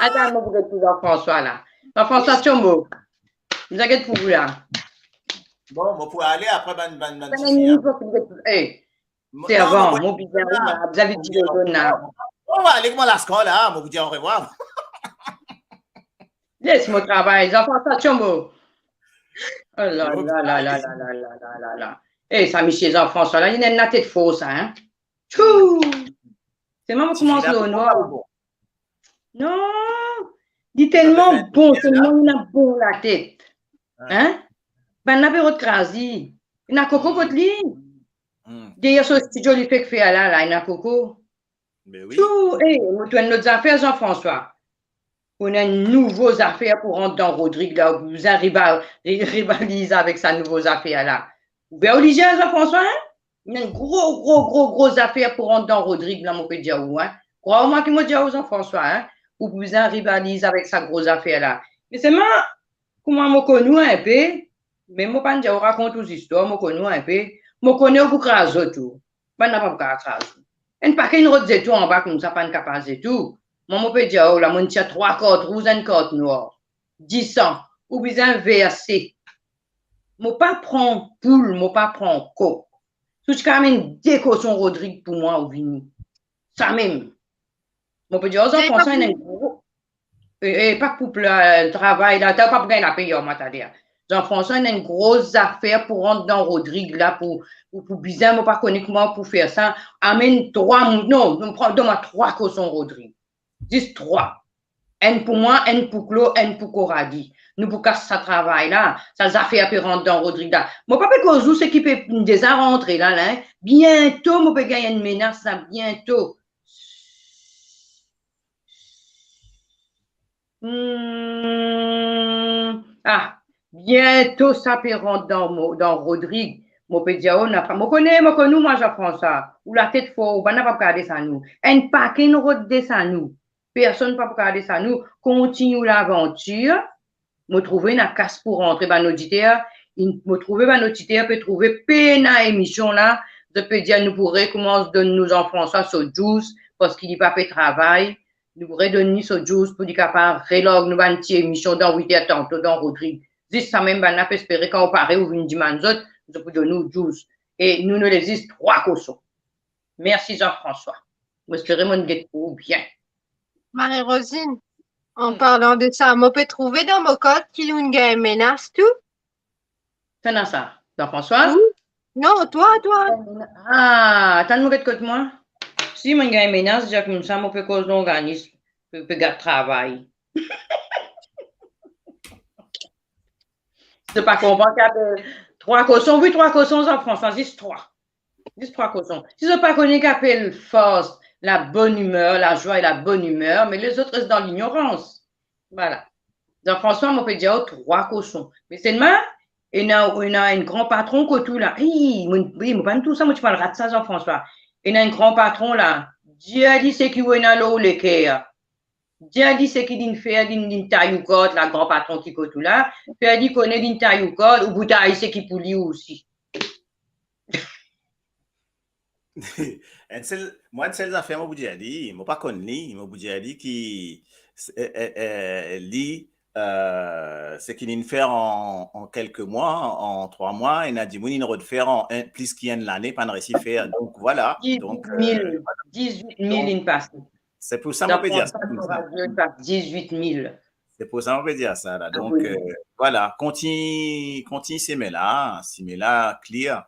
Atann, mo pou get pou Jean-François la. Jean-François Tiombo, bizin get pou ou la. Bon, mo pou ale apre bann, bann, bann tifi, hein. Servan, mo bizin, bizin vinn dir zot la. Mo pou ale, kouma laskar la, mo pou dir orevwar. Les mo travay, Jean-François Tiombo. Oh la la la la la la la la la. Eh, sa misie Jean-François la, li ena enn latet for sa, hein. Tchou! Selman mo koumans lor nwa. Non, li telman bon, telman li ena bon latet. Hein? Bann la pe rod kraz li. Ena koko kot li. Deryer so stidio li fek fer la, la, ena koko. Tou, eh, mo trouv enn lot zafer, Jean-François. Ou ena enn nouvo zafer pou rant dan Rodrig la, ou bizin rival-, ri-, rivaliz avek sa nouvo zafer la. Ou bien oblize, Jean-François, hein? Ena enn gro, gro, gro, gro zafer pou rant dan Rodrig la, mo pe dir ou, hein. Krwar mwa ki mo dir ou, Jean-François, hein. Ou bizin rivaliz avek sa gro zafer la. Me selman, kouma mo konn ou inpe, me mo pa'nn dir ou rakont ou zistwar, mo konn ou inpe, mo kone ou pou kraz zot ou. Bann la pa pou kapav kraz ou. Enn paket inn rod zet ou anba koumsa, pa'nn kapav zet ou. Mwa, mo pe dir ou la, mo'nn tir trwa kart rouz, enn kart nwar. Disan, ou bizin verse. Mo pa pran poul, mo pa pran kok. Si ou ti kapav amenn de koson Rodrig pou mwa, ou vini. Samem. Mo pe dir ou, Jean-François, ena enn gro, e, e, pa pou pla-, travay la, ta pa pou gagn lapey ar mwa taler. Jean-François, ena enn gro zafer pou rant dan Rodrig la, pou, pou, pou bizin, mo pa kone kouma pou fer sa. Amenn trwa moun, non, non, pran, donn mwa trwa koson Rodrig. Zis trwa. Enn pou mwa, enn pou Klo, enn pou Korali. Nou pou kas sa travay la, sa zafer pe rant dan Rodrig la. Mo pa pe koz ou seki pe deza rantre la, la, hein. Biento mo pe gagn enn menas la, biento. Hmm. Ah, biento sa pe rant dan mo, dan Rodrig. Mo pe dir ou, napa, mo kone, mo konn ou, mwa, Jean-François. Ou latet for, ou pa napa pou kapav desann ou. Enn paket inn rod desann ou. Personn pa pou kapav desann ou. Kontign ou lavantir. Mo trouve ena kas pou rantre bann oditer. In-, mo trouve bann oditer pe trouve pena emision la. Zot pe dir nou pou rekoumans donn nou Jean-François so djouz, parski li pa pe travay. Nou pou redonn li so djouz pou li kapav relarg nou bann ti emision dan wit er tanto dan Rodrig. Zis samem bann la pe espere kan ou pare ou vinn dimann zot, zot pou donn ou djouz. E nou, nou les zis trwa koson. Mersi Jean-François. Mo espere mo'nn get pou ou bien. Marie-Rosine, an parlan de sa, mo pe trouve dan mo kart ki ou'nn gagn menas tou. Kisann sa? Jean-François? Wi. Non, twa, twa. Ah, atann mo get kot mwa. Si mo'nn gagn menas, dir koumsa, mo pe koz lorganism, pe, pe gard travay. Si zot pa konpran, gard, eh, trwa koson, wi, trwa koson, Jean-François, zis trwa. Zis trwa koson. Si zot pa kone ki apel fors, la bonne humeur, la joie et la bonne humeur, me lezot res dan lignorans. Vwala. Jean-François, mo pe dir ou trwa koson. Me selman, ena, ena enn gran patron kot ou la. Ey, mo, ey, mo pa'nn trouv sa, mo ti pa'nn rat sa, Jean-François. Ena enn gran patron la. Dir li seki ou ena lor ou leker. Dir li seki li'nn fer, li'nn, li'nn tay ou kort la, gran patron ki kot ou la. Fer li kone li'nn tay ou kort, ou pou tay seki pou li osi. Enn sel, mwa, enn sel zafer mo pou dir li, mo pa konn li, mo pou dir li ki, eh, eh, eh, li, eh, seki li'nn fer an, an kelke mwa, an trwa mwa, ena dimoun inn rod fer an enn, plis ki enn lane, pa'nn resi fer. Donk, vwala. Donk, eh, vwala. Dizwit mil, dizwit mil inn pase. Se pou sa mo pe dir sa koumsa. Dizwit mil. Se pou sa mo pe dir sa la. Donk, eh, vwala, kontign, kontign sime la, sime la kler,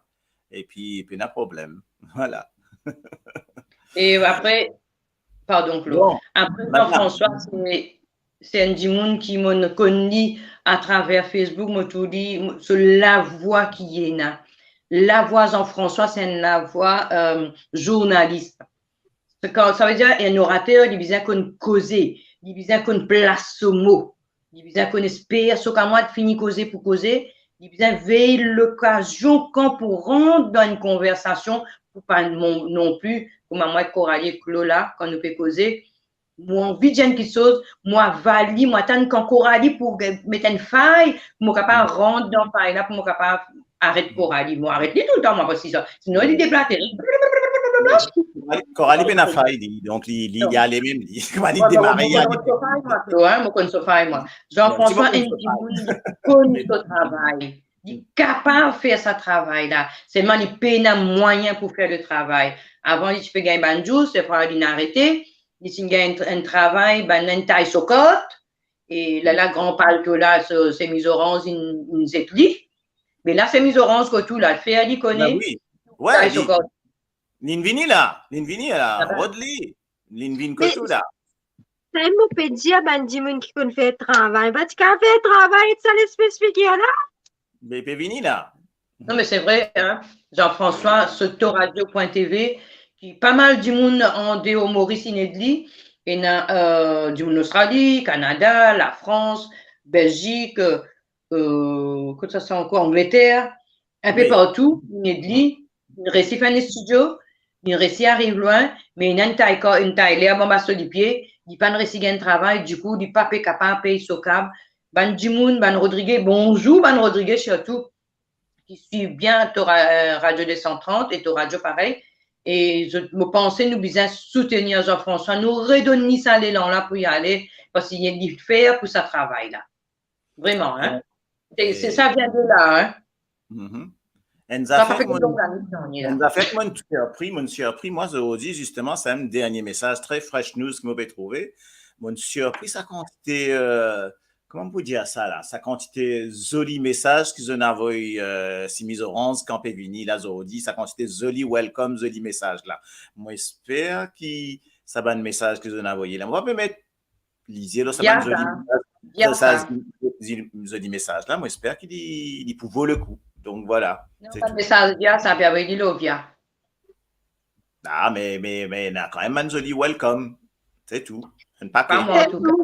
epi pena problem. Vwala. E apre, pardon, Klo. Bon, apre, madam. Jean-François, se, se enn dimoun ki mo'nn konn li atraver Facebook, mo trouv li, mo, so lavwa ki ena. Lavwa Jean-François, se enn lavwa, eh, zournalis. Se kan, sa ve dir, enn orater, li bizin konn koze, li bizin konn plas so mo, li bizin konn esper so kamwad fini koze pou koze, li bizin vey lokazion kan pou rant dan enn konversasion, pou pa non, non pli, kouma mwa ek Coralie ek Klo la, kan nou pe koze, Mo anvi dir enn kiksoz, mo aval li, mo atann kan Coralie pou ge-, met enn fay, pou mo kapav rant dan fay la, pou mo kapav aret Coralie. Mo aret li toultan, mwa, parski sa, sinon li deplase. Coralie, Coralie pena fay li, donk li, li, li ale mem, li, kouma li demare, li ale. Mo konn so fay, mwa, to, hein, mo konn so fay, mwa. Jean-François, enn dimoun ki konn so travay. Li kapav fer sa travay la. Selman li pena mwayin pou fer le travay. Avan, li ti pe gagn bann zour, se fwa li arete, li ti gagn enn, enn travay, bann inn tay so kart, e la, la gran palto la, so, semiz oranz, inn, inn zet li. Me la, semiz oranz kot ou la, fer li kone. Ba wi. Wi, li, linn vini la, linn vini la, rod li, linn vinn kot ou la. Sa mo pe dir bann dimoun ki konn fer travay, pa ti kapav fer travay, sa lespes figir la. Me pe vini la. Non, me se vre, hein. Jean-François, so toradio point T V, ki pa mal dimoun an deor Moris inn ed li, ena, euh, dimoun Ostrali, Kanada, Lafrans, Belzik, euh, kot sa, sa ankor, Angleter, inpe partou, inn ed li, inn resi fer enn studio, inn resi ariv lwin, me ena enn tay kar, enn tay lerb anba so lipie, li pa'nn resi gagn travay, dikou, li pa pe kapav pey so kab. Bann dimoun, bann Rodrige, bonzour bann Rodrige sirtou, ki swiv bien to ra-, euh, Radio deux cent trente e to radio parey. E zot, mo panse nou bizin soutenir Jean-François, nou redonn li sa lelan la pou li ale, parski li fer pou sa travay la. Vreman, hein. Se, se, sa vinn de la, hein. Enn zafer, enn zafer ki mo'nn sirpri, mo'nn sirpri, mwa, zordi, zisteman, sa enn dernie mesaz, tre fresh news ki mo pe trouve. Mo'nn sirpri sa kantite, euh, kouma mo pou dir sa la, sa kantite zoli mesaz ki zot inn avoy, euh, semiz oranz kan pe vini la zordi, sa kantite zoli welcome, zoli mesaz la. Mo esper ki sa bann mesaz ki zot inn avoye la, mo pa pe met lizie lor sa bann zoli mesaz, sa zoli, zoli mesaz la, mo esper ki li, li pou vo le kou. Donk, vwala. Non, sa mesaz via, sa pe avoy li lor via. Ah, me, me, me ena kanmem bann zoli welcome. Se tou. Enn pake. Pa mwa, antouka.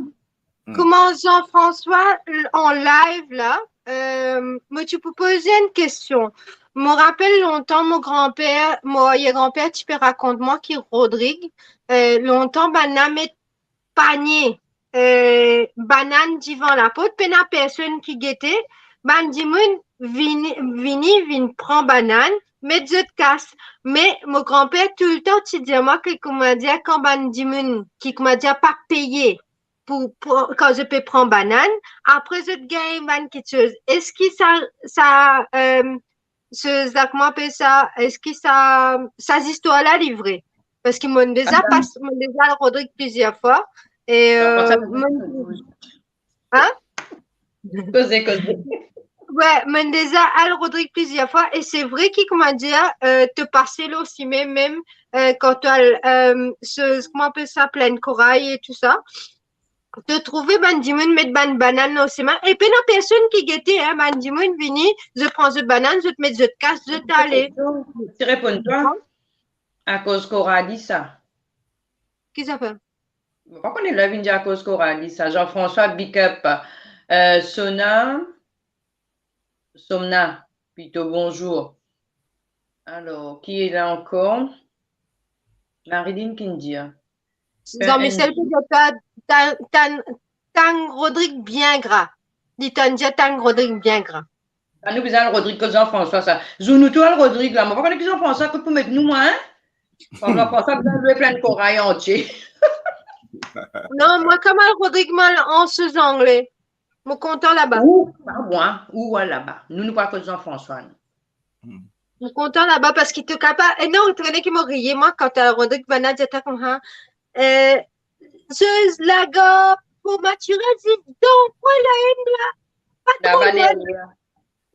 Kouma Jean-François, an live la, euh, mo ti pou poz enn kestion. Mo rapel lontan, mo granper, mo arier granper ti pe rakont mwa ki Rodrig, euh, lontan bann la met panie, euh, banann divan laport, pena personn ki gete, bann dimoun vini, vini, vinn pran banann, met zot kas. Me mo granper toultan ti dir mwa ki, koumadir, kan bann dimoun ki, koumadir, pa peye pou, pou, kan zot pe pran banann, apre zot gagn bann kiksoz. Eski sa, sa, euh, se, sa, kouman apel sa, eski sa, sa zistwar la li vre? Parski mo'nn deza pas, mo'nn deza al Rodrig plizier fwa, e, euh, mo'nn, hein? Koze, koze. Wi, mo'nn deza al Rodrig plizier fwa, e se vre ki, koumadir, euh, to pase lor sime mem, euh, kan to al, euh, se, kouman apel sa, Plaine Corail e tou sa. To trouve bann dimoun met bann banann lor sime, e pena personn ki gete, hein, bann dimoun vini, zot pran zot banann, zot met zot kas, zot ale. Ti reponn twa, akoz Coralie sa. Ki zafer? Mo pa kone, la vinn dir akoz Coralie sa. Jean-François, big up. Euh, Sona, Somna, plito, bonzour. Alor, ki ena ankor? Marilyn ki dir. Jean-Michel, pe dir twa, tann, tann, tann Rodrig bien gra. Li tann dir tann Rodrig bien gra. Sa nou bizin al Rodrig kot Jean-François sa. Zour nou tou al Rodrig la, mo pa kone ki Jean-François kot pou met nou, mwa, hein? Jean-François bizin lwe Plaine Corail antie. Non, mwa, kan mo al Rodrig, mo al an Sezangle. Mo kontan laba. Ou, pa mwa, ou al laba. Nou, nou pa kot Jean-François, nou. Mo kontan laba parski to kapav, e non, to kone ki mo riye, mwa, kan, euh, Rodrig bann la dir twa koumsa, euh, Zez, lagar, pou matirez, donk, mwa, la M la. Pa tro lwin.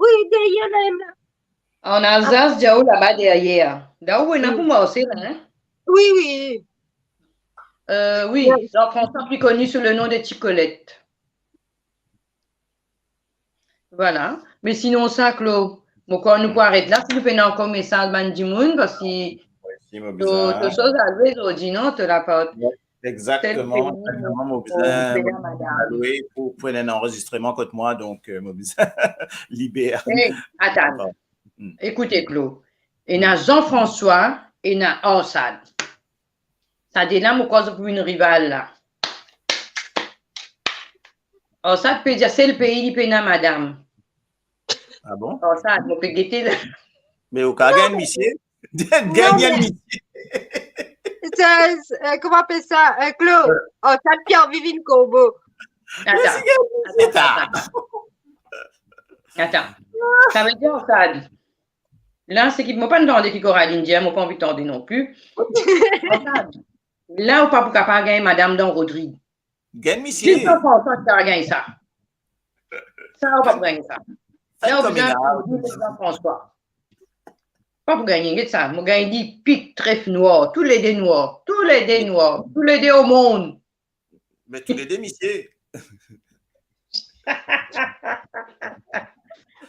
Wi, deryer la M la. An Alzas, dir ou laba deryer. La ou ena pou mwa osi la, hein? Wi, wi. Euh, wi, Jean-François, pli koni sou le nom de Ti Colette. Vwala. Me sinon sa, Clo, mo krwar nou pou aret la, si nou pena ankor mesaz bann dimoun, parski to, to soz a lwe zordi, non, to laport. Wi, exakteman, exakteman, mo bizin, mo bizin lwe pou, pou enn anrezistreman kot mwa, donk, euh, mo bizin liber. Ey, atann. Ekoute, Clo, ena Jean-François, ena Arsad. Sa de la, mo krwar zot pou vinn rival la. Arsad pe dir sel pei li pena madam. Ah bon? Arsad, mo pe gete la. Me ou ka gagn misie? Gagn misie. Sa, eh, kouma apel sa? Eh, Klo, Arsad ki anvi vinn korbo. Atan. Atan. Savedir Arsad, la, seki mo pa tande ki Coraline dir, mo pa anvi tande non pli. Arsad, la, ou pa pou kapav gagn madam dan Rodrig. Gagn misie. Zis dan Franswa ki kapav gagn sa. Sa, ou pa pou gagn sa. La, ou bizin zis dan Franswa. Pa pou gagn, get sa. Mo gagn li pik, tref, nwar. Toulede nwar. Toulede nwar. Toulede omorn. Me toulede misie.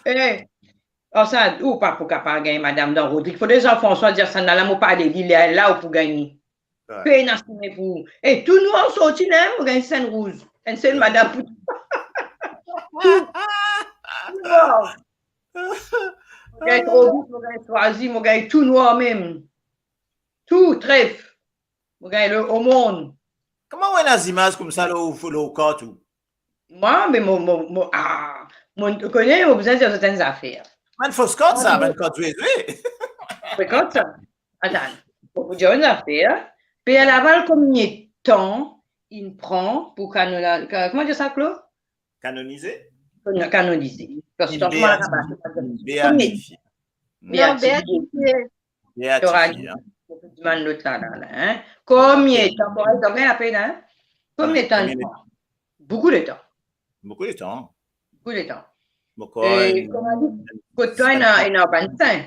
Eh, Arsad, ou pa pou kapav gagn madam dan Rodrig. Fode Jean-François dir sa, la, mo pale li, la, la, ou pou gagn li. Pena sime pou ou. E tou nwar sorti la, mo gagn enn rouz. Enn sel madam pou tou. Tou nwar. Mo gagn tro vit, mo gagn swazi, mo gagn tou nwar mem. Tou, tref. Mo gagn le omorn. Kouma ou ena zimaz koumsa lor, lor kart ou? Mwa, me mo, mo, mo, ah, mo kone, mo bizin dir zot enn zafer. Bann fos kart sa, bann kart zwe zwe. Frekant sa. Atann, mo pou dir enn zafer. Per Laval, konbien tan inn pran pou kanona-, ka-, kouma dir sa, Klo? Kanonize? Kanonize. Beatifie. Beatifie. Beatifie. Beatifie, hein. Mo pou dimann lot la, la, la, hein. Konbien tan, konbien tan, hein? Konbien tan? Boukou letan. Boukou letan. Boukou letan. Kot twa, ena, ena bann sin?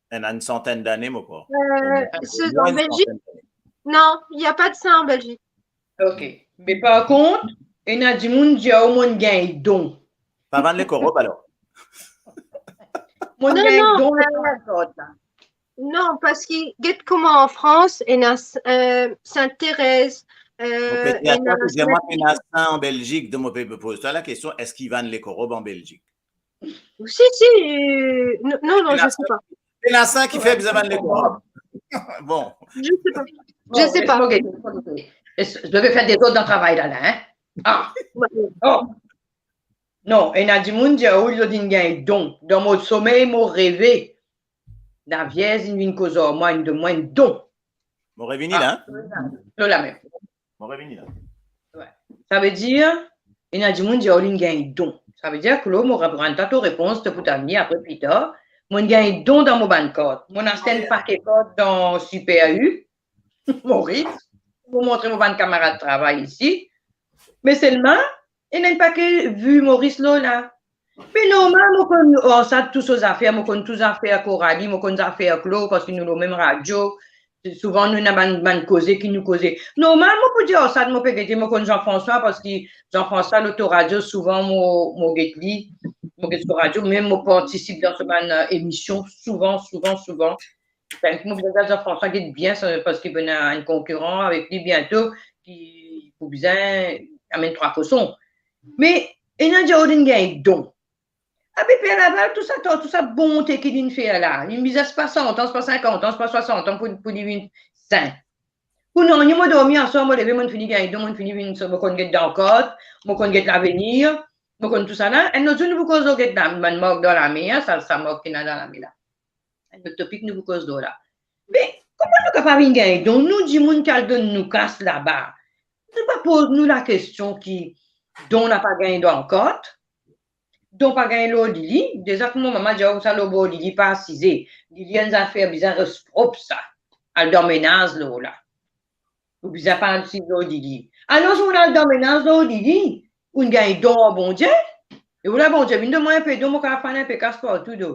Ena enn santenn dane, mo krwar. Euh, c'est en Belgique? Non, il n'y a pas de sein en Belgique. Ok. Me par kont, ena dimoun dir, oh, mo'nn gagn don. Pa vann lekorob alor. Mo'nn gagn don, euh, lekorob la. Non, parski get kouma an Frans, ena, euh, Sainte Thérèse, euh, ena, ena sin an Belgique, donk mo pe poz twa lakestion, eski vann lekorob an Belgique? Si, si, euh, non, non, non, je sais pas. Ena sin ki fer bizin vann lekorob. Bon. Je sais pas. Je sais pas. Ok, ok. Je vais faire des autres dans le travail là, là, hein? Ah. Oh. Non, ena dimoun dir, oh, li inn gagn don. Dan mo somey, mo reve. Lavierz inn vinn koz ar mwa, inn donn mwa enn don. Mo revini la, hein? Lor la mem. Mo revini la. Savedir, ena dimoun dir, oh, li'nn gagn don. Savedir, Klo, mo rann twa to repons, to pou tann li apre, pli tar. Mo'nn gagn don dan mo bann kart. Mo'nn aste enn pake kart dan Super U, Moris. Mo montre mo bann kamarad travay isi. Me selman, ena enn pake vi Moris lor la. Me normal, mo konn Arsad tou so zafer, mo konn tou zafer Coralie, mo konn zafer Klo, parski nou lor mem radio. Souvan nou ena bann, bann koze ki nou koze. Normal, mo pou dir Arsad, mo pe gete, mo konn Jean-François, parski Jean-François, lor to radio, souvan mo, mo get li, mo get so radio, mem mo partisip dan so bann, euh, emision, souvan, souvan, souvan. Tanki mo bizin dir Jean-François get bien, sa, parski pou ena enn konkiran avek li biento, ki pou bizin amenn trwa koson. Me ena dir, oh, li'nn gagn don. Abe Per Laval, tou sa, tou sa bonte ki li'nn fer la, li'nn bizin, se pa san an, se pa sinkant an, se pa swasant an pou, pou li vinn sin. Pou nanye, mo dormi aswar, mo leve, mo'nn fini gagn don, mo'nn fini vinn, mo konn get dan kart, mo konn get lavenir, mo konn tou sa la. Enn lot zour nou pou koz lor get la, bann mark dan lame, hein, sa, sa mark ki ena dan lame la. Enn lot topik nou pou koz lor la. Me kouma nou kapav vinn gagn don, nou dimoun ki al donn nou kas laba? Nou pa poz nou lakestion ki don la pa gagn dan kart, don pa gagn lor lili. Deza kouma mama dir, oh, sa lor bor lili pa asize. Lili enn zafer bizin res prop sa. Al dan menaz lor la. Ou bizin pa asiz lor lili. Alor, si ou al dan menaz lor lili, ou'nn gagn don ar Bondie. E ou la, Bondie, vinn donn mwa enpe don, mo kapav fann enpe kas partou do.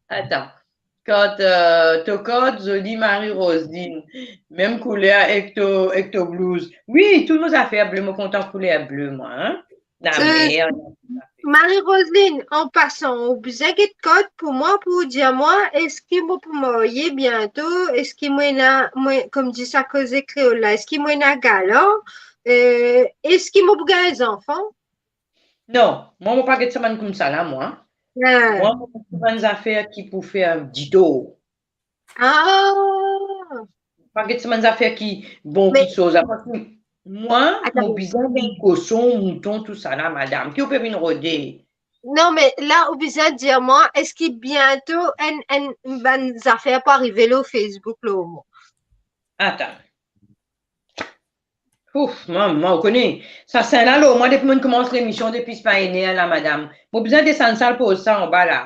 Atan. Kart, euh, to kart zoli, Marie Roseline. Mem kouler ek to, ek to blouz. Wi, tou mo zafer ble, mo kontan kouler ble, mwa, hein. Lamer. Euh, Marie Roseline, an pasan, ou bizin get kart pou mwa, pou dir mwa, eski mo pou marye biento, eski mo ena, mo, kouma dir sa koze kreol la, eski mo ena galan, euh, eski mo pou gagn zanfan? Non, mwa, mo pa get sa bann koumsa la, mwa. Ah. Mwa, mo get sa bann zafer ki pou fer dito. Ah. Pa get sa bann zafer ki bon, me kiksoz la. Parski Mwa, mo bizin vinn koson, mouton, tousala, madam. Ki ou pe vinn rode? Non, me la, ou bizin dir mwa, eski biento enn, enn bann zafer pou arive lor Facebook, lor mwa? Atann. Ouf, mama, ou kone, sa sin la lor mwa depi mo'nn koumans lemision depi pa ene la, madam. Mo bizin desann sa, poz sa anba la.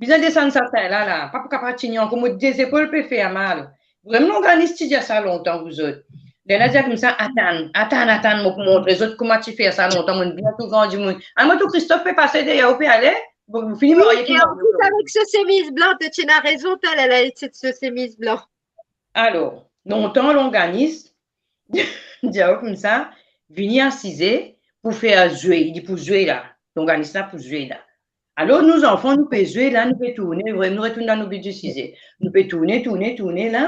Bizin desann sa sin la, la. Pa pou kapav tini ankor, mo de zepol pe fer mal. Vremem, longanis ti dir sa lontan, vouzot. Lerla dir koumsa, atann, atann, atann, mo pou montre zot kouma ti fer sa lontan, mo'nn bien tou gran dimoun. Al, mo tou Christophe pe pase deryer, ou pe ale? Bon, ou fini marye, wi, e an plis, avek so semiz blan, to ti ena rezon, to, lerla ti so semiz blan. Alor, lontan, longanis, dir koumsa, vini asize pou fer zwe, li pou zwe la. Longanis la pou zwe la. Alor, nou zanfan, nou pe zwe la, nou pe tourne, vre, nou retourn dan nou bit de size. Nou pe tourne, tourne, tourne la.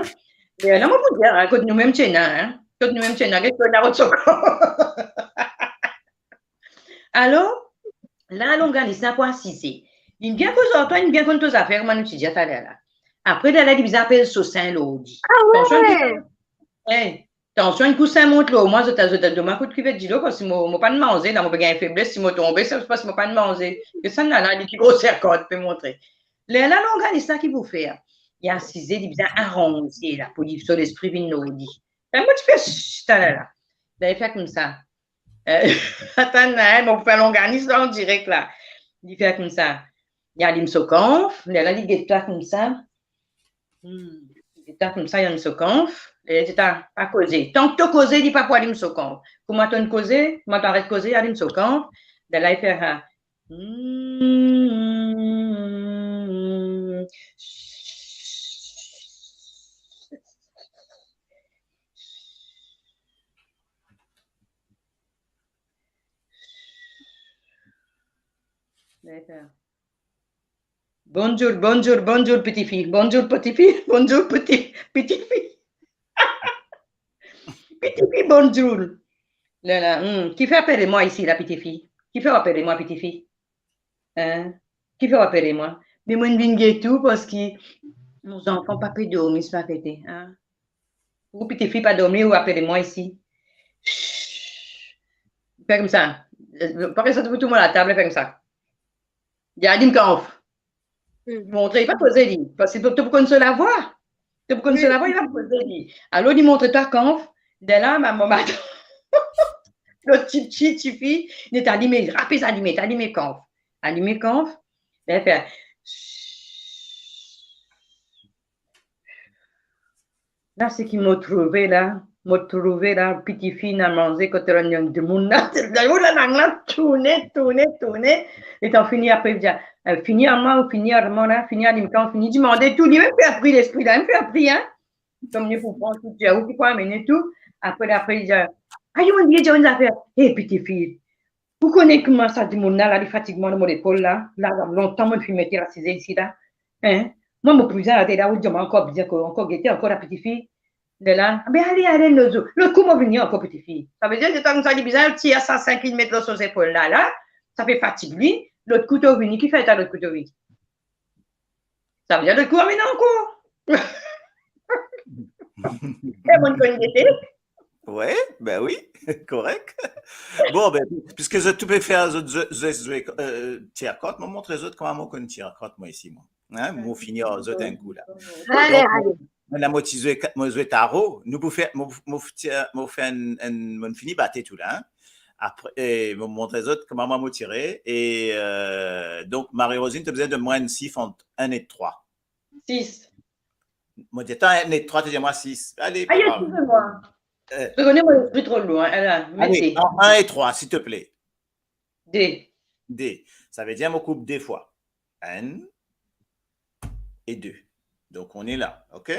E la, mo pou dir, a, kot noumem ti ena, a, kot noumem ti ena, get kot la rod so kor. Alor, la, longanis la pou asize. Li bien koz ar twa, li bien konn to zafer, kouma nou ti dir taler la. Apre, lerla, li bizin apel so sin lor li. Ah ouais! Tansion, eh, tansion, enn kou sin mont lor mwa, zot, zot donn mwa kout kiver dilo, parski mo, mo pa'nn manze, la, mo pe gagn febles, si mo tonbe, se parski mo pa'nn manze. E sa, la, la, li ki groser kord pe montre. Lerla, longanis la ki pou fer? Li asize, li bizin aranze la, pou li, so lespri vinn lor li. Kan mo ti fer taler la. Lerla, li fer koumsa. Eh, atann, eh, mo pou fer longanis la an direk la. Li fer koumsa. Li alim so kanf, lerla li get twa koumsa. Hmm. Li get twa koumsa, li alim so kanf. Lerla li dir twa, pa koze. Tank to koze, li pa pou alim so kanf. Kouma to'nn koze, kouma to aret koze, li alim so kanf. Lerla li fer sa. Hmm. Bonzour, bonzour, bonzour, piti fi. Bonzour, piti fi. Bonzour, piti, piti fi. Piti fi, bonzour. La, la, hmm. Kifer apel mwa isi la, piti fi? Kifer apel mwa, piti fi? Hein? Kifer apel mwa? Me mo'nn vinn get ou parski mo zanfan pa pe dormi, sa fete, hein? Ou piti fi pa dormi, ou apel mwa isi. Shh. Fer koumsa. Eh, pa res pou tou mo latab, fer koumsa. Li alim kanf. Hmm. Montre li pa koze li, parski to, to pou konn so lavwa. To pou konn so lavwa, li pa koze li. Alor, li montre twa kanf, lerla, mama, madanm. Lot ti, ti, tifi, li alime, rapid alime, alime kanf. Alime kanf, lerla fer. La, seki mo trouve la, mo trouve la, piti fi ena manze kot la, enn dimoun la, la, oh la, lang la tourne, tourne, tourne. Letan fini, apre, li dir, eh, fini ar mwa, ou fini ar mwa la, fini alim kanf, fini dimande tou, limem pe apri lespri la, limem pe apri, hein. Kouma pou pran tou, dir ou ki pou amenn tou. Apre, apre, li dir, ayo, mo'nn bliye dir enn zafer. Eh, piti fi, ou kone kouma sa dimoun la, la, li fatig mwa lor mo lepol la. La, lontan mo'nn finn mete asize isi la. Hein? Mwa, mo pou bizin ale la, ou dir mwa ankor, bizin ankor, ankor gete ankor la, piti fi. Lerla, be ale, ale, lot zour. Lot kou mo vini ankor, piti fi. Savedir, letan koumsa, li bizin tir sa sink mil met lor so zepol la, la. Sa pe fatig li. Lot kou to vini, kifer to lot kou to vini? Savedir, lot kou amenn ankor. E mo'nn konn gete. Wi, be wi, korek. Bon, be, piski zot tou pe fer zot zwe, zwe, zwe, eh, tir kart, mo montre zot kouma mo konn tir kart, mwa isi, mwa. Hein, mo fini ar zot enn kou la. Ale, donk, ale. Mo, la, mo ti zwe, mo zwe taro, nou pou fer, mo, mo ti, mo fer enn, enn, mo'nn fini bate tou la, hein. Apre, eh, mo montre zot kouma mwa mo tire, e, eh, donk, Marie-Rosine, to bizin donn mwa enn sif ant enn e trwa. Sis. Mo dir twa enn e trwa, to dir mwa sis. Ale, pa grav. Ayo, excusez-moi. Eh. Regarde, mon esprit trop loin. Alors, ale, mete. Enn, enn e trwa, silteple. De. De. Savedir mo koup de fwa. Enn e de. Donk, on est là, ok?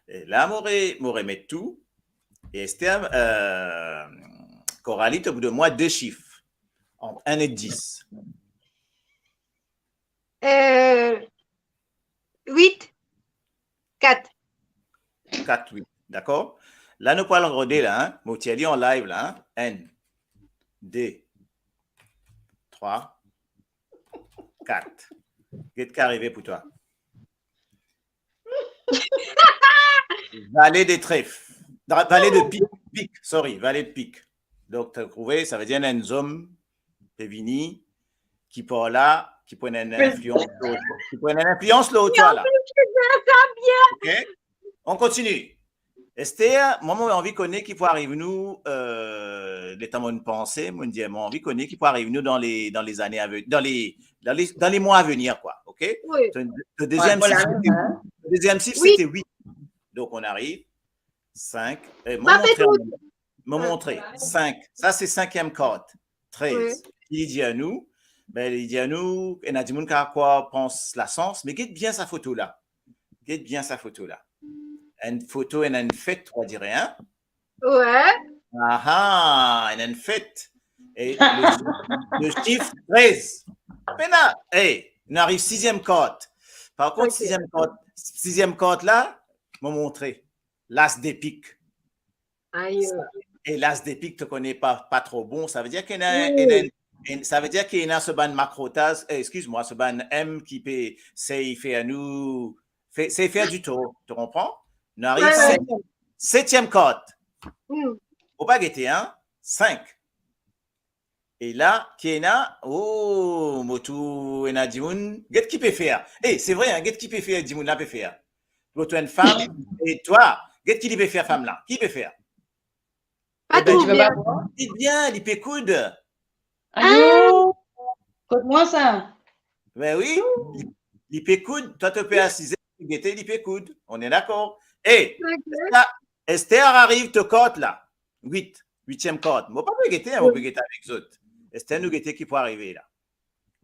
E la, mo re-, mo remet tou. E Esther, eh, Coralie, to pou donn mwa de sif. Ant enn e dis. Euh, wit, kat. Kat, wit, dakor? La, nou pou al rode la, hein? Mo tir li an live la, hein? Enn, de, trwa, kat. Get ki arive pou twa. Vale de tref. Vale de pik, pik, sorry, vale de pik. Donk, to trouve, savedir enn zom pe vini, ki par la, ki pou ena enn inflians lor, ki pou ena enn inflians lor twa la. Sa bien. Ok? On continue. Esther, mwa, mo anvi kone ki pou ariv nou, euh, letan mo panse, mo dir, mo anvi kone ki pou ariv nou dan le, dan le zane a veni, dan le, dan le, dan le mwa a venir, kwa, ok? Wi. To, to dezyem sif, sete wit. To dezyem sif, sete wit. Donk, on ariv sink. Eh, mo montre, mo montre. Sink. Sa, se sinkiem kart. Trez. Wi. Ki li dir anou? Be, li dir anou, ena dimoun ki krwar pans lasans, me get bien sa foto la. Get bien sa foto la. Enn foto, ena enn fet, on dirait, hein? Wi. Aha, ena enn fet. E le, le sif trez. Pena, eh, nou ariv siziem kart. Par kont, siziem kart, siziem kart la, mo montre. Las de pik. Ayo. E las de pik, to kone pa, pa tro bon. Savedir ki ena, ena, en, savedir ki ena so bann makrotaz, eh, eskiz mwa, so bann M ki pe sey fer nou, fe, sey fer ditor, to konpran? Nou ariv setiem, setiem kart. Ou pa gete, hein? Sink. E la, ki ena, oh, mo trouv ena dimoun, get ki pe fer. Eh, se vre, hein, get ki pe fer, dimoun la pe fer. Mo trouv enn fam, e twa, get ki li pe fer, fam la. Ki pe fer? Pa trouve. Li bien, li pe koud. Ayo, kot mwa sa? Ben wi, li, li pe koud. Twa, to pe asize, gete, li pe koud. On est d'accord. E, Esther, Esther ariv, to kart la. Wit, witiem kart. Mo pa pe gete, hein, mo pe gete avek zot. Esther, nou gete ki pou arive la.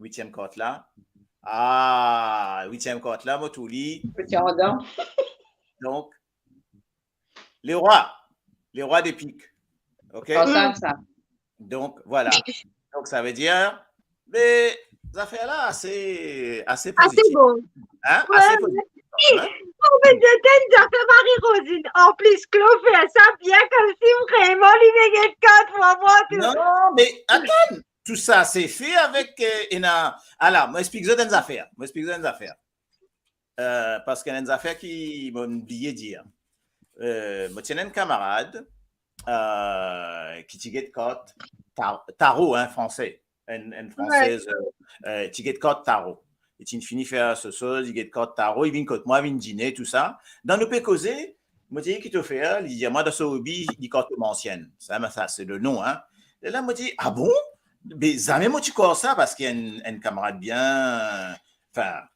Witiem kart la. Ah, witiem kart la, mo trouv li. Donk, le rwa, le rwa de pik. Ok? Sa, sa. Donk, voilà. Donk, savedir, me zafer la, ase, ase pozitif. Ase bon. Hein? Ase pozitif. Bon, me zafer Marie-Rosine. An plis, Claude fer sa bien, koumsi vreman li pe get kart pou mwa tou. Non, me atann, tou sa se fer avek, euh, ena, ala, mo explik zot enn zafer. Mo explik zot enn zafer. Euh, parski ena enn zafer ki mo bliye dir. Euh, mo ti ena enn kamarad, euh, ki ti get kart tar-, taro, hein, fransez. Enn, enn fransez, euh, euh, ti get kart taro. Li ti fini fer so soz, li get kart taro, li vinn kot mwa, vinn dine, tou sa. Dan nou pe koze, mo dir, ki to fer? Li dir mwa, dan so hobi, li kartomansien. Sa, sa se le nom, hein. E la, mo dir, ah bon? Be zame mo ti krwar sa, parski enn, enn kamarad bien, anfin,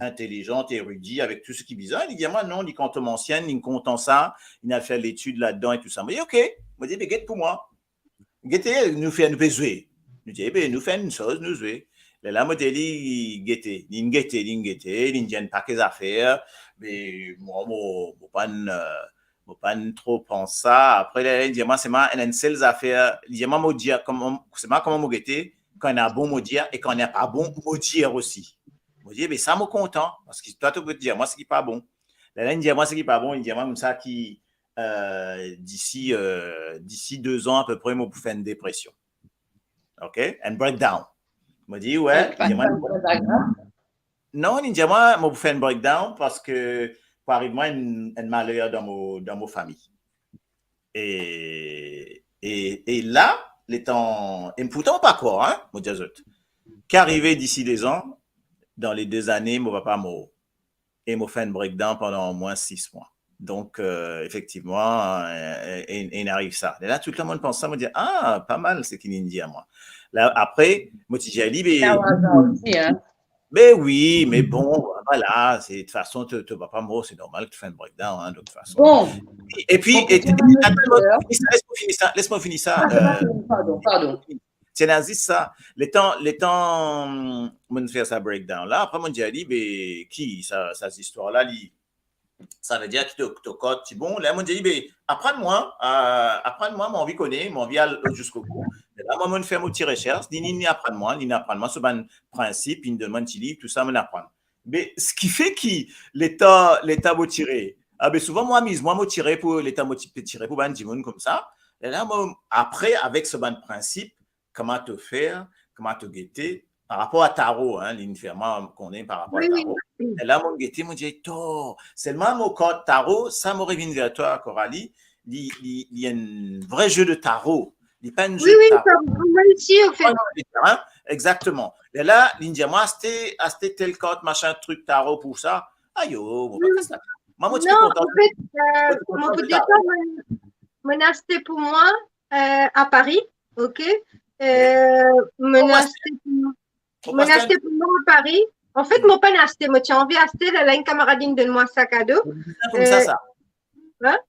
intelizan, eridi, avek tou seki bizin. Li dir mwa, non, li kartomansien, li kontan sa, li al fer letid ladan e tou sa. Mo dir, ok. Mo dir, be get pou mwa. Gete, nou fer, nou pe zwe. Nou dir, be, nou fer enn soz, nou zwe. Lerla mo dir li, gete, li gete, li gete, li dir enn pake zafer, me mwa, mo, mo pa'nn, euh, mo pa'nn tro pans sa. Apre, li dir mwa, selman ena enn sel zafer, li dir mwa, mo dir, kouma, selman kouma mo gete, kan ena bon, mo dir, e kan ena pa bon, mo dir osi. Mo dir, be sa mo kontan, parski twa, to pe dir mwa seki pa bon. Lerla li dir mwa seki pa bon, li dir mwa koumsa ki, euh, d'ici, euh, d'ici deux ans à peu près, mo pou fer enn depresion. Ok? Enn breakdown. Mo dir, we, li dir mwa, non, li dir mwa, mo pou fer enn breakdown parski pou ariv mwa enn, enn maler dan mo, dan mo fami. E, e, e la, letan, e pourtan mo pa krwar, hein, mo dir zot. Ki arive d'ici deux ans, dan le de zane, mo papa mor. E mo fer enn breakdown pandan omwin sis mwa. Donk, euh, efektivman, euh, e, e, e ariv sa. E la, tou letan mo pans sa, mo dir, ah, pa mal seki li dir mwa. La, apre, mo ti dir li, be, Sa va, sa osi, hein. Be wi, me bon, voilà, se, de tou fason, to, to papa mor, se normal ki to fer enn breakdown, hein, de tou fason. Bon. E pi, Bon, e, pour e, tout le atann, monde, fini sa, les mo fini sa, les mo fini sa, Ah, euh, pardon, pardon, pardon. Ti ena zis sa, letan, letan mo fer sa breakdown la, apre mo dir li, be, ki sa, sa zistwar la, li, savedir ki to, to kart ti bon. La mo dir li, be, aprann mwa, euh, aprann mwa, mo anvi kone, mo anvi al ziska bou. E la, mwa, mo fer mo ti resers, li, li, li aprann mwa, li aprann mwa so bann prinsip, li donn mwa enn ti liv, tou sa, mo aprann. Be, seki fer ki letan, letan mo tire, ah, be, souvan, mo amiz mwa, mo tire pou, letan mo ti pe tire pou bann dimoun koumsa. E la, mo, apre, avek so bann prinsip, kouma to fer, kouma to gete, par rapor a taro, hein, li fer mwa kone par rapor a taro. E la, mo gete, mo dir, to, selman mo kart taro, sa mo revinn ver twa, Coralie, li, li, li enn vre ze de taro. Li pa enn wi, zwe wi, taro. Kom pou mwa isi, anfet. Wi, wi, wi, hein, exactement. E la, li dir mwa, aste, aste tel kart, machin, trik, taro pou sa. Ayo, mo pa kas la. Mwa, mo ti pe kontan. Non, anfet, euh, mo pou dir twa, mo, mo aste pou mwa, euh, à Paris, ok? Euh, mo aste pou mwa. Mo aste pou mwa à Paris. Anfet, mo pa aste, mo ti anvi aste, la, la, enn kamarad inn donn mwa sa kado. Li bizin koumsa, euh, sa. Hein?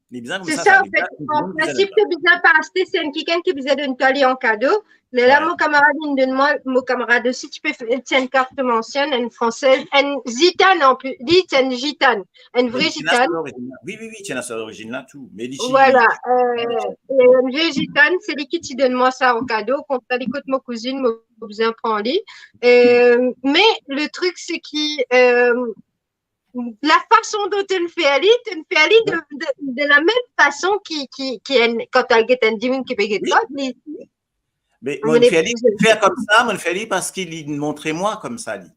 Li bizin koumsa, sa, sa, anfet, an prinsip, to bizin pa aste, se enn kikenn ki bizin donn twa li an kado. Lerla, mo kamarad inn donn mwa, mo kamarad osi, ti pe fer, ti enn kart mension, enn fransez, enn zitane anplis, li ti enn zitane. Enn vre zitane. Wi, wi, wi, ti ena so lorizinn la, tou. Me li ti... Vwala, euh, e enn vre zitane, se li ki ti donn mwa sa an kado, koumsa li kot mo kouzinn, mo bizin pran li. Euh, me le trik, se ki, euh, la fason dont to'nn fer li, to'nn fer li de, de, de la mem fason ki, ki, ki enn, kan to al get enn dimoun ki pe get kart, li... Me mo'nn fer li fer koumsa, mo'nn fer li parski li montre mwa koumsa, li.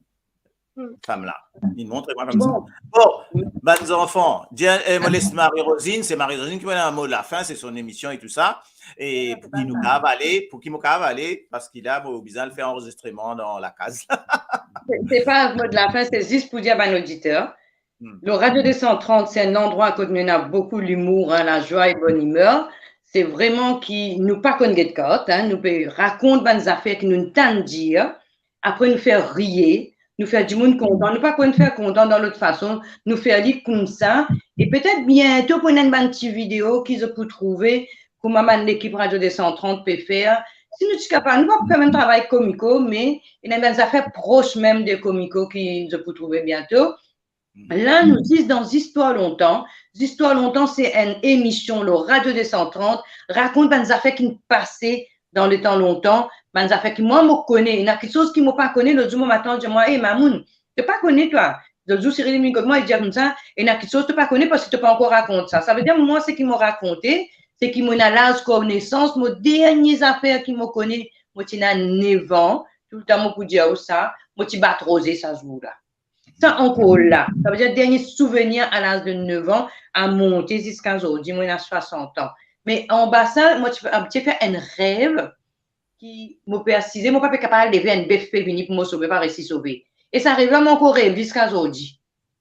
Hmm. Fam la. Li montre mwa koumsa. Bon. Bon, bann zanfan, dir, eh, mo les Marie-Rosine, se Marie-Rosine ki pou ena mo lafin, se son emision e tou sa. E pou ki nou kav ale, pou ki mo kav ale, parski la, mo bizin al fer anrezistreman dan lakaz. Se, se pa mo lafin, se zis pou dir bann oditer, hmm, le Radio deux cent trente, se enn landrwa kot nou ena boukou limour, hein, lazwa e bonn imer. Se vreman ki nou pa konn get kart, hein, nou pe rakont bann zafer ki nou tann dir, apre nou fer riye, nou fer dimoun kontan, nou pa konn fer kontan dan lot fason, nou fer li koumsa, e petet biento pou ena enn bann ti video ki zot pou trouve kouma bann lekip Radio deux cent trente pe fer. Si nou ti kapav, nou pa pou fer mem travay komiko, me ena bann zafer pros mem de komiko ki zot pou trouve biento. Mhm. La, nou zis dan Zistwar Lontan. Zistwar Lontan, se enn emision lor Radio deux cent trente, rakont bann zafer ki pase dan letan lontan, bann zafer ki mwa mo kone, ena kiksoz ki mo pa kone, lot zour mo matant dir mwa, "Ey, Mamoun, to pa kone twa?" Lot zour Cyril vinn kot mwa, li dir koumsa, "Ena kiksoz to pa kone parski to pa ankor rakont sa." Savedir, mwa, seki mo rakonte, seki mo ena laz konesans, mo dernie zafer ki mo kone, mo ti ena nef an, toultan mo pou dir ou sa, mo ti bat roze sa zour la. Sa ankor la. Savedir, dernie souvenir a laz de nef an, a monte ziska zordi, mo ena swasant an. Me anba sa, mo ti, mo ti fer enn rev ki mo pe asize, mo pa pe kapav leve, enn bef pe vini pou mo sove, pa resi sove. E sa rev la, mo ankor rev li ziska zordi.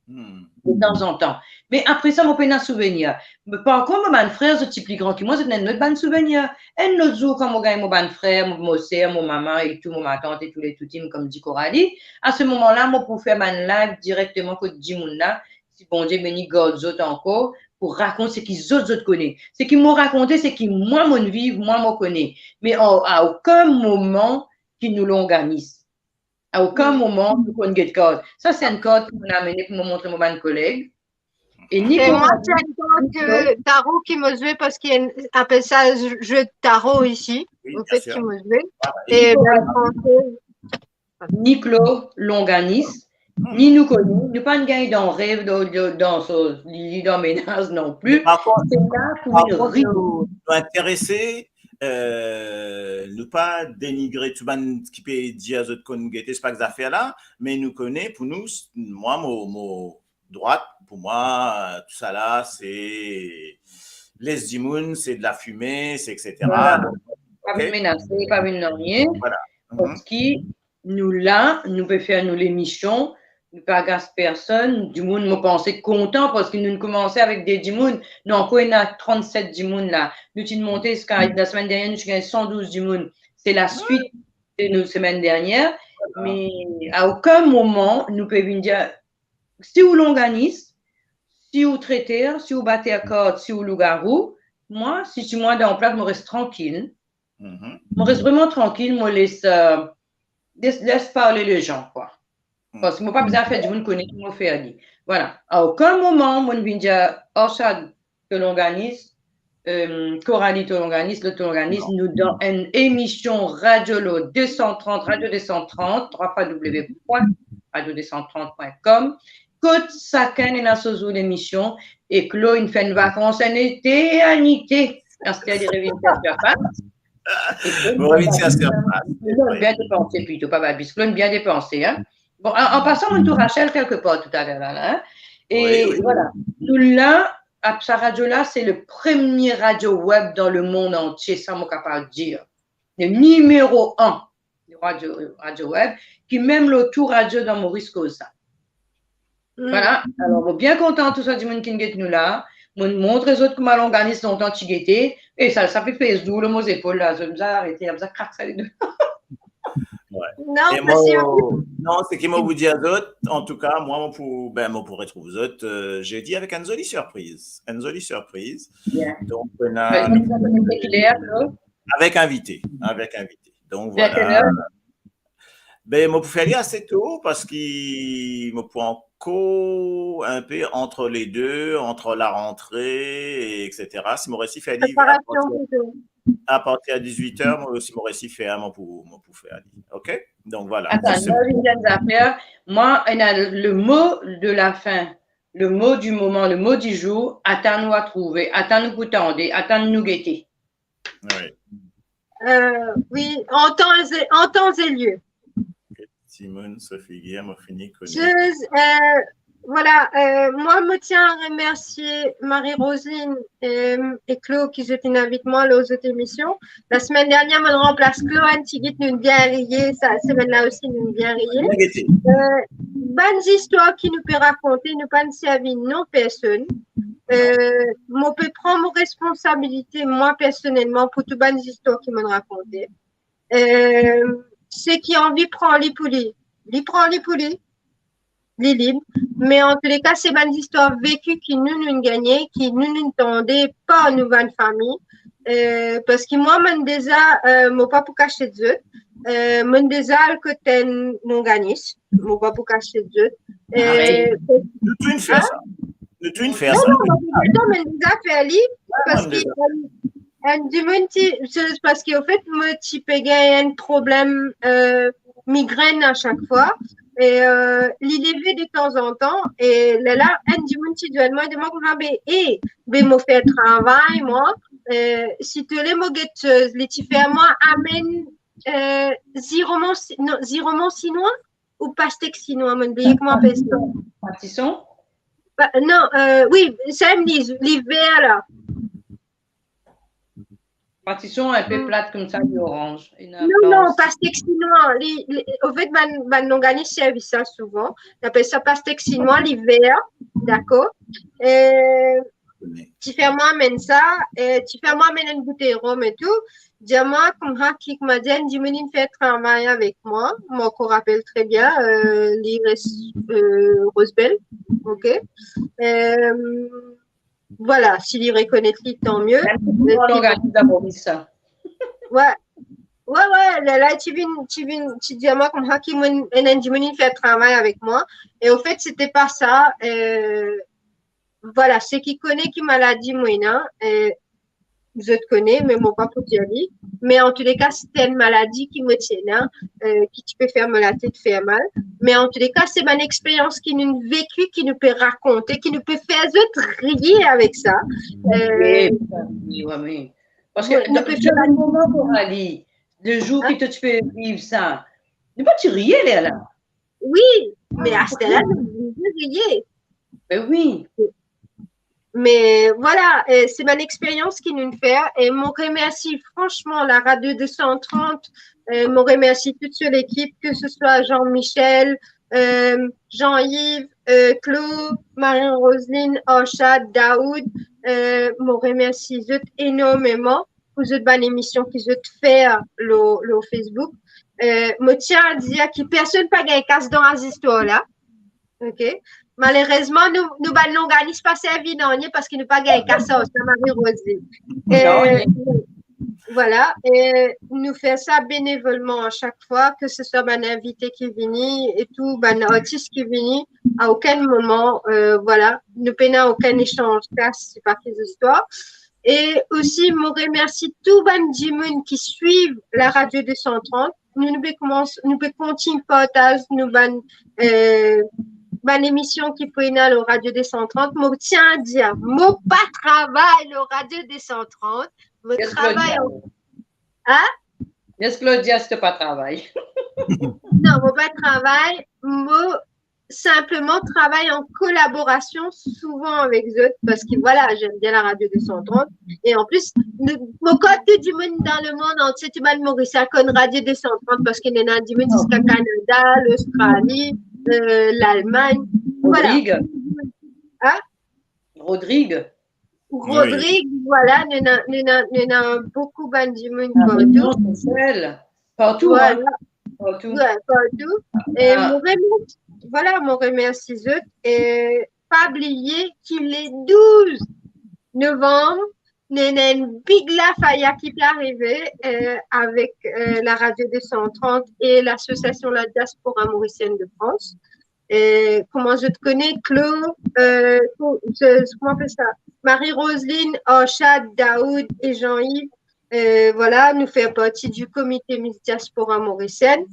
Hmm. De tanzantan. Me apre sa, mo pena souvenir. Me par kont, mo bann frer, zot ti pli gran ki mwa, zot ena enn lot bann souvenir. Enn lot zour, kan mo gagn mo bann frer, mo, mo ser, mo mama e tou, mo matant e tou le toutim, kouma dir Coralie, a se moman la, mo pou fer bann live direkteman kot dimoun la. Si Bondie beni, gard zot ankor, pou rakont seki zot, zot kone. Seki mo rakonte, seki mwa, mo'nn viv, mwa, mo kone. Me a, a okenn moman ki nou longanis. A okenn moman, nou konn get kart. Sa, se enn kart ki mo amene pou mo montre mo bann koleg. E ni... E mwa, se enn kart, euh, taro ki mo zwe, parski enn, apel sa zwe taro isi. Wi, anfet, ki mo zwe. E bann fransez. Ni Claude longanis, ni nou kone, nou pa'nn gagn dan rev, dan, dan, dan so, li, li dan menaz non pli. Me par kont, se la pou par kont, nou, nou interese, euh, nou pa denigre tou bann ki pe dir zot konn gete, se pa ki zafer la, me nou kone, pou nou, s-, mwa, mo, mo drwat, pou mwa, tou sa la, se les dimoun, se de la fime, se et cetera. Vwala. Donk, pa vinn menase, pa vinn nanye. Vwala. Mhm. Parski nou la, nou pe fer nou lemision, nou pa agas personn, dimoun, mo panse, kontan, parski nou'nn koumanse avek de dimoun, nou ankor ena trannset dimoun la. Nou ti'nn monte ziska, lasemenn dernie, nou ti gagn san douz dimoun. Se laswit de nou semenn dernie. Dakor. Me a okenn moman, nou pe vinn dir, si ou longanis, si ou treter, si ou bater kart, si ou lougarou, mwa, si ti mwa dan plas, mo res trankil. Mhm. Mo res vreman trankil, mo les, euh, les, les parle les gens, kwa. Mhm. Parski mo pa bizin fer dimoun kone ki mo fer li. Vwala. A okenn moman, mo'nn vinn dir, Arshad, to longanis, euh, Coralie, to longanis, lot, to longanis, non, nou dan enn emision radio lor deux cent trente, Radio deux cent trente, trois fois W point radio deux cent trente point com. Kot sakenn ena so zour lemision, e Claude inn fer enn vakans enn eternite. Aster li revinn fer sirfas. Mo revinn fer sirfas. Claude bien depanse plito, pa babis. Claude bien depanse, hein. Bon, an, an pasan, mo'nn trouv Rachel kelkepar toutaler la, la, hein. E wi, wi, vwala. Nou la, Sa radio la, se le premie radio web dan lemond antie, sa mo kapav dir. Le nimero enn radio, radio web, ki mem lor tou radio dan Moris koz sa. Vwala, alor, mo bien kontan tou sa dimoun ki get nou la. Mo montre zot kouma longanis lontan ti gete, e sa, sa pe pez lour lor mo zepol la, zot bizin arete, bizin krak sa ledo. Non, non, seki mo pou dir zot, antouka, mwa, mo pou, ben, mo pou retrouv zot, euh, zedi avek enn zoli sirpriz. Enn zoli sirpriz. Donk, nou ena, avek invite, avek invite. Donk, vwala. Ben, mo pou fer li ase to, parski mo pou ankor enpe ant le de, ant larantre, etsetera. Si mo resi fer li apartir diz-wit er, mo, si mo resi fer, mo pou, mo pou fer li. Ok? Donk, vwala. Atann, mo vinn dir enn zafer. Mwa, ena le mo de la fin, le mo di moman, le mo di zour, atann nou a trouve, atann nou pou tande, atann nou gete. Wi. Euh, wi, an tan e, an tan e lie. Timoun so figir, mo fini kone. Zot, euh, vwala, euh, mwa, mo ti a remersie Marie-Roseline, euh, e Claude ki zot inn invit mwa lor zot emision. Lasemenn dernie, mo ranplas Claude, enn tigit, nou bien riye, sa, semenn la osi, nou bien riye. Euh, bann zistwar ki nou pe rakonte, nou pa servi non personn. Euh, mo pe pran mo responsabilite, mwa, personelman, pou tou bann zistwar ki mo rakonte. Euh, seki anvi pran li pou li, li pran li pou li, li lib. Me antouleka, se bann zistwar veki ki nou, nou gagne, ki nou, nou tande par nou bann fami. Euh, parski mwa, mo'nn deza, euh, mo pa pou kasiet zot, euh, mo'nn deza al kot enn longanis, mo pa pou kasiet zot. Euh, nou tou inn fer sa. Nou tou inn fer sa. Non, non, non, mo'nn deza fer li, parski, euh, enn dimoun ti, se parski, anfet, mo ti pe gagn enn problem, euh, migrenn a sak fwa. E, euh, li leve detanzantan. E lerla, enn dimoun ti dir mwa, dir mwa koumsa, be, e, be, mo fer travay, mwa. Euh, si to le mo get, euh, li ti fer mwa amenn, euh, ziroman, non, ziroman sinwa ou pastek sinwa, mo'nn bliye kouma apel sa. Patison? Non, euh, wi, sa mem li, li ver la. Patison, enpe plat koumsa, li oranz. Non, non, pastek sinwa. Li, li, anfet, bann, bann longanis servi sa souvan. Nou apel sa pastek sinwa, li ver, dakor? Euh, ti fer mwa amenn sa, euh, ti fer mwa amenn enn boutey rom e tou. Dir mwa koumsa ki, kouma dir, enn dimoun inn fer travay avek mwa, mo ankor rapel tre bien, euh, li res, euh, Rosebel, ok? Euh, vwala, si li rekonet li, tan mie. Wi, wi, lerla ti vinn, ti vinn, ti dir mwa koumsa ki mo'nn, enn dimoun inn fer travay avek mwa. E anfet, se ti pa sa, euh, vwala, seki kone ki maladi mo ena, euh, zot kone, me mo pa pou dir li. Me antouleka, se enn maladi ki mo ti ena, euh, ki ti pe fer mo latet fer mal. Me antouleka, se bann experyans ki nou veki, ki nou pe rakonte, ki nou pe fer zot riye avek sa. Euh, wi, wi, wi. Parski nou pe fer bann moman pou riye. Le zour ki to ti pe viv sa, nou pa ti riye lerla. Wi, me aster la, nou riye. Be wi. Me vwala, euh, se bann experyans ki nou fer. E mo remersi fransman la Radio deux cent trente, euh, mo remersi tou so lekip, ke se swa Jean-Michel, euh, Jean-Yves, euh, Claude, Marie-Roseline, Arshad, Daoud, euh, mo remersi zot enormeman pou zot bann emision ki zot fer lor, lor Facebook. Euh, mo ti a dir ki personn pa gagn kas dan sa zistwar la. Ok. Malerezman, nou, nou bann longanis pa servi nanye parski nou pa gagn kas ar sa, Marie-Roseline. Euh, vwala. E nou fer sa benevolman a sak fwa, ke se swa bann invite ki vini e tou bann artis ki vini, a okenn moman, euh, vwala, nou pena okenn esanz kas, se pa ki zistwar. E osi, mo remersi tou bann dimoun ki swiv la Radio deux cent trente. Nou, nou pe koumans, nou pe kontign partaz nou bann, euh, bann emision ki pou ena lor Radio deux cent trente. Mo ti a dir, mo pa travay lor Radio deux cent trente. Mo travay an... Hein? Yes, Claudia, si to pa travay. Non, mo pa travay. Mo sinpleman travay an kolaborasion souvan avek zot, parski, vwala, zot inn bien la Radio deux cent trente. E an plis, nou, mo krwar tou dimoun dan lemond antie, tou bann Morisien konn Radio deux cent trente, parski nou ena dimoun ziska Kanada, Lostrali, euh, Lalmagn. Vwala. Rodrig. Hein? Rodrig. Rodrig, vwala, nou ena, nou ena, nou ena boukou bann dimoun partou. Sesel, partou, hein. Vwala. Partou. Wi, partou. E mo remersi, vwala, mo remersi zot. E pa bliye ki le douz novanm, nou ena enn big lafaya ki pe arive, euh, avek, euh, la Radio deux cent trente e Lasosiasion La Diaspora Mauricienne de France. Euh, kouma zot kone, Claude, euh, ko-, se, kouma apel sa? Marie-Roseline, Arshad, Daoud e Jean-Yves, euh, vwala, nou fer parti di komite Miss Diaspora Mauricienne.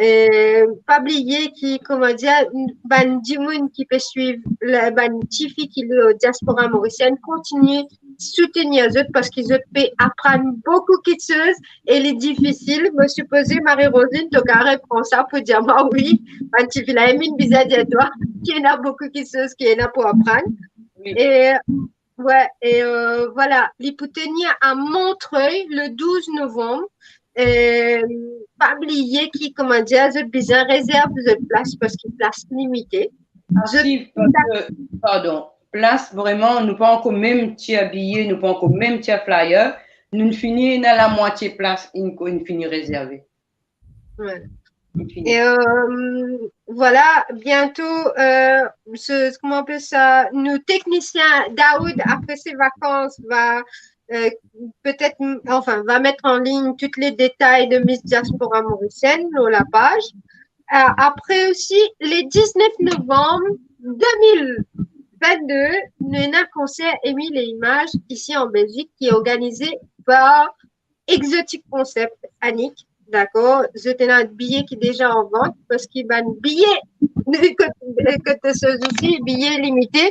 Euh, pa bliye ki, kouma dir, bann dimoun ki pe swiv, la, bann tifi ki lor Diaspora Mauricienne, kontigne soutenir zot, parski zot pe aprann boukou kiksoz e li difisil. Mo sipoze, Marie-Roseline, to kapav repran sa pou dir mwa, wi, bann tifi la, Emine bizin dir twa ki ena boukou kiksoz ki ena pou aprann. Wi. E, wi, e, euh, vwala, li pou tenir a Montreuil le douz novanm. Euh, pa bliye ki, kouma dir, zot bizin rezerv zot plas, parski plas limite. Zot... Asi, parski, pardon, plas, vreman, nou pa ankor mem tir biye, nou pa ankor mem tir flyer, nou fini ena lamwatie plas, inn, inn fini rezerve. Vwala. Inn fini. E, euh, vwala, biento, euh, se, kouma apel sa, nou teknisien Daoud, apre se vakans, va, euh, petet, anfin, va met an lign tou le detay de Miss Diaspora Mauricienne lor lapaz. Euh, apre osi, le diznef novanm de mil vennde, nou ena konser Emi le Imaz isi an Belzik ki organize par Exotic Concept, Annick, dakor? Zot ena biye ki deza an vant, parski bann biye, kot, kot soz osi, biye limite.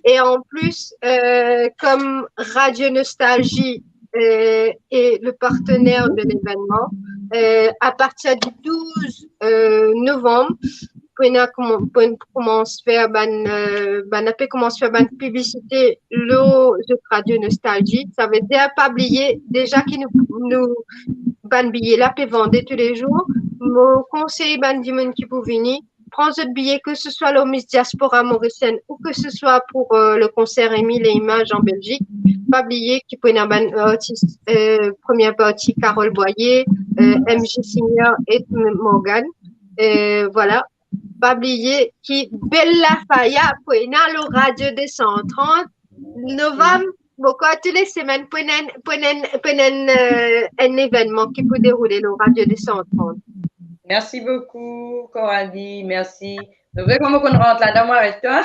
E an plis, euh, kom Radio Nostalgie, euh, est le partenaire de l'événement, euh, a partir di douz, euh, novanm, pou ena kouman-, pou ena koumans fer bann, euh, bann, pe koumans fer bann piblisite lor zot Radio Nostalgie. Savedir, pa bliye, deza ki nou, nou, bann biye la pe vande toulezour. Mo konsey bann dimoun ki pou vini, pran zot biye, ke se swa lor Miss Diaspora Mauricienne ou ke se swa pou, euh, le konser Emi le Imaz an Belzik. Pa bliye ki pou ena bann artis, euh, premie parti, Carole Boyer, euh, M J Senior e Morgan. Euh, vwala. Pa bliye ki bel lafaya pou ena lor Radio deux cent trente, novanm, mo krwar tou le semenn pou ena, pou ena, pou ena, euh, enn evennman ki pou deroule lor Radio deux cent trente. Mersi boukou, Coralie, mersi. Donk, kouma mo konn rant ladan, mwa, avek twa.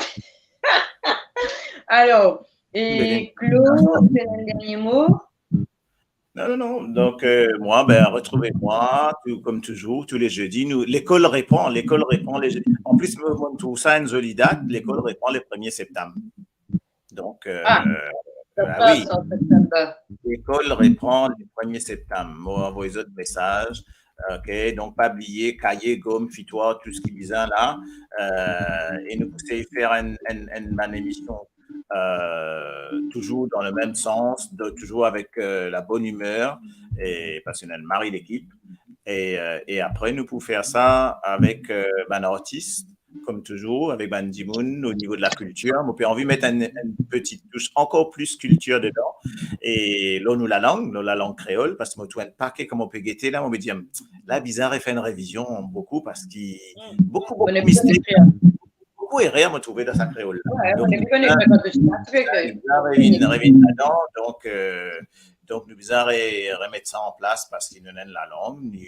Alor, e Claude, ti ena enn dernie mo? Non, non, non. Donc, euh, moi, ben, retrouvez-moi, tout, comme toujours, tous les jeudis. Nous, l'école répond, l'école répond les jeudis. En plus, moi, moi, je trouve ça une jolie date, l'école répond le premier septembre. Donc, euh, ah, ah oui, septembre. L'école reprend le premier septembre. Mo avoy zot mesaz. Ok, donc pa bliye, kaye, gom, fitwar, tou seki bizin la. Euh, e nou pou esey fer enn, enn, enn bann emision euh, toujours dans le même sens, de, toujours avec, euh, la bonne humeur, e parski nou ena enn mari lekip. E, euh, e apre, nou pou fer sa avek, euh, bann artis, comme toujours, avek bann dimoun o nivo de la kiltir. Mo pe anvi met enn, enn ti touch ankor plis kiltir dedan. E lor nou lalang, lor lalang kreol, parski mo trouv enn pake, kouma mo pe gete la, mo pe dir, la, bizin refer enn revizion boukou, parski boukou, boukou mister. Boukou erer, mo trouve, dan sa kreol la. Donk, nou bizin, nou bizin revinn, revinn ladan. Donk, euh, donk, nou bizin re-, remet sa an plas parski nou ena enn lalang, ni,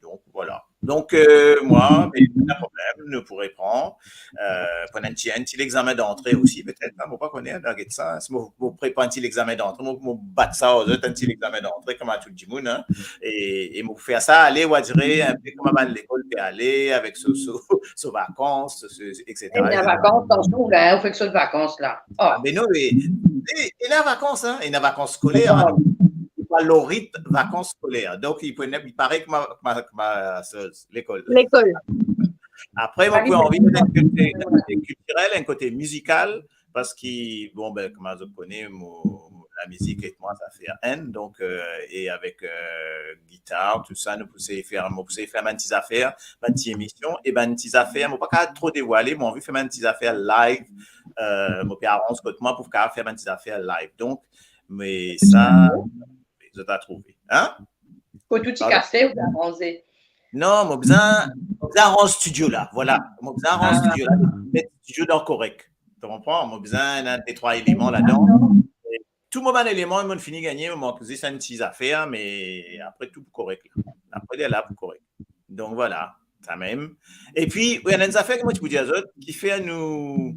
donk, vwala. Donk, euh, mwa, me pena problem, nou pou repran. Euh, pou enn ti, enn ti lexamen d'antre osi, petet, hein, mo pa kone, hein, get sa. Si mo, mo prepar enn ti lexamen d'antre, mo, mo bat sa ar zot, enn ti lexamen d'antre, kouma tou dimoun, hein. E, e mo fer sa ale, on va dire, enn pe kouma bann lekol pe ale, avek so, so, so vakans, so, so, et cetera, et cetera. Ena vakans, tansion la, hein, ou fek sot vakans la. Oh. Ah, me non, me, e, ena vakans, hein, ena vakans skoler, hein. Ena. Ou pa lor rit vakans skoler. Donk, li pou ena, li parey kouma, kouma, kouma, euh, lekol. Lekol. Apre, mo pou anvi met enn kote kiltirel, enn kote mizikal, parski, bon, ben, kouma zot kone, mo, mo, lamizik ek mwa, sa fer enn, donk, euh, e avek, euh, gitar, tou sa, nou pou seye fer, mo pou seye fer bann ti zafer, bann ti emision, e bann ti zafer, mo pa kapav tro devwale, mo anvi fer bann ti zafer live, euh, mo pe aranz kot mwa pou kapav fer bann ti zafer live. Donk, me sa, zot a trouve, hein? Kot ou ti kase ou aranze? Non, mo bizin, mo bizin aranz studio la, vwala. Mo bizin aranz studio la, met studio dan korek. To konpran? Mo bizin ena de trwa eleman ladan. Tou mo bann eleman, mo fini gagne, mo mank zis enn ti zafer, me apre tou pou korek la. Apre, li la pou korek. Donk, vwala, sa mem. Epi, wi, ena enn zafer ki mo ti pou dir zot, ki fer nou,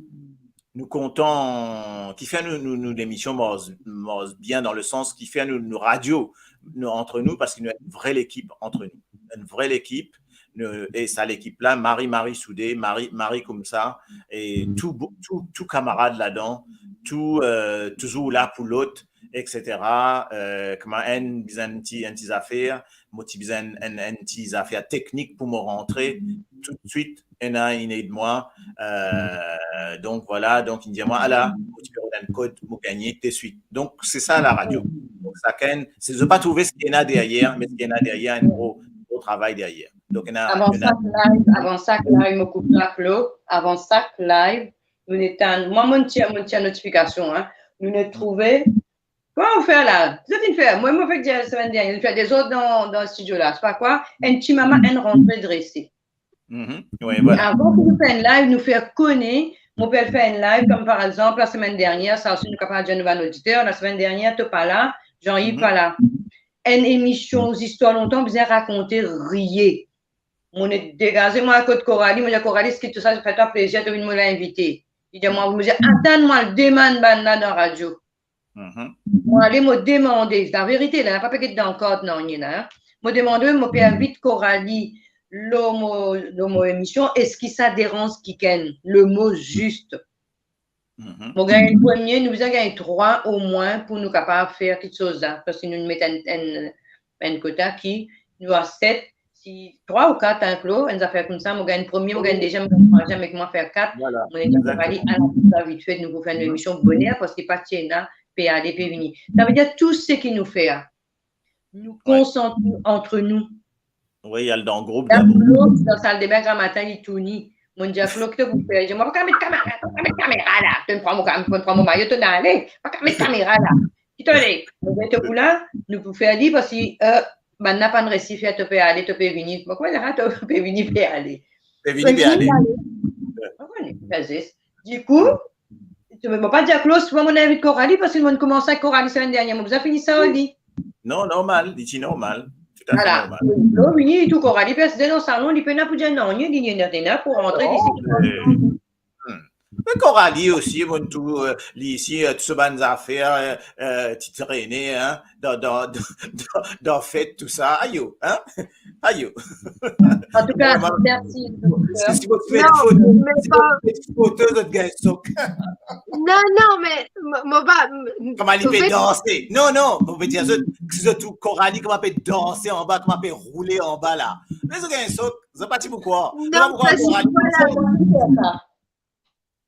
nou kontan, ki fer nou, nou, nou lemision mars, mars bien dan le sans ki fer nou, nou radio, nou, antre nou, parski nou enn vre lekip antre nou. Enn vre lekip, nou, e sa lekip la, mari, mari soude, mari, mari koumsa, e tou bo-, tou, tou kamarad ladan, tou, euh, touzour la pou lot, et cetera. Euh, kouma enn bizin enn ti, enn ti zafer, mo ti bizin enn, enn, enn ti zafer teknik pou mo rantre, toutswit, ena inn ed mwa. Euh, donk, vwala, donk, inn dir mwa, "Ala, mo ti pe rod enn kod, mo gagne deswit." Donk, se sa, laradio. Donk, sakenn, se, zot pa trouve seki ena deryer, me seki ena deryer, enn gro, gro travay deryer. Donk, ena, avan ena sak live, avan sak live, mo koup la, Claude, avan sak live, nou ena, mwa, mo tir, mo tir notifikasion, hein. Nou ena trouve, kouma ou fer la? Zot inn fer, mwa, mo fek dir lasemenn dernie, nou fer dezord dan, dan studio la. Se pa kwa? Enn ti mama, enn rantre drese. Mhm. Wi, vwala. Avan ki nou fer enn live, nou fer kone, mo pe al fer enn live, kouma par exanp, lasemenn dernie, sa osi nou kapav dir nou bann oditer, lasemenn dernie, to pa la, Jean-Yves pa la. Enn emision, zistwar lontan, bizin rakonte, riye. Mo inn degaze mwa kot Coralie, mo dir, "Coralie, seki tou sa fer twa plezir, to vinn mo invite?" Li dir mwa, mo dir, "Atann, mo al demann bann la dan radio." Mhm. Mo ale, mo demande, laverite la, pa pe get dan kart nanye la, hein. Mo demande, mo pe invit Coralie lor mo, lor mo emision, eski sa deranz kikenn, le mo zis? Mhm. Mo gagn premie, nou bizin gagn trwa omwin pou nou kapav fer kiksoz la, parski nou met enn, enn, enn kota ki nou aksepte, si trwa ou kat, hein, Claude, enn zafer koumsa, mo gagn premie, mo gagn deziem, mo gagn trwaziem, ek mwa fer kat. Vwala, mo ena, egzakteman. Coralie, ala, sa vit fet, nou pou fer enn emision boner, parski pa ti ena pe ale, pe vini. Savedir tou seki nou fer, nou konsant nou antre nou. Wi, al dan group dabor. Claude, dan saldebin gramatin, li tourni. Mo dir Claude, ki to pou fer? Li dir mwa, "Pa kapav met kamera, pa kapav met kamera la. To pran mo kam-, to pran mo mayo, to ale. Pa kapav met kamera la." Ki to ale? Mo dir, "To pou la, nou pou fer li, parski, euh, bann la pa'nn resi fer to pe ale, to pe vini." Mo kouma, "Ah, to pe vini, pe ale." Pe vini, pe ale. Mo kouma, fer zis. Dikou, mo pa dir Claude, mo invit Coralie, parski mo koumans avek Coralie semenn dernie, mo bizin fini sa ar li. Non, normal, li ti normal. Toutafe normal. Vwala. Lo vini tou, Coralie pe asize dan salon, li pena pou dir nanye, li, li ena pou rantre isi. Non, me, hmm. Me Coralie osi, mo tou, euh, li isi, euh, tou so bann zafer, euh, euh, ti trene, hein, dan, dan, dan, dan, dan fet, tou sa. Ayo, hein? Ayo. Antouka, mersi, doktèr. Si, si zot fer foto, non, me si zot fer foto, zot gagn sok. Non, non, me mo, mo pa, m-, kouma li pe danse. Non, non, mo pe dir zot, si zot trouv Coralie kouma pe danse anba, kouma pe roule anba la. Me zot gagn sok, zot pa ti pou krwar. Non, pa pou krwar parski, Coralie, vwala, mo pa pou fer sa.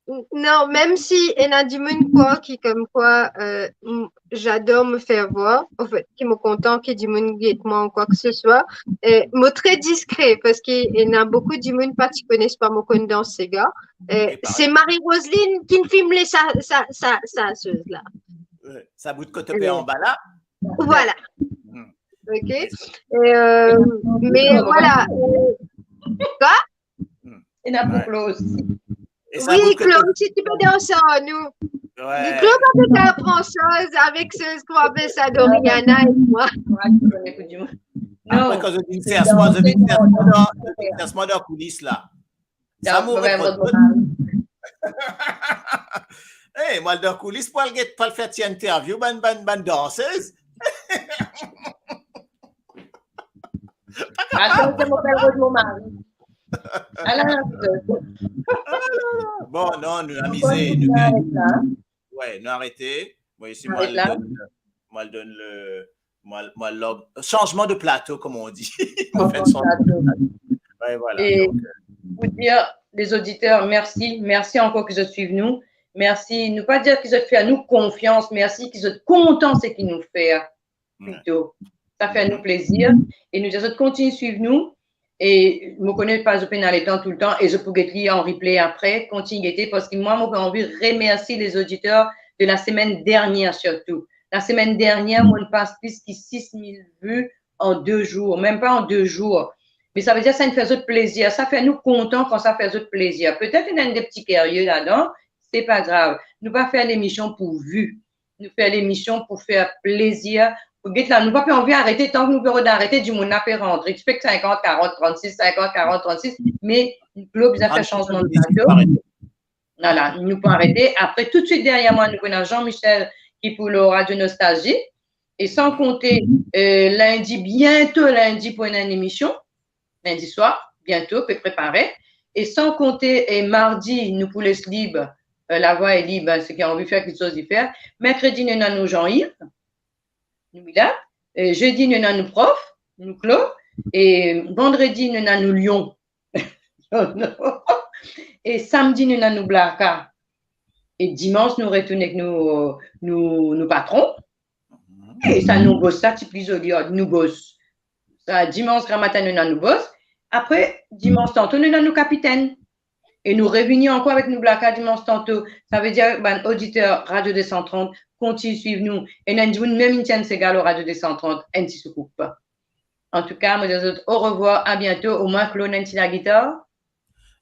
Non, mem si ena dimoun krwar ki, comme quoi, euh, m-, j'adore me faire voir, en fait, ki mo kontan ki dimoun get mwa ou quoi que ce soit, euh, mo tre diskre, parski ena boukou dimoun pa ti kone pa mo konn dans sega. Euh, se Marie-Roseline ki finn filme sa, sa, sa, sa, chose la. Euh, sa bout kot pe anba la? Vwala. Hmm. Ok. Euh, me vwala. Euh, quoi? Hmm. Ena pou Claude osi. Wi, Claude, si ti pe dans ar nou. Wi. Claude pa pe fer gran soz avek se, kouma apel sa, Doriana ek mwa. Apre, kan zot vinn sers mwa, zot vinn sers mwa dan, zot vinn sers mwa dan koulis la. Sa mo repran. Ey, mwa dan koulis pou al get, pou al fer ti interview bann, bann, bann dansez. Atann, se mo pe rod mo mari. Ala, bon, non, nou amize, nou, wi, nou arete. Mwa isi, mwa al donn, mwa al donn le, mwa al, mwa al log, changement de plateau, comme on dit. Mwa fer enn sanzman de plato. Wi, vwala. E donk, euh, pou dir lezoditer mersi, mersi ankor ki zot swiv nou. Mersi, nou pa dir ki zot fer nou konfians, mersi ki zot kontan seki nou fer, plito. Sa fer nou plezir. E nou dir zot kontign swiv nou. E mo kone pa zot pena letan toultan, e zot pou get li an replay apre, kontign gete, parski mwa, mo pe anvi remersi lezoditer de lasemenn dernier sirtou. Lasemenn dernier, mo'nn pas plis ki sis mil vi an de zour, mem pa an de zour. Me savedir, sa inn fer zot plezir, sa fer nou kontan kan sa fer zot plezir. Petet ena enn de pti kerye ladan, se pa grav. Nou pa fer lemision pou vi. Nou fer lemision pou fer plezir. Pou get la, nou pa pe anvi arete, tan ki nou pe rod arete, dimoun la pe rantre. Expect sinkant, karant, trannsis, sinkant, karant, trannsis, me nou bizin fer sanzman de plato. Vwala, nou pou arete. Apre, toutswit deryer mwa, nou pou ena Jean-Michel ki pou lor Radio Nostalgie. E san konte, eh, lindi, biento lindi pou ena enn emision. Lindi swar, biento, pe prepare. E san konte, eh, mardi, nou pou les lib, eh, lavwa e lib, eh, seki anvi fer kiksoz, li fer. Merkredi, nou ena nou Jean-Yves. Nou la. Eh, zedi, nou ena nou prof, nou Claude. E vandredi, nou ena nou lion. E samdi, nou ena nou blaka. E dimans, nou retourn ek nou, nou, nou patron. E sa nou bos, sa ti pli zoli, oh, nou bos. Sa, dimans gramatin, nou ena nou bos. Apre, dimans tanto, nou ena nou kapitenn. E nou revini ankor avek nou blaka dimans tanto. Savedir, bann oditer Radio deux cent trente, kontign swiv nou. E ena enn dimoun mem inn tir enn sega lor Radio deux cent trente, enn ti soukoup. Antouka, mo dir zot orevwar, a biento, omwin Claude, enn ti lagitar.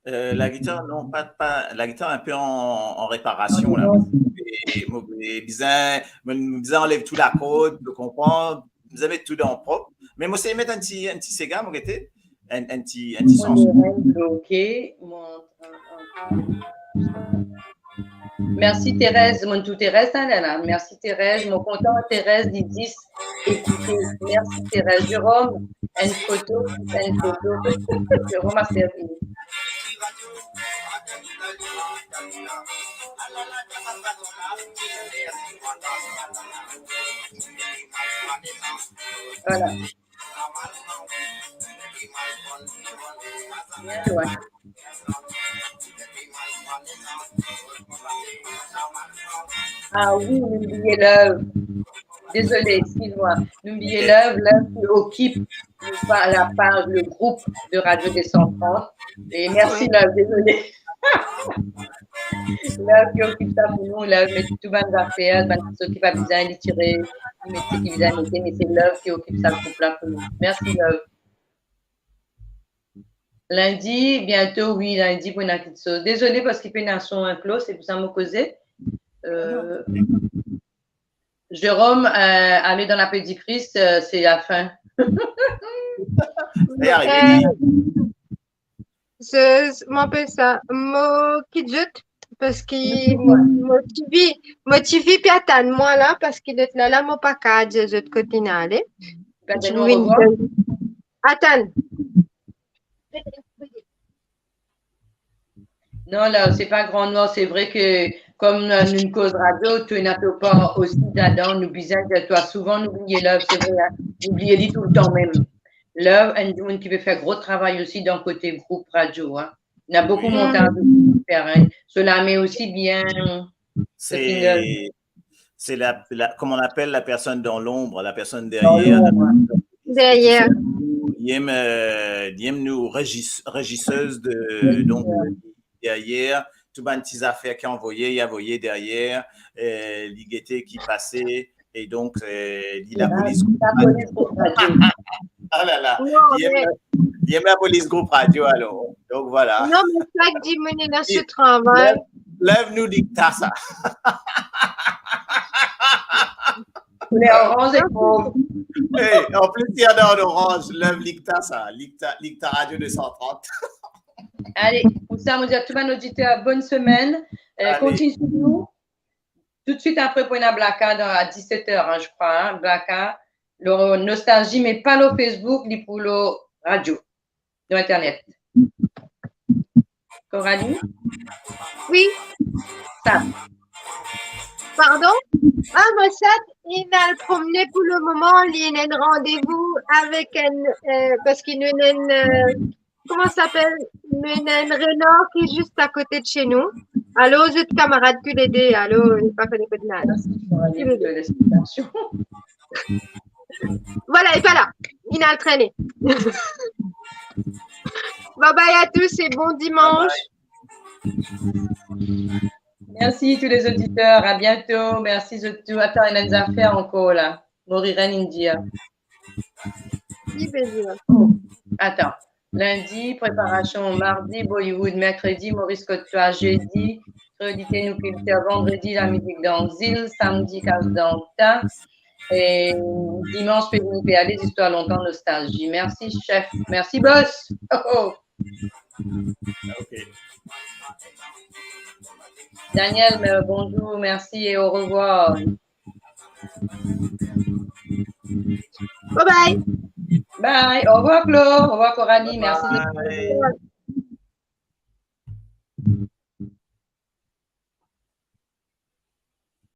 Eh, lagitar, non, pa, pa, lagitar inpe an, an reparasion, la. E mo, e bizin, mo bizin anlev tou lakord, to konpran, bizin met tou dan prop. Me mo sey met enn ti, enn ti sega, mo gete, enn, enn ti, enn ti sanson. Ok, mo, Mersi Terez, mo trouv Terez la, la, la. Mersi Terez, mo kontan Terez, li dis, ekoute, mersi Terez. Jérôme, enn foto, enn foto. Jérôme a servi. Vwala. Ah wi, nou bliye Love. Dezole, exkiz mwa. Nou bliye Love, Love ki okip la paz, le group de Radio deux cent trente. E mersi Love, dezole. Love ki okip sa pou nou, Love met tou bann zafer, bann kiksoz ki pa bizin, li tire, li met seki bizin mete, me se Love ki okip sa group la pou nou. Mersi Love. Lindi, biento, wi, lindi pou ena kiksoz. Dezole, parski pena son, hein, Claude, se pou sa mo koze. Euh, Jérôme, euh, ale dan lapedikri, euh, se lafin. Eh, arive. Euh, se, se, mo apel sa, mo kit zot, parski mo, mo ti vi, mo ti vi pe atann mwa la, parski lot la, la, mo pa kapav dir zot kot inn ale. Atann. Non, la, se pa gran nwar. Se vre ke, kom, euh, nou koz radio, to ena to par osi ladan, nou bizin dir twa souvan, nou bliye Love, se vre, hein. Nou bliye li toultan mem. Love, enn dimoun ki pe fer gro travay osi dan kote group radio, hein. Ena boukou montaz osi pou fer, hein. So lame osi bien, se, se la, la, comment on appelle la personne dans l'ombre, la personne derrière. Derrière. Li enn, euh, li enn nou régis-, régisseuse de, donc, euh, derrière, tou bann ti zafer ki anvoye, li anvoye derrière, euh, li gete ki pase, e donk, euh, li lapolis. Ah la la. Non, li enn, me li enn lapolis group radio, alor. Donk, vwala. Non, me sa ki dimoun ena so travay. Love, Love nou dikta sa. Kouleur oranz e mov. Hey, an plis, li ena an oranz, Love dikta sa, dikta, dikta Radio deux cent trente. Ale, pou sa, mo dir a tou bann oditer, bonn semenn. Euh, ale. Kontign swiv nou. Toutswit apre, pou ena blaka dan, a diset er, hein, je crois, hein, blaka. Lor Nostalgie, me pa lor Facebook, li pou lor radio, lor internet. Coralie? Wi. Sa. Pardon? Ah, mo sa, inn al promne pou le moman, li ena enn randevou avek enn, euh, parski nou ena enn, euh, kouma sa apel, nou ena enn renar ki zis akote de chez nous. Alor, zot kamarad toulede, alor, nou pa kone kot nou al. Merci, Coralie, pour l'explication. Voilà, li pa la. Li al trene. Bye bye à tous et bon dimanche. Merci tous les auditeurs. À bientôt. Merci zot tou. Atann, ena enn zafer ankor la. Mo rire, India. Ki pe dir? Atann. Lindi, preparasion. Mardi, Bollywood. Merkredi, Maurice kot twa. Jedi, Kredite nou kiltir. Vandredi, lamizik dan zil. Samdi, kas dan ta. E dimans, pe nou pe ale zistwar lontan, nostalzi. Mersi, chef. Mersi, bos. Oh, oh. Ok. Daniel, euh, bonjour, merci et au revoir. Bye bye. Bye. Au revoir, Claude. Au revoir, Coralie. Merci. Bye.